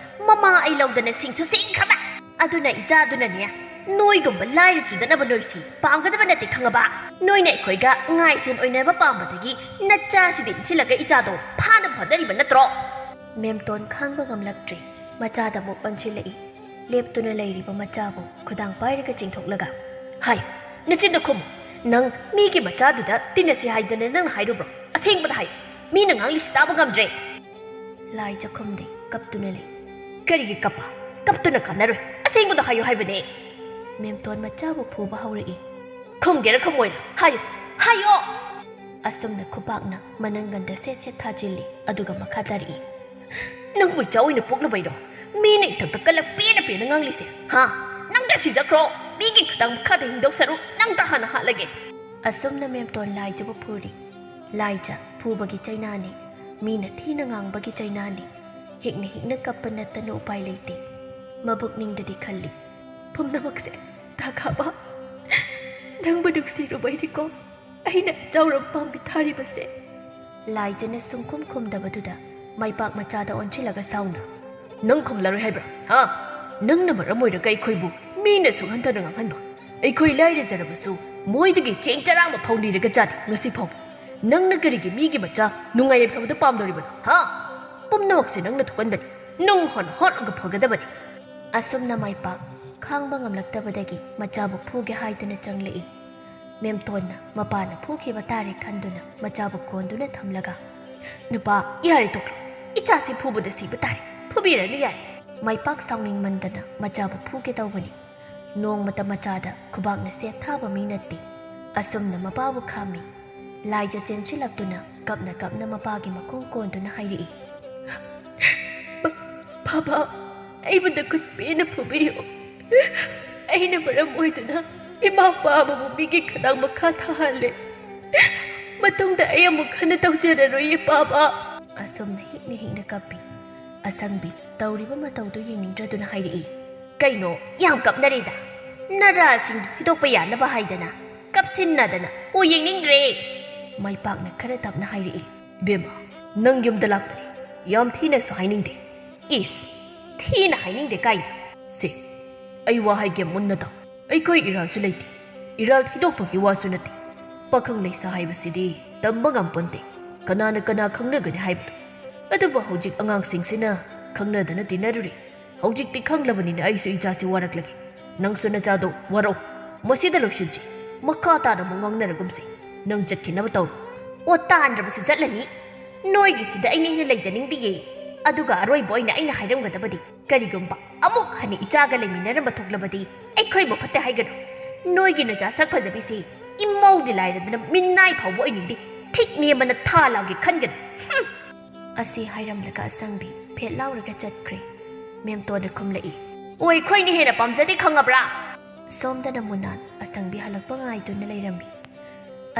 ꯃꯃꯥ ꯑꯩ ꯂꯧꯗꯅ ꯁꯤꯡꯁꯨ ꯁꯤꯡꯈ꯭ꯔꯕ꯫ ꯑꯗꯨꯅ ꯏꯆꯥꯗꯨꯅꯅꯦ, ꯅꯣꯏꯒꯨꯝꯕ ꯂꯥꯏꯔ ꯆꯨꯗꯅꯕ ꯅꯣꯏꯁꯤ ꯄꯥꯝꯒꯗꯕ ꯅꯠꯇꯦ, ꯈꯪꯉꯕ? ꯅꯣꯏꯅ ꯑꯩꯈꯣꯏꯒ ꯉꯥꯏꯁꯦꯟ ꯑꯣꯏꯅꯕ ꯄꯥꯝꯕꯗꯒꯤ ꯅꯆꯥꯁꯤꯗ ꯏꯟꯁꯤꯜꯂꯒ ꯏꯆꯥꯗꯣ ꯐꯥꯅꯕ ꯍꯣꯠꯅꯔꯤꯕ ꯅꯠꯇ꯭ꯔꯣ? ꯃꯦꯝꯇꯣꯟ ꯈꯥꯡꯕ ꯉꯝꯂꯛꯇ꯭ꯔꯦ꯫ ꯃꯆꯥꯗ ꯑꯃꯨꯛ ꯑꯣꯟꯁꯤꯜꯂꯛꯏ꯫ ꯂꯦꯞꯇꯨꯅ ꯂꯩꯔꯤꯕ ꯃꯆꯥꯕꯨ ꯈꯨꯗꯥꯡ ꯄꯥꯏꯔꯒ ꯆꯤꯡꯊꯣꯛꯂꯒ, ꯍꯥꯏ, ꯅꯆꯤꯟꯗ ꯈꯨꯝꯃꯨ꯫ ꯅꯪ ꯃꯤꯒꯤ ꯃꯆꯥꯗꯨꯗ ꯇꯤꯟꯅꯁꯤ ꯍꯥꯏꯗꯅ ꯅꯪꯅ ꯍꯥꯏꯔꯨꯕ꯭ꯔꯣ? ꯑꯁꯦꯡꯕꯗ ꯍꯥꯏ, ꯃꯤꯅ ꯉꯥꯡꯂꯤꯁꯤ ꯇꯥꯕ ꯉꯝꯗ꯭ꯔꯦ꯫ ꯂꯥꯏꯖ ꯈꯨꯝꯗꯦ, ꯀꯞꯇꯨꯅ ꯂꯩ꯫ ꯀꯔꯤꯒꯤ ꯀꯞꯄ? ꯀꯞꯇꯨꯅ ꯀꯥꯟꯅꯔꯣꯏ꯫ ꯑꯁꯦꯡꯕꯗꯣ ꯍꯥꯏꯌꯨ ꯍꯥꯏꯕꯅꯦ꯫ ꯃꯦꯝꯇꯣꯟ ꯃꯆꯥꯕꯨ ꯐꯨꯕ ꯍꯧꯔꯛꯏ꯫ ꯈꯨꯝꯒꯦꯔꯥ ꯈꯨꯝꯃꯣꯏꯔꯥ? ꯍꯥꯏꯌꯨ! ꯍꯥꯏꯌꯣ! ꯑꯁꯨꯝꯅ ꯈꯨꯄꯥꯛꯅ ꯃꯅꯪꯒꯟꯗ ꯁꯦꯠ ꯁꯦꯠ ꯊꯥꯖꯤꯜꯂꯤ, ꯑꯗꯨꯒ ꯃꯈꯥ ꯇꯥꯔꯛꯏ꯫ ꯅꯪꯕꯨ ꯏꯆꯥ ꯑꯣꯏꯅ ꯄꯣꯛꯂꯕꯩꯔꯣ? ꯃꯤꯅ ꯏꯊꯛꯇ ꯀꯜꯂꯛ ꯄꯦꯅ ꯄꯦꯅ ꯉꯥꯡꯂꯤꯁꯦ, ꯍꯥ? ꯅꯪꯇ ꯁꯤꯖꯈ꯭ꯔꯣ! ꯃꯤꯒꯤ ꯈꯨꯗꯥꯡ ꯃꯈꯥꯗ ꯍꯤꯡꯗꯧ ꯁꯔꯨꯛ ꯅꯪꯇ ꯍꯥꯟꯅ ꯍꯥꯠꯂꯒꯦ꯫ ꯑꯁꯨꯝꯅ ꯃꯦꯝꯇꯣꯟ ꯂꯥꯏꯖꯕꯨ ꯐꯨꯔꯤ꯫ ꯂꯥꯏꯖ ꯐꯨꯕꯒꯤ ꯆꯩꯅꯥꯅꯤ, ꯃꯤꯅ ꯊꯤꯅ ꯉꯥꯡꯕꯒꯤ ꯆꯩꯅꯥꯅꯤ꯫ ꯍꯤꯛꯅ ꯍꯤꯛꯅ ꯀꯞꯄ ꯅꯠꯇꯅ ꯎꯄꯥꯏ ꯂꯩꯇꯦ꯫ ꯃꯕꯨꯛꯅꯤꯡꯗꯗꯤ ꯈꯜꯂꯤ, ꯄꯨꯝꯅꯃꯛꯁꯦ ꯇꯥꯈꯥꯕ, ꯅꯪꯕꯨ ꯅꯨꯡꯁꯤꯔꯨꯕꯩꯅꯤꯀꯣ ꯑꯩꯅ ꯆꯥꯎꯔꯝ ꯄꯥꯝꯕꯤ ꯊꯥꯔꯤꯕꯁꯦ꯫ ꯂꯥꯏꯖꯅ ꯁꯨꯡꯈꯨꯝ ꯈꯨꯝꯗꯕꯗꯨꯗ ꯃꯥꯏꯄꯥꯛ ꯃꯆꯥꯗ ꯑꯣꯟꯁꯤꯜꯂꯒ ꯁꯥꯎꯅ, ꯅꯪ ꯈꯨꯝꯂꯔꯣꯏ ꯍꯥꯏꯕ꯭ꯔꯥ? ꯍꯥ? ꯅꯪꯅ ꯃꯔꯝ ꯑꯣꯏꯔꯒ ꯑꯩꯈꯣꯏꯕꯨ ꯃꯤꯅ ꯁꯨꯛꯍꯟꯊꯅ ꯉꯥꯡꯍꯟꯕ꯫ ꯑꯩꯈꯣꯏ ꯂꯥꯏꯔꯖꯔꯕꯁꯨ ꯃꯣꯏꯗꯒꯤ ꯆꯦꯡ ꯆꯔꯥ ꯑꯃ ꯐꯥꯎ ꯅꯤꯔꯒ ꯆꯥꯗꯦ ꯉꯁꯤ ꯐꯥꯎꯕ꯫ ꯅꯪꯅ ꯀꯔꯤꯒꯤ ꯃꯤꯒꯤ ꯃꯆꯥ ꯅꯨꯡꯉꯥꯏ ꯌꯥꯏꯐꯕꯗ ꯄꯥꯝꯗꯧꯔꯤꯕꯅꯣ? ꯍꯥ? ꯄꯨꯝꯅꯃꯛꯁꯦ ꯅꯪꯅ ꯊꯣꯛꯍꯟꯕꯅꯤ꯫ ꯅꯪ ꯍꯥꯟꯅ ꯍꯥꯠꯂꯒ ꯐꯒꯗꯕꯅꯤ꯫ ꯑꯁꯨꯝꯅ ꯃꯥꯏꯄꯥꯛ ꯈꯥꯡꯕ ꯉꯝꯂꯛꯇꯕꯗꯒꯤ ꯃꯆꯥꯕꯨ ꯐꯨꯒꯦ ꯍꯥꯏꯗꯨꯅ ꯆꯪꯂꯛꯏ꯫ ꯃꯦꯝꯇꯣꯟꯅ ꯃꯄꯥꯅ ꯐꯨꯈꯤꯕ ꯇꯥꯔꯦ ꯈꯟꯗꯨꯅ ꯃꯆꯥꯕꯨ ꯀꯣꯟꯗꯨꯅ ꯊꯝꯂꯒ, "ꯅꯨꯄꯥ, ꯌꯥꯔꯦ ꯇꯣꯛꯂꯣ꯫ ꯏꯆꯥꯁꯤ ꯐꯨꯕꯗ ꯁꯤꯕ ꯇꯥꯔꯦ꯫ ꯐꯨꯕꯤꯔꯅꯨ ꯌꯥꯔꯦ꯫" ꯃꯥꯏꯄꯥꯛ ꯁꯥꯎꯅꯤꯡꯃꯟꯗꯅ ꯃꯆꯥꯕꯨ ꯐꯨꯒꯦ ꯇꯧꯕꯅꯤ꯫ ꯅꯣꯡꯃꯇ ꯃꯆꯥꯗ ꯈꯨꯕꯥꯛꯅ ꯁꯦꯠ ꯊꯥꯕ ꯃꯤ ꯅꯠꯇꯦ꯫ ꯑꯁꯨꯝꯅ ꯃꯄꯥꯕꯨ ꯈꯥꯝꯃꯤ꯫ ꯂꯥꯏꯖ ꯆꯦꯟꯁꯤꯜꯂꯛꯇꯨꯅ ꯀꯞꯅ ꯀꯞꯅ ꯃꯄꯥꯒꯤ ꯃꯈꯣꯡ ꯀꯣꯟꯗꯨꯅ ꯍꯥꯏꯔꯛꯏ, "ꯕ-, ꯕꯥꯕꯥ, ꯑꯩꯕꯨ ꯅꯈꯨꯠ ꯄꯦꯟꯅ ꯐꯨꯕꯤꯌꯨ꯫ ꯑꯩꯅ ꯃꯔꯝ ꯑꯣꯏꯗꯨꯅ ꯏꯃꯥ ꯄꯥꯕꯕꯨ ꯃꯤꯒꯤ ꯈꯗꯥꯡ ꯃꯈꯥ ꯊꯥꯍꯜꯂꯦ꯫ ꯃꯇꯨꯡꯗ ꯑꯩ ꯑꯃꯨꯛ ꯍꯟꯅ ꯇꯧꯖꯔꯔꯣꯏꯌꯦ ꯄꯥꯕ꯫ ꯑꯁꯨꯝꯅ ꯍꯤꯛꯅ ꯍꯤꯛꯅ ꯀꯞꯄꯤ꯫ ꯑꯁꯪꯕꯤ ꯇꯧꯔꯤꯕ ꯃꯇꯧꯗꯨ ꯌꯦꯡꯅꯤꯡꯗ꯭ꯔꯗꯨꯅ ꯍꯥꯏꯔꯛꯏ꯫ ꯀꯩꯅꯣ ꯌꯥꯝ ꯀꯞꯅꯔꯤꯗ? ꯅꯔꯥꯜꯁꯤꯡꯗꯨ ꯊꯤꯗꯣꯛꯄ ꯌꯥꯅꯕ ꯍꯥꯏꯗꯅ ꯀꯞꯁꯤꯟꯅꯗꯅ ꯎ ꯌꯦꯡꯅꯤꯡꯗ꯭ꯔꯦ꯫ ꯃꯥꯏ ꯄꯥꯛꯅ ꯈꯔ ꯇꯞꯅ ꯍꯥꯏꯔꯛꯏ꯫ ꯕꯦꯝꯃ, ꯅꯪ ꯌꯨꯝꯗ ꯂꯥꯛꯄꯅꯤ꯫ ꯌꯥꯝ ꯊꯤꯅꯁꯨ ꯍꯥꯏꯅꯤꯡꯗꯦ꯫ ꯏꯁ, ꯊꯤꯅ ꯍꯥꯏꯅꯤꯡꯗꯦ ꯀꯥꯏꯅ꯫ ꯁꯦ, ꯑꯩ ꯋꯥ ꯍꯥꯏꯒꯦ ꯃꯨꯟꯅ ꯇꯥꯎ꯫ ꯑꯩꯈꯣꯏ ꯏꯔꯥꯜꯁꯨ ꯂꯩꯇꯦ꯫ ꯏꯔꯥꯜ ꯊꯤꯗꯣꯛꯄꯒꯤ ꯋꯥꯁꯨ ꯅꯠꯇꯦ꯫ ꯄꯥꯈꯪ ꯂꯩꯁꯥ ꯍꯥꯏꯕꯁꯤꯗꯤ ꯇꯝꯕ ꯉꯝꯄꯣꯟꯇꯦ꯫ ꯀꯅꯥꯅ ꯀꯅꯥ ꯈꯪꯅꯒꯅꯤ ꯍꯥꯏꯕꯗꯣ꯫ ꯑꯗꯨꯕꯨ ꯍꯧꯖꯤꯛ ꯑꯉꯥꯡꯁꯤꯡꯁꯤꯅ ꯈꯪꯅꯗꯅ ꯇꯤꯟꯅꯔꯨꯔꯦ꯫ ꯍꯧꯖꯤꯛꯇꯤ ꯈꯪꯂꯕꯅꯤꯅ ꯑꯩꯁꯨ ꯏꯆꯥꯁꯤ ꯋꯥꯔꯛꯂꯒꯦ꯫ ꯅꯪꯁꯨ ꯅꯆꯥꯗꯣ ꯋꯥꯔꯛꯑꯣ꯫ ꯃꯁꯤꯗ ꯂꯣꯏꯁꯤꯟꯁꯤ꯫ ꯃꯈꯥ ꯇꯥꯅ ꯑꯃꯨꯛ ꯉꯥꯡꯅꯔꯒꯨꯝꯁꯤ꯫ ꯅꯪ ꯆꯠꯈꯤꯅꯕ ꯇꯧꯔꯣ꯫ ꯑꯣ, ꯇꯥꯟꯗ꯭ꯔꯕꯁꯨ ꯆꯠꯂꯅꯤ꯫ ꯅꯣꯏꯒꯤꯁꯤꯗ ꯑꯩꯅ ꯍꯦꯟꯅ ꯂꯩꯖꯅꯤꯡꯗꯤꯌꯦ꯫ ꯑꯗꯨꯒ ꯑꯔꯣꯏꯕ ꯑꯣꯏꯅ ꯑꯩꯅ ꯍꯥꯏꯔꯝꯒꯗꯕꯗꯤ, ꯀꯔꯤꯒꯨꯝꯕ ꯑꯃꯨꯛ ꯍꯟꯅ ꯏꯆꯥꯒ ꯂꯩꯃꯤꯟꯅꯔꯝꯕ ꯊꯣꯛꯂꯕꯗꯤ ꯑꯩꯈꯣꯏꯕꯨ ꯐꯠꯇꯦ ꯍꯥꯏꯒꯅꯨ꯫ ꯅꯣꯏꯒꯤ ꯅꯆꯥ ꯁꯛ ꯐꯖꯕꯤꯁꯤ ꯏꯃꯧꯗꯤ ꯂꯥꯏꯔꯗꯅ ꯃꯤꯅꯥꯏ ꯐꯥꯎꯕ ꯑꯣꯏꯅꯤꯡꯗꯦ꯫ ꯊꯤꯛ ꯅꯦꯝꯕꯅ ꯊꯥ ꯂꯥꯎꯒꯦ ꯈꯟꯒꯅꯨ꯫ ꯍꯨꯝ! ꯑꯁꯤ ꯍꯥꯏꯔꯝꯂꯒ ꯑꯁꯪꯕꯤ ꯐꯦꯠ ꯂꯥꯎꯔꯒ ꯆꯠꯈ꯭ꯔꯦ꯫ ꯃꯦꯝꯇꯣꯟꯅ ꯈꯨꯝꯂꯛꯏ꯫ ꯑꯣ, ꯑꯩꯈꯣꯏꯅ ꯍꯦꯟꯅ ꯄꯥꯝꯖꯗꯦ ꯈꯪꯉꯕ꯭ꯔꯥ? ꯁꯣꯝꯗꯅ ꯃꯨꯅꯥꯟ ꯑꯁꯪꯕꯤ ꯍꯜꯂꯛꯄ ꯉꯥꯏꯗꯨꯅ ꯂꯩꯔꯝꯃꯤ꯫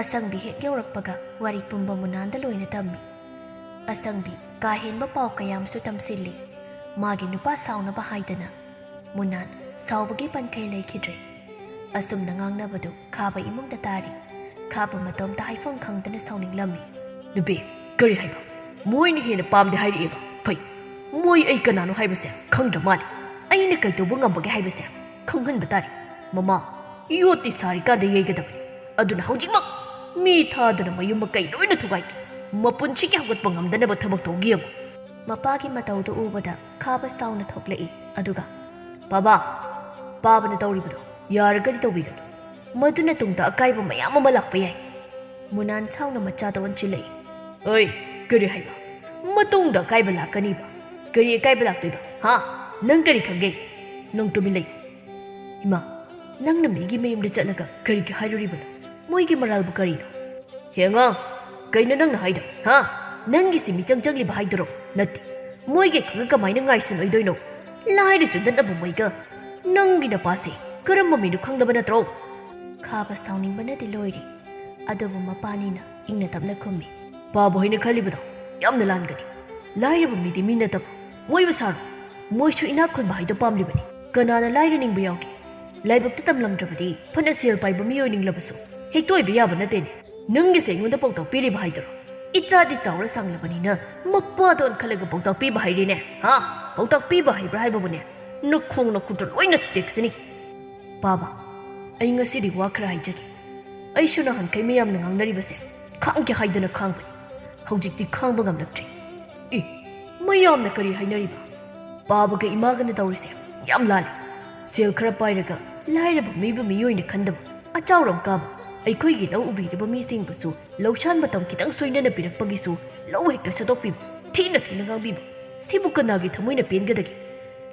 ꯑꯁꯪꯕꯤ ꯍꯦꯛ ꯌꯧꯔꯛꯄꯒ ꯋꯥꯔꯤ ꯄꯨꯝꯕ ꯃꯨꯅꯥꯟꯗ ꯂꯣꯏꯅ ꯇꯝꯃꯤ꯫ ꯑꯁꯪꯕꯤ ꯀꯥ ꯍꯦꯟꯕ ꯄꯥꯎ ꯀꯌꯥꯝꯁꯨ ꯇꯝꯁꯤꯜꯂꯤ꯫ ꯃꯥꯒꯤ ꯅꯨꯄꯥ ꯁꯥꯎꯅꯕ ꯍꯥꯏꯗꯅ꯫ ꯃꯨꯅꯥꯟ ꯁꯥꯎꯕꯒꯤ ꯄꯟꯈꯩ ꯂꯩꯈꯤꯗ꯭ꯔꯦ꯫ ꯑꯁꯨꯝꯅ ꯉꯥꯡꯅꯕꯗꯨ ꯈꯥꯕ ꯏꯃꯨꯡꯗ ꯇꯥꯔꯤ꯫ ꯈꯥꯕ ꯃꯇꯣꯝꯇ ꯍꯥꯏꯐꯝ ꯈꯪꯗꯅ ꯁꯥꯎꯅꯤꯡꯂꯝꯃꯤ꯫ ꯅꯨꯄꯤ, ꯀꯔꯤ ꯍꯥꯏꯕ? ꯃꯣꯏꯅ ꯍꯦꯟꯅ ꯄꯥꯝꯗꯦ ꯍꯥꯏꯔꯛꯑꯦꯕ? ꯐꯩ, ꯃꯣꯏ ꯑꯩ ꯀꯅꯥꯅꯣ ꯍꯥꯏꯕꯁꯦ ꯈꯪꯗ꯭ꯔ ꯃꯥꯜꯂꯦ꯫ ꯑꯩꯅ ꯀꯩꯗꯧꯕ ꯉꯝꯕꯒꯦ ꯍꯥꯏꯕꯁꯦ ꯈꯪꯍꯟꯕ ꯇꯥꯔꯦ꯫ ꯃꯃꯥ, ꯌꯣꯠꯇꯤ ꯁꯥꯔꯤꯀꯥꯟꯗ ꯌꯩꯒꯗꯕꯅꯤ꯫ ꯑꯗꯨꯅ ꯍꯧꯖꯤꯛꯃꯛ ꯃꯤ ꯊꯥꯗꯨꯅ ꯃꯌꯨꯝ ꯃꯀꯩ ꯂꯣꯏꯅ ꯊꯨꯒꯥꯏꯒꯦ꯫ ꯃꯄꯨꯟꯁꯤꯒꯤ ꯍꯧꯒꯠꯄ ꯉꯝꯗꯅꯕ ꯊꯕꯛ ꯇꯧꯒꯦ ꯌꯦꯡꯉꯨ꯫ ꯃꯄꯥꯒꯤ ꯃꯇꯧꯗꯨ ꯎꯕꯗ ꯈꯥꯕ ꯁꯥꯎꯅ ꯊꯣꯛꯂꯛꯏ꯫ ꯑꯗꯨꯒ, "ꯕꯥꯕꯥ, ꯄꯥꯕꯅ ꯇꯧꯔꯤꯕꯗꯣ ꯌꯥꯔꯒꯗꯤ ꯇꯧꯕꯤꯒꯅꯨ꯫ ꯃꯗꯨꯅ ꯇꯨꯡꯗ ꯑꯀꯥꯏꯕ ꯃꯌꯥꯝ ꯑꯃ ꯂꯥꯛꯄ ꯌꯥꯏ꯫" ꯃꯨꯅꯥꯟ ꯁꯥꯎꯅ ꯃꯆꯥꯗ ꯑꯣꯟꯁꯤꯜꯂꯛꯏ꯫ "ꯑꯣꯏ, ꯀꯔꯤ ꯍꯥꯏꯕ? ꯃꯇꯨꯡꯗ ꯑꯀꯥꯏꯕ ꯂꯥꯛꯀꯅꯤꯕ? ꯀꯔꯤ ꯑꯀꯥꯏꯕ ꯂꯥꯛꯇꯣꯏꯕ? ꯍꯥ? ꯅꯪ ꯀꯔꯤ ꯈꯪꯒꯦ? ꯅꯪ ꯇꯨꯃꯤꯟ ꯂꯩ꯫" "ꯏꯃꯥ, ꯅꯪꯅ ꯃꯤꯒꯤ ꯃꯌꯨꯝꯗ ꯆꯠꯂꯒ ꯀꯔꯤꯒꯤ ꯍꯥꯏꯔꯨꯔꯤꯕꯅꯣ? ꯃꯣꯏꯒꯤ ꯃꯔꯥꯜꯕꯨ ꯀꯔꯤꯅꯣ?" "ꯍꯦ ꯑꯉꯥꯡ, ꯀꯩꯅꯣ ꯅꯪꯅ ꯍꯥꯏꯗꯣ? ꯍꯥ? ꯅꯪꯒꯤ ꯁꯤ ꯃꯤꯆꯪ ꯆꯪꯂꯤꯕ ꯍꯥꯏꯗꯨꯔꯣ? ꯅꯠꯇꯦ꯫ ꯃꯣꯏꯒꯤ ꯈꯛꯒ ꯀꯃꯥꯏꯅ ꯉꯥꯏꯁꯟ ꯑꯣꯏꯗꯣꯏꯅꯣ? ꯂꯥꯏꯔꯁꯨ ꯅꯠꯅꯕ ꯃꯣꯏꯒ꯫ ꯅꯪꯒꯤ ꯅꯄꯥꯁꯦ ꯀꯔꯝꯕ ꯃꯤꯅꯣ ꯈꯪꯗꯕ ꯅꯠꯇ꯭ꯔꯣ? ꯈꯥꯕ ꯁꯥꯎꯅꯤꯡꯕꯅꯗꯤ ꯂꯣꯏꯔꯦ, ꯑꯗꯨꯕꯨ ꯃꯄꯥꯅꯤꯅ ꯏꯪꯅ ꯇꯞꯅ ꯈꯨꯝꯃꯤ꯫ ꯄꯥꯕ ꯍꯣꯏꯅ ꯈꯜꯂꯤꯕꯗꯣ ꯌꯥꯝꯅ ꯂꯥꯟꯒꯅꯤ꯫ ꯂꯥꯏꯔꯕ ꯃꯤꯗꯤ ꯃꯤ ꯅꯠꯇꯕ, ꯃꯣꯏꯕꯨ ꯁꯥꯔꯣ꯫ ꯃꯣꯏꯁꯨ ꯏꯅꯥꯛ ꯈꯨꯟꯕ ꯍꯥꯏꯗꯣ ꯄꯥꯝꯂꯤꯕꯅꯤ꯫ ꯀꯅꯥꯅ ꯂꯥꯏꯔ ꯅꯤꯡꯕ ꯌꯥꯎꯒꯦ? ꯂꯥꯏꯕꯛꯇ ꯇꯝꯂꯝꯗ꯭ꯔꯕꯗꯤ ꯐꯅ ꯁꯦꯜ ꯄꯥꯏꯕ ꯃꯤ ꯑꯣꯏꯅꯤꯡꯂꯕꯁꯨ ꯍꯦꯛꯇ ꯑꯣꯏꯕ ꯌꯥꯕ ꯅꯠꯇꯦꯅꯦ꯫ ꯅꯪꯒꯤꯁꯦ ꯑꯩꯉꯣꯟꯗ ꯄꯥꯎꯇꯥꯛ ꯄꯤꯔꯤꯕ ꯍꯥꯏꯗꯨꯔꯣ? ꯏꯆꯥꯗꯤ ꯆꯥꯎꯔ ꯁꯥꯡꯂꯕꯅꯤꯅ ꯃꯄꯥꯗ ꯑꯣꯟꯈꯠꯂꯒ ꯄꯥꯎꯇꯥꯛ ꯄꯤꯕ ꯍꯥꯏꯔꯤꯅꯦ, ꯍꯥ? ꯄꯥꯎꯇꯥꯛ ꯄꯤꯕ ꯍꯩꯕ꯭ꯔꯥ ꯍꯥꯏꯕꯕꯨꯅꯦ, ꯅꯈꯣꯡ ꯅꯈꯨꯠꯇ ꯂꯣꯏꯅ ꯇꯦꯛꯁꯤꯅꯤ꯫ ꯄꯥꯕ, ꯑꯩ ꯉꯁꯤꯗꯤ ꯋꯥ ꯈꯔ ꯍꯥꯏꯖꯒꯦ꯫ ꯑꯩꯁꯨ ꯅꯍꯥꯟꯈꯩ ꯃꯌꯥꯝꯅ ꯉꯥꯡꯅꯔꯤꯕꯁꯦ ꯈꯥꯡꯒꯦ ꯍꯥꯏꯗꯅ ꯈꯥꯡꯕꯅꯤ꯫ ꯍꯧꯖꯤꯛꯇꯤ ꯈꯥꯡꯕ ꯉꯝꯂꯛꯇ꯭ꯔꯦ꯫ ꯑꯦ, ꯃꯌꯥꯝꯅ ꯀꯔꯤ ꯍꯥꯏꯅꯔꯤꯕ? ꯄꯥꯕꯒ ꯏꯃꯥꯒꯅ ꯇꯧꯔꯤꯁꯦ ꯌꯥꯝ ꯂꯥꯜꯂꯦ꯫ ꯁꯦꯜ ꯈꯔ ꯄꯥꯏꯔꯒ ꯂꯥꯏꯔꯕ ꯃꯤꯕꯨ ꯃꯤ ꯑꯣꯏꯅ ꯈꯟꯗꯕ, ꯑꯆꯥꯎꯔꯝ ꯀꯥꯕ, ꯑꯩꯈꯣꯏꯒꯤ ꯂꯧ ꯎꯕꯤꯔꯤꯕ ꯃꯤꯁꯤꯡꯕꯨꯁꯨ ꯂꯧꯁꯥꯟ ꯃꯇꯝ ꯈꯤꯇꯪ ꯁꯣꯏꯅꯅ ꯄꯤꯔꯛꯄꯒꯤꯁꯨ ꯂꯧ ꯍꯦꯛꯇ ꯁꯠꯇꯣꯛꯄꯤꯕ, ꯊꯤꯅ ꯊꯤꯅ ꯉꯥꯡꯕꯤꯕ, ꯁꯤꯕꯨ ꯀꯅꯥꯒꯤ ꯊꯃꯣꯏꯅ ꯄꯦꯟꯒꯗꯒꯦ?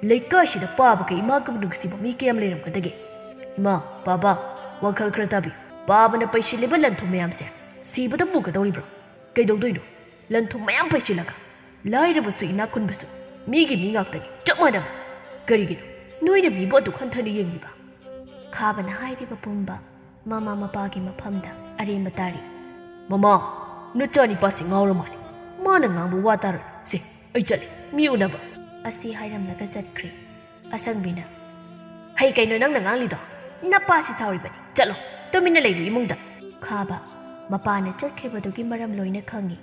ꯂꯩꯀꯥꯏꯁꯤꯗ ꯄꯥꯕꯒ ꯏꯃꯥꯒꯕꯨ ꯅꯨꯡꯁꯤꯕ ꯃꯤ ꯀꯌꯥꯝ ꯂꯩꯔꯝꯒꯗꯒꯦ? ꯏꯃꯥ, ꯄꯥꯕ, ꯋꯥꯈꯜ ꯈꯔ ꯇꯥꯕꯤꯌꯨ꯫ ꯄꯥꯕꯅ ꯄꯩꯁꯤꯜꯂꯤꯕ ꯂꯟ ꯊꯨꯝ ꯃꯌꯥꯝꯁꯦ ꯁꯤꯕꯗ ꯄꯨꯒꯗꯧꯔꯤꯕ꯭ꯔꯣ? ꯀꯩꯗꯧꯗꯣꯏꯅꯣ? ꯂꯟ ꯊꯨꯝ ꯃꯌꯥꯝ ꯄꯩꯁꯤꯜꯂꯒ ꯂꯥꯏꯔꯕꯁꯨ ꯏꯅꯥꯛ ꯈꯨꯟꯕꯁꯨ ꯃꯤꯒꯤ ꯃꯤ ꯉꯥꯛꯇꯅꯤ, ꯆꯞ ꯃꯥꯟꯅꯕ꯫ ꯀꯔꯤꯒꯤꯅꯣ ꯅꯣꯏꯅ ꯃꯤꯕꯨ ꯑꯗꯨꯛ ꯍꯟꯊꯅ ꯌꯦꯡꯂꯤꯕ? ꯈꯥꯕꯅ ꯍꯥꯏꯔꯤꯕ ꯄꯨꯝꯕ ꯃꯃꯥ ꯃꯄꯥꯒꯤ ꯃꯐꯝꯗ ꯑꯔꯦꯝꯕ ꯇꯥꯔꯤ꯫ ꯃꯃꯥ, ꯅꯆꯥꯅꯤꯄꯥꯁꯤ ꯉꯥꯎꯔ ꯃꯥꯜꯂꯦ꯫ ꯃꯥꯅ ꯉꯥꯡꯕ ꯋꯥ ꯇꯥꯔꯣꯏ꯫ ꯁꯦ, ꯑꯩ ꯆꯠꯂꯦ, ꯃꯤ ꯎꯅꯕ꯫ ꯑꯁꯤ ꯍꯥꯏꯔꯝꯂꯒ ꯆꯠꯈ꯭ꯔꯦ꯫ ꯑꯁꯪꯕꯤꯅ, "ꯍꯩ, ꯀꯩꯅꯣ ꯅꯪꯅ ꯉꯥꯡꯂꯤꯗꯣ? ꯅꯄꯥꯁꯤ ꯁꯥꯎꯔꯤꯕꯅꯤ꯫ ꯆꯠꯂꯣ, ꯇꯨꯃꯤꯟꯅ ꯂꯩꯔꯨ ꯏꯃꯨꯡꯗ꯫" ꯈꯥꯕ, ꯃꯄꯥꯅ ꯆꯠꯈ꯭ꯔꯤꯕꯗꯨꯒꯤ ꯃꯔꯝ ꯂꯣꯏꯅ ꯈꯪꯉꯤ꯫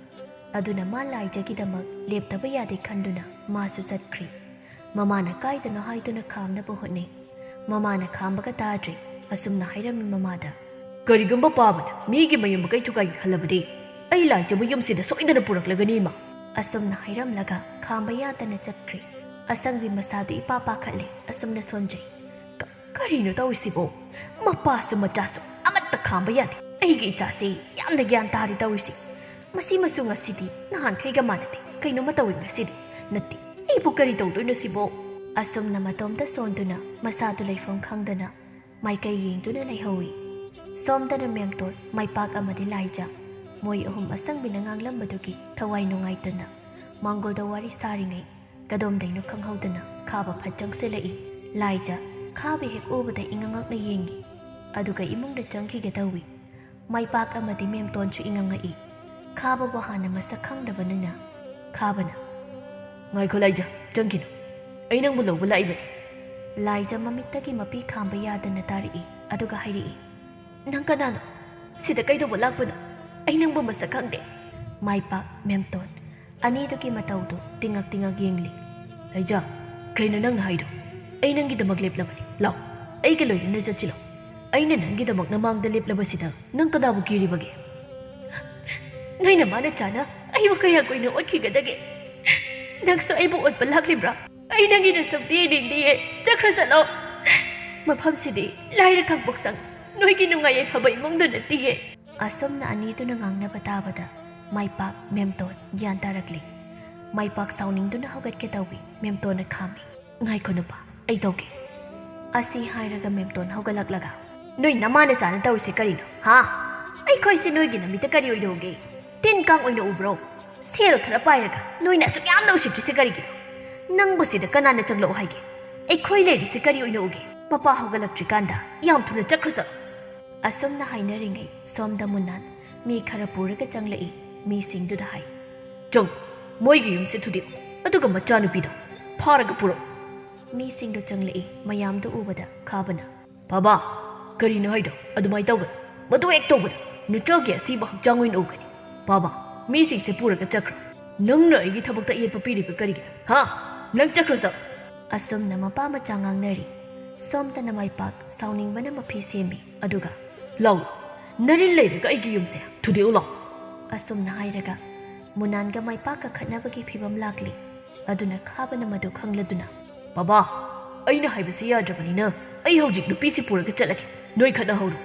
ꯑꯗꯨꯅ ꯃꯥ ꯂꯥꯏꯖꯒꯤꯗꯃꯛ ꯂꯦꯞꯇꯕ ꯌꯥꯗꯦ ꯈꯟꯗꯨꯅ ꯃꯥꯁꯨ ꯆꯠꯈ꯭ꯔꯤ꯫ ꯃꯃꯥꯅ ꯀꯥꯏꯗꯅꯣ ꯍꯥꯏꯗꯨꯅ ꯈꯥꯝꯅꯕ ꯍꯣꯠꯅꯩ꯫ ꯃꯃꯥꯅ ꯈꯥꯝꯕꯒ ꯇꯥꯗ꯭ꯔꯦ꯫ ꯑꯁꯨꯝꯅ ꯍꯥꯏꯔꯝꯃꯤ ꯃꯃꯥꯗ, "ꯀꯔꯤꯒꯨꯝꯕ ꯄꯥꯕꯅ ꯃꯤꯒꯤ ꯃꯌꯨꯝ ꯃꯀꯩ ꯊꯨꯒꯥꯏꯒꯦ ꯈꯜꯂꯕꯗꯤ ꯑꯩ ꯂꯥꯏꯖꯕ ꯌꯨꯝꯁꯤꯗ ꯁꯣꯏꯗꯅ ꯄꯨꯔꯛꯂꯒꯅꯤ, ꯏꯃꯥ꯫" ꯑꯁꯨꯝꯅ ꯍꯥꯏꯔꯝꯂꯒ ꯈꯥꯝꯕ ꯌꯥꯗꯅ ꯆꯠꯈ꯭ꯔꯦ꯫ ꯑꯁꯪꯕꯤ ꯃꯁꯥꯗꯨ ꯏꯄꯥ ꯄꯥꯈꯠꯂꯦ꯫ ꯑꯁꯨꯝꯅ ꯁꯣꯟꯖꯩ꯫ ꯀ-, ꯀꯔꯤꯅꯣ ꯇꯧꯔꯤꯁꯤꯕꯣ? ꯃꯄꯥꯁꯨ ꯃꯆꯥꯁꯨ ꯑꯃꯠꯇ ꯈꯥꯝꯕ ꯌꯥꯗꯦ꯫ ꯑꯩꯒꯤ ꯏꯆꯥꯁꯦ ꯌꯥꯝꯅ ꯒ꯭ꯌꯥꯟ ꯇꯥꯔꯦ ꯇꯧꯔꯤꯁꯤ꯫ ꯃꯁꯤ ꯃꯆꯨ ꯉꯁꯤꯗꯤ ꯅꯍꯥꯟꯈꯩꯒ ꯃꯥꯟꯅꯗꯦ꯫ ꯀꯩꯅꯣꯝꯃ ꯇꯧꯏ ꯉꯁꯤꯗꯤ꯫ ꯅꯠꯇꯦ, ꯑꯩꯕꯨ ꯀꯔꯤ ꯇꯧꯗꯣꯏꯅꯣ ꯁꯤꯕꯣ? ꯑꯁꯨꯝꯅ ꯃꯇꯣꯝꯇ ꯁꯣꯟꯗꯨꯅ ꯃꯁꯥꯗꯨ ꯂꯩꯐꯝ ꯈꯪꯗꯅ ꯃꯥꯏꯀꯩ ꯌꯦꯡꯗꯨꯅ ꯂꯩꯍꯧꯏ꯫ ꯁꯣꯝꯗꯅ ꯃꯦꯝꯇꯣꯟ, ꯃꯥꯏꯄꯥꯛ ꯑꯃꯗꯤ ꯂꯥꯏꯖꯥ꯫ ꯃꯣꯏ ꯑꯍꯨꯝ ꯑꯁꯪꯕꯤꯅ ꯉꯥꯡꯂꯝꯕꯗꯨꯒꯤ ꯊꯋꯥꯏ ꯅꯨꯡꯉꯥꯏꯇꯅ ꯃꯥꯡꯒꯣꯜꯗ ꯋꯥꯔꯤ ꯁꯥꯔꯤꯉꯩ ꯀꯗꯣꯝꯗꯩꯅꯣ ꯈꯪꯍꯧꯗꯅ ꯈꯥꯕ ꯐꯠ ꯆꯪꯁꯤꯜꯂꯛꯏ꯫ ꯂꯥꯏꯖ ꯈꯥꯕ ꯍꯦꯛ ꯎꯕꯗ ꯏꯉꯛꯉꯛꯅ ꯌꯦꯡꯉꯤ, ꯑꯗꯨꯒ ꯏꯃꯨꯡꯗ ꯆꯪꯈꯤꯒꯦ ꯇꯧꯏ꯫ ꯃꯥꯏꯄꯥꯛ ꯑꯃꯗꯤ ꯃꯦꯝꯇꯣꯟꯁꯨ ꯏꯉꯛꯉꯛꯏ꯫ ꯈꯥꯕꯕꯨ ꯍꯥꯟꯅ ꯃꯁꯛ ꯈꯪꯗꯕꯅꯤꯅ ꯈꯥꯕꯅ, "ꯉꯥꯏꯈꯣ ꯂꯥꯏꯖ, ꯆꯪꯈꯤꯅꯨ, ꯑꯩ ꯅꯪꯕꯨ ꯂꯧꯕ ꯂꯥꯛꯏꯕꯅꯤ꯫" ꯂꯥꯏꯖ ꯃꯃꯤꯠꯇꯒꯤ ꯃꯄꯤ ꯈꯥꯝꯕ ꯌꯥꯗꯅ ꯇꯥꯔꯛꯏ, ꯑꯗꯨꯒ ꯍꯥꯏꯔꯛꯏ, "ꯅꯪ ꯀꯅꯥꯅꯣ? ꯁꯤꯗ ꯀꯩꯗꯧꯕ ꯂꯥꯛꯄꯅꯣ? ꯑꯩ ꯅꯪꯕꯨ ꯃꯁꯛ ꯈꯪꯗꯦ꯫" ꯃꯥꯏꯄꯥꯛ, ꯃꯦꯝꯇꯣꯟ ꯑꯅꯤꯗꯨꯒꯤ ꯃꯇꯧꯗꯨ ꯇꯤꯉꯛ ꯇꯤꯉꯛ ꯌꯦꯡꯂꯤ꯫ "ꯂꯥꯏꯖ, ꯀꯩꯅꯣ ꯅꯪꯅ ꯍꯥꯏꯗꯣ? ꯑꯩ ꯅꯪꯒꯤꯗꯃꯛ ꯂꯦꯞꯂꯕꯅꯤ꯫ ꯂꯥꯎ, ꯑꯩꯒ ꯂꯣꯏꯅꯅ ꯆꯠꯁꯤ ꯂꯥꯎ꯫ ꯑꯩꯅ ꯅꯪꯒꯤꯗꯃꯛ ꯅꯃꯥꯡꯗ ꯂꯦꯞꯂꯕꯁꯤꯗ ꯅꯪ ꯀꯅꯥꯕꯨ ꯀꯤꯔꯤꯕꯒꯦ?" "ꯅꯣꯏ ꯅꯃꯥ ꯅꯆꯥꯅ ꯑꯩꯕꯨ ꯀꯌꯥ ꯀꯨꯏꯅ ꯑꯣꯠꯈꯤꯒꯗꯒꯦ? ꯅꯪꯁꯨ ꯑꯩꯕꯨ ꯑꯣꯠꯄ ꯂꯥꯛꯂꯤꯕ꯭ꯔꯥ? ꯑꯩ ꯅꯪꯒꯤ ꯅꯁꯛꯇꯤ ꯌꯦꯡꯅꯤꯡꯗꯤꯌꯦ꯫ ꯆꯠꯈ꯭ꯔ ꯆꯠꯂꯣ꯫ ꯃꯐꯝꯁꯤꯗꯤ ꯂꯥꯏꯔ ꯀꯥꯡꯄꯣꯛꯁꯪ, ꯅꯣꯏꯒꯤ ꯅꯨꯡꯉꯥꯏ ꯌꯥꯏꯐꯕ ꯏꯃꯨꯡꯗꯨ ꯅꯠꯇꯤꯌꯦ꯫" ꯑꯁꯨꯝꯅ ꯑꯅꯤꯗꯨꯅ ꯉꯥꯡꯅꯕ ꯇꯥꯕꯗ ꯃꯥꯏꯄꯥꯛ, ꯃꯦꯝꯇꯣꯟ ꯒ꯭ꯌꯥꯟ ꯇꯥꯔꯛꯂꯤ꯫ ꯃꯥꯏꯄꯥꯛ ꯁꯥꯎꯅꯤꯡꯗꯨꯅ ꯍꯧꯒꯠꯀꯦ ꯇꯧꯏ꯫ ꯃꯦꯝꯇꯣꯟꯅ ꯈꯥꯝꯃꯤ꯫ "ꯉꯥꯏꯈꯣ ꯅꯨꯄꯥ, ꯑꯩ ꯇꯧꯒꯦ꯫" ꯑꯁꯤ ꯍꯥꯏꯔꯒ ꯃꯦꯝꯇꯣꯟ ꯍꯧꯒꯠꯂꯛꯂꯒ, "ꯅꯣꯏ ꯅꯃꯥ ꯅꯆꯥꯅ ꯇꯧꯔꯤꯁꯦ ꯀꯔꯤꯅꯣ? ꯍꯥ? ꯑꯩꯈꯣꯏꯁꯦ ꯅꯣꯏꯒꯤ ꯅꯃꯤꯠꯇ ꯀꯔꯤ ꯑꯣꯏꯅ ꯎꯒꯦ? ꯇꯤꯟ ꯀꯥꯡ ꯑꯣꯏꯅ ꯎꯕ꯭ꯔꯣ? ꯁꯦꯜ ꯈꯔ ꯄꯥꯏꯔꯒ ꯅꯣꯏꯅ ꯑꯁꯨꯛ ꯌꯥꯝꯅ ꯎꯁꯤꯠꯇ꯭ꯔꯤꯁꯦ ꯀꯔꯤꯒꯤꯅꯣ? ꯅꯪꯕꯨ ꯁꯤꯗ ꯀꯅꯥꯅ ꯆꯪꯂꯛꯑꯣ ꯍꯥꯏꯒꯦ? ꯑꯩꯈꯣꯏ ꯂꯩꯔꯤꯁꯦ ꯀꯔꯤ ꯑꯣꯏꯅ ꯎꯒꯦ? ꯃꯄꯥ ꯍꯧꯒꯠꯂꯛꯇ꯭ꯔꯤꯀꯥꯟꯗ ꯌꯥꯝ ꯊꯨꯅ ꯆꯠꯈ꯭ꯔꯣ ꯆꯠꯂꯣ꯫" ꯑꯁꯨꯝꯅ ꯍꯥꯏꯅꯔꯤꯉꯩ ꯁꯣꯝꯗ ꯃꯨꯅꯥꯟ ꯃꯤ ꯈꯔ ꯄꯨꯔꯒ ꯆꯪꯂꯛꯏ꯫ ꯃꯤꯁꯤꯡꯗꯨꯗ ꯍꯥꯏ, "ꯆꯪ, ꯃꯣꯏꯒꯤ ꯌꯨꯝꯁꯦ ꯊꯨꯗꯦꯛꯎ, ꯑꯗꯨꯒ ꯃꯆꯥꯅꯨꯄꯤꯗꯣ ꯐꯥꯔꯒ ꯄꯨꯔꯛꯎ꯫" ꯃꯤꯁꯤꯡꯗꯣ ꯆꯪꯂꯛꯏ꯫ ꯃꯌꯥꯝꯗꯣ ꯎꯕꯗ ꯈꯥꯕꯅ, "ꯕꯥꯕꯥ, ꯀꯔꯤꯅꯣ ꯍꯥꯏꯗꯣ? ꯑꯗꯨꯃꯥꯏꯅ ꯇꯧꯒꯅꯨ꯫ ꯃꯗꯨ ꯍꯦꯛ ꯇꯧꯕꯗ ꯅꯆꯥꯒꯤ ꯑꯁꯤꯕ ꯍꯛꯆꯥꯡ ꯑꯣꯏꯅ ꯎꯒꯅꯤ꯫ ꯕꯥꯕꯥ, ꯃꯤꯁꯤꯡꯁꯦ ꯄꯨꯔꯒ ꯆꯠꯈ꯭ꯔꯣ꯫ ꯅꯪꯅ ꯑꯩꯒꯤ ꯊꯕꯛꯇ ꯑꯌꯦꯠꯄ ꯄꯤꯔꯤꯕ ꯀꯔꯤꯒꯤꯅꯣ? ꯍꯥ? ꯅꯪ ꯆꯠꯈ꯭ꯔꯣ ꯆꯠꯂꯣ꯫" ꯑꯁꯨꯝꯅ ꯃꯄꯥ ꯃꯆꯥ ꯉꯥꯡꯅꯔꯤ꯫ ꯁꯣꯝꯗꯅ ꯃꯥꯏꯄꯥꯛ ꯁꯥꯎꯅꯤꯡꯕꯅ ꯃꯐꯤ ꯁꯦꯝꯃꯤ꯫ ꯑꯗꯨꯒ, "ꯂꯥꯎ, ꯂꯥꯎ, ꯅꯔꯤꯜ ꯂꯩꯔꯒ ꯑꯩꯒꯤ ꯌꯨꯝꯁꯦ ꯊꯨꯗꯦꯛꯎ ꯂꯥꯎ꯫" ꯑꯁꯨꯝꯅ ꯍꯥꯏꯔꯒ ꯃꯨꯅꯥꯟꯒ ꯃꯥꯏꯄꯥꯛꯀ ꯈꯠꯅꯕꯒꯤ ꯐꯤꯕꯝ ꯂꯥꯛꯂꯤ꯫ ꯑꯗꯨꯅ ꯈꯥꯕꯅ ꯃꯗꯨ ꯈꯪꯂꯗꯨꯅ, "ꯕꯥꯕꯥ, ꯑꯩꯅ ꯍꯥꯏꯕꯁꯤ ꯌꯥꯗ꯭ꯔꯕꯅꯤꯅ ꯑꯩ ꯍꯧꯖꯤꯛ ꯅꯨꯄꯤꯁꯤ ꯄꯨꯔꯒ ꯆꯠꯂꯒꯦ꯫ ꯅꯣꯏ ꯈꯠꯅꯍꯧꯔꯣ꯫"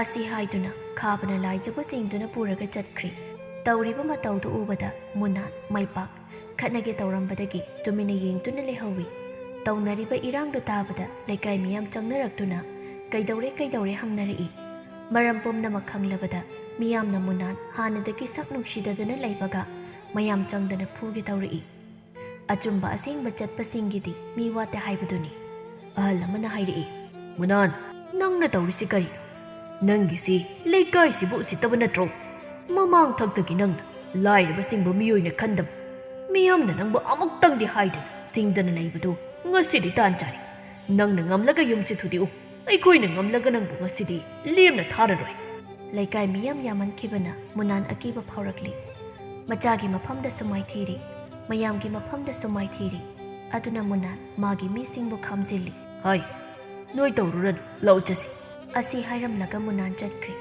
ꯑꯁꯤ ꯍꯥꯏꯗꯨꯅ ꯈꯥꯕꯅ ꯂꯥꯏꯖꯕꯨ ꯆꯤꯡꯗꯨꯅ ꯄꯨꯔꯒ ꯆꯠꯈ꯭ꯔꯤ꯫ ꯇꯧꯔꯤꯕ ꯃꯇꯧꯗꯨ ꯎꯕꯗ ꯃꯨꯅꯥꯟ, ꯃꯥꯏꯄꯥꯛ ꯈꯠꯅꯒꯦ ꯇꯧꯔꯝꯕꯗꯒꯤ ꯇꯨꯃꯤꯟꯅ ꯌꯦꯡꯗꯨꯅ ꯂꯩꯍꯧꯏ꯫ ꯇꯧꯅꯔꯤꯕ ꯏꯔꯥꯡꯗꯨ ꯇꯥꯕꯗ ꯂꯩꯀꯥꯏ ꯃꯤꯌꯥꯝ ꯆꯪꯅꯔꯛꯇꯨꯅ "ꯀꯩꯗꯧꯔꯦ, ꯀꯩꯗꯧꯔꯦ?" ꯍꯪꯅꯔꯛꯏ꯫ ꯃꯔꯝ ꯄꯨꯝꯅꯃꯛ ꯈꯪꯂꯕꯗ ꯃꯤꯌꯥꯝꯅ ꯃꯨꯅꯥꯟ ꯍꯥꯟꯅꯗꯒꯤ ꯁꯛ ꯅꯨꯡꯁꯤꯗꯗꯅ ꯂꯩꯕꯒ ꯃꯌꯥꯝ ꯆꯪꯗꯅ ꯐꯨꯒꯦ ꯇꯧꯔꯛꯏ꯫ ꯑꯆꯨꯝꯕ ꯑꯁꯦꯡꯕ ꯆꯠꯄꯁꯤꯡꯒꯤꯗꯤ ꯃꯤ ꯋꯥꯠꯇꯦ ꯍꯥꯏꯕꯗꯨꯅꯤ꯫ ꯑꯍꯜ ꯑꯃꯅ ꯍꯥꯏꯔꯛꯏ, "ꯃꯨꯅꯥꯟ, ꯅꯪꯅ ꯇꯧꯔꯤꯁꯤ ꯀꯔꯤ? ꯅꯪꯒꯤꯁꯤ ꯂꯩꯀꯥꯏꯁꯤꯕꯨ ꯎꯁꯤꯠꯇꯕ ꯅꯠꯇ꯭ꯔꯣ? ꯃꯃꯥꯡ ꯊꯛꯇꯒꯤ ꯅꯪꯅ ꯂꯥꯏꯔꯕꯁꯤꯡꯕꯨ ꯃꯤꯑꯣꯏꯅ ꯈꯟꯗꯕ, ꯃꯤꯌꯥꯝꯅ ꯅꯪꯕꯨ ꯑꯃꯨꯛꯇꯪꯗꯤ ꯍꯥꯏꯗꯅ ꯁꯤꯡꯗꯅ ꯂꯩꯕꯗꯨ ꯉꯁꯤꯗꯤ ꯇꯥꯟ ꯆꯥꯔꯦ꯫ ꯅꯪꯅ ꯉꯝꯂꯒ ꯌꯨꯝꯁꯤ ꯊꯨꯗꯦꯛꯎ꯫ ꯑꯩꯈꯣꯏꯅ ꯉꯝꯂꯒ ꯅꯪꯕꯨ ꯉꯁꯤꯗꯤ ꯂꯦꯝꯅ ꯊꯥꯔꯔꯣꯏ꯫" ꯂꯩꯀꯥꯏ ꯃꯤꯌꯥꯝ ꯌꯥꯝꯃꯟꯈꯤꯕꯅ ꯃꯨꯅꯥꯟ ꯑꯀꯤꯕ ꯐꯥꯎꯔꯛꯂꯤ꯫ ꯃꯆꯥꯒꯤ ꯃꯐꯝꯗꯁꯨ ꯃꯥꯏꯊꯤꯔꯤ, ꯃꯌꯥꯝꯒꯤ ꯃꯐꯝꯗꯁꯨ ꯃꯥꯏꯊꯤꯔꯤ꯫ ꯑꯗꯨꯅ ꯃꯨꯅꯥꯟ ꯃꯥꯒꯤ ꯃꯤꯁꯤꯡꯕꯨ ꯈꯥꯝꯖꯤꯜꯂꯤ꯫ "ꯍꯥꯏ, ꯅꯣꯏ ꯇꯧꯔꯨꯔꯅꯨ, ꯂꯧ ꯆꯠꯁꯤ꯫" ꯑꯁꯤ ꯍꯥꯏꯔꯝꯂꯒ ꯃꯨꯅꯥꯟ ꯆꯠꯈ꯭ꯔꯤ꯫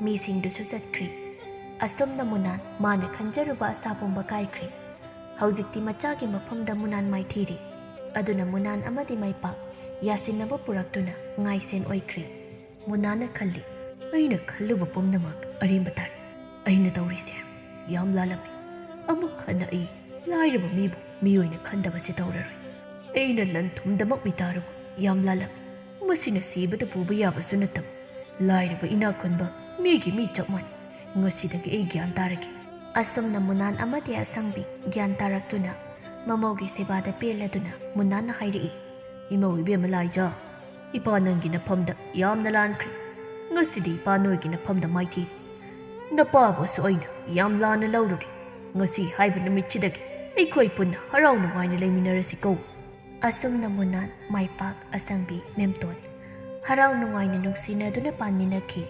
ꯃꯤꯁꯤꯡꯗꯨꯁꯨ ꯆꯠꯈ꯭ꯔꯤ꯫ ꯑꯁꯨꯝꯅ ꯃꯨꯅꯥꯟ ꯃꯥꯅ ꯈꯟꯖꯔꯨꯕ ꯑꯁꯥ ꯄꯨꯝꯕ ꯀꯥꯏꯈ꯭ꯔꯤ꯫ ꯍꯧꯖꯤꯛꯇꯤ ꯃꯆꯥꯒꯤ ꯃꯐꯝꯗ ꯃꯨꯅꯥꯟ ꯃꯥꯏꯊꯤꯔꯤ꯫ ꯑꯗꯨꯅ ꯃꯨꯅꯥꯟ ꯑꯃꯗꯤ ꯃꯥꯏꯄꯥꯛ ꯌꯥꯁꯤꯟꯅꯕ ꯄꯨꯔꯛꯇꯨꯅ ꯉꯥꯏꯁꯦꯟ ꯑꯣꯏꯈ꯭ꯔꯤ꯫ ꯃꯨꯅꯥꯟꯅ ꯈꯜꯂꯤ, "ꯑꯩꯅ ꯈꯜꯂꯨꯕ ꯄꯨꯝꯅꯃꯛ ꯑꯔꯦꯝꯕ ꯇꯥꯔꯦ꯫ ꯑꯩꯅ ꯇꯧꯔꯤꯁꯦ ꯌꯥꯝ ꯂꯥꯜꯂꯝꯃꯤ꯫ ꯑꯃꯨꯛ ꯍꯟꯅ ꯑꯩ ꯂꯥꯏꯔꯕ ꯃꯤꯕꯨ ꯃꯤꯑꯣꯏꯅ ꯈꯟꯗꯕꯁꯤ ꯇꯧꯔꯔꯣꯏ꯫ ꯑꯩꯅ ꯂꯟ ꯊꯨꯝꯗꯃꯛ ꯃꯤꯇꯥꯔꯨꯕ ꯌꯥꯝ ꯂꯥꯜꯂꯝꯃꯤ꯫ ꯃꯁꯤꯅ ꯁꯤꯕꯗ ꯄꯨꯕ ꯌꯥꯕꯁꯨ ꯅꯠꯇꯕ, ꯂꯥꯏꯔꯕ ꯏꯅꯥꯛ ꯈꯨꯟꯕ ꯃꯤꯒꯤ ꯃꯤ ꯆꯞ ꯃꯥꯟꯅꯩ꯫ ꯉꯁꯤꯗꯒꯤ ꯑꯩ ꯒ꯭ꯌꯥꯟ ꯇꯥꯔꯒꯦ꯫" ꯑꯁꯨꯝꯅ ꯃꯨꯅꯥꯟ ꯑꯃꯗꯤ ꯑꯁꯪꯕꯤ ꯒ꯭ꯌꯥꯟ ꯇꯥꯔꯛꯇꯨꯅ ꯃꯃꯧꯒꯤ ꯁꯦꯕꯥꯗ ꯄꯦꯜꯂꯗꯨꯅ ꯃꯨꯅꯥꯟꯅ ꯍꯥꯏꯔꯛꯏ, "ꯏꯃꯧ ꯏꯕꯦꯝꯃ ꯂꯥꯏꯖꯥ, ꯏꯄꯥ ꯅꯪꯒꯤ ꯅꯐꯝꯗ ꯌꯥꯝꯅ ꯂꯥꯟꯈ꯭ꯔꯦ꯫ ꯉꯁꯤꯗꯤ ꯏꯄꯥ ꯅꯣꯏꯒꯤ ꯅꯐꯝꯗ ꯃꯥꯏꯊꯤ꯫ ꯅꯄꯥꯕꯨꯁꯨ ꯑꯩꯅ ꯌꯥꯝ ꯂꯥꯟꯅ ꯂꯧꯔꯨꯔꯦ꯫ ꯉꯁꯤ ꯍꯥꯏꯕ ꯅꯨꯃꯤꯠꯁꯤꯗꯒꯤ ꯑꯩꯈꯣꯏ ꯄꯨꯟꯅ ꯍꯔꯥꯎ ꯅꯨꯡꯉꯥꯏꯅ ꯂꯩꯃꯤꯟꯅꯔꯁꯤꯀꯣ꯫" ꯑꯁꯨꯝꯅ ꯃꯨꯅꯥꯟ, ꯃꯥꯏꯄꯥꯛ, ꯑꯁꯪꯕꯤ, ꯃꯦꯝꯇꯣꯟ ꯍꯔꯥꯎ ꯅꯨꯡꯉꯥꯏꯅ ꯅꯨꯡꯁꯤꯅꯗꯨꯅ ꯄꯥꯟꯃꯤꯟꯅꯈꯤ꯫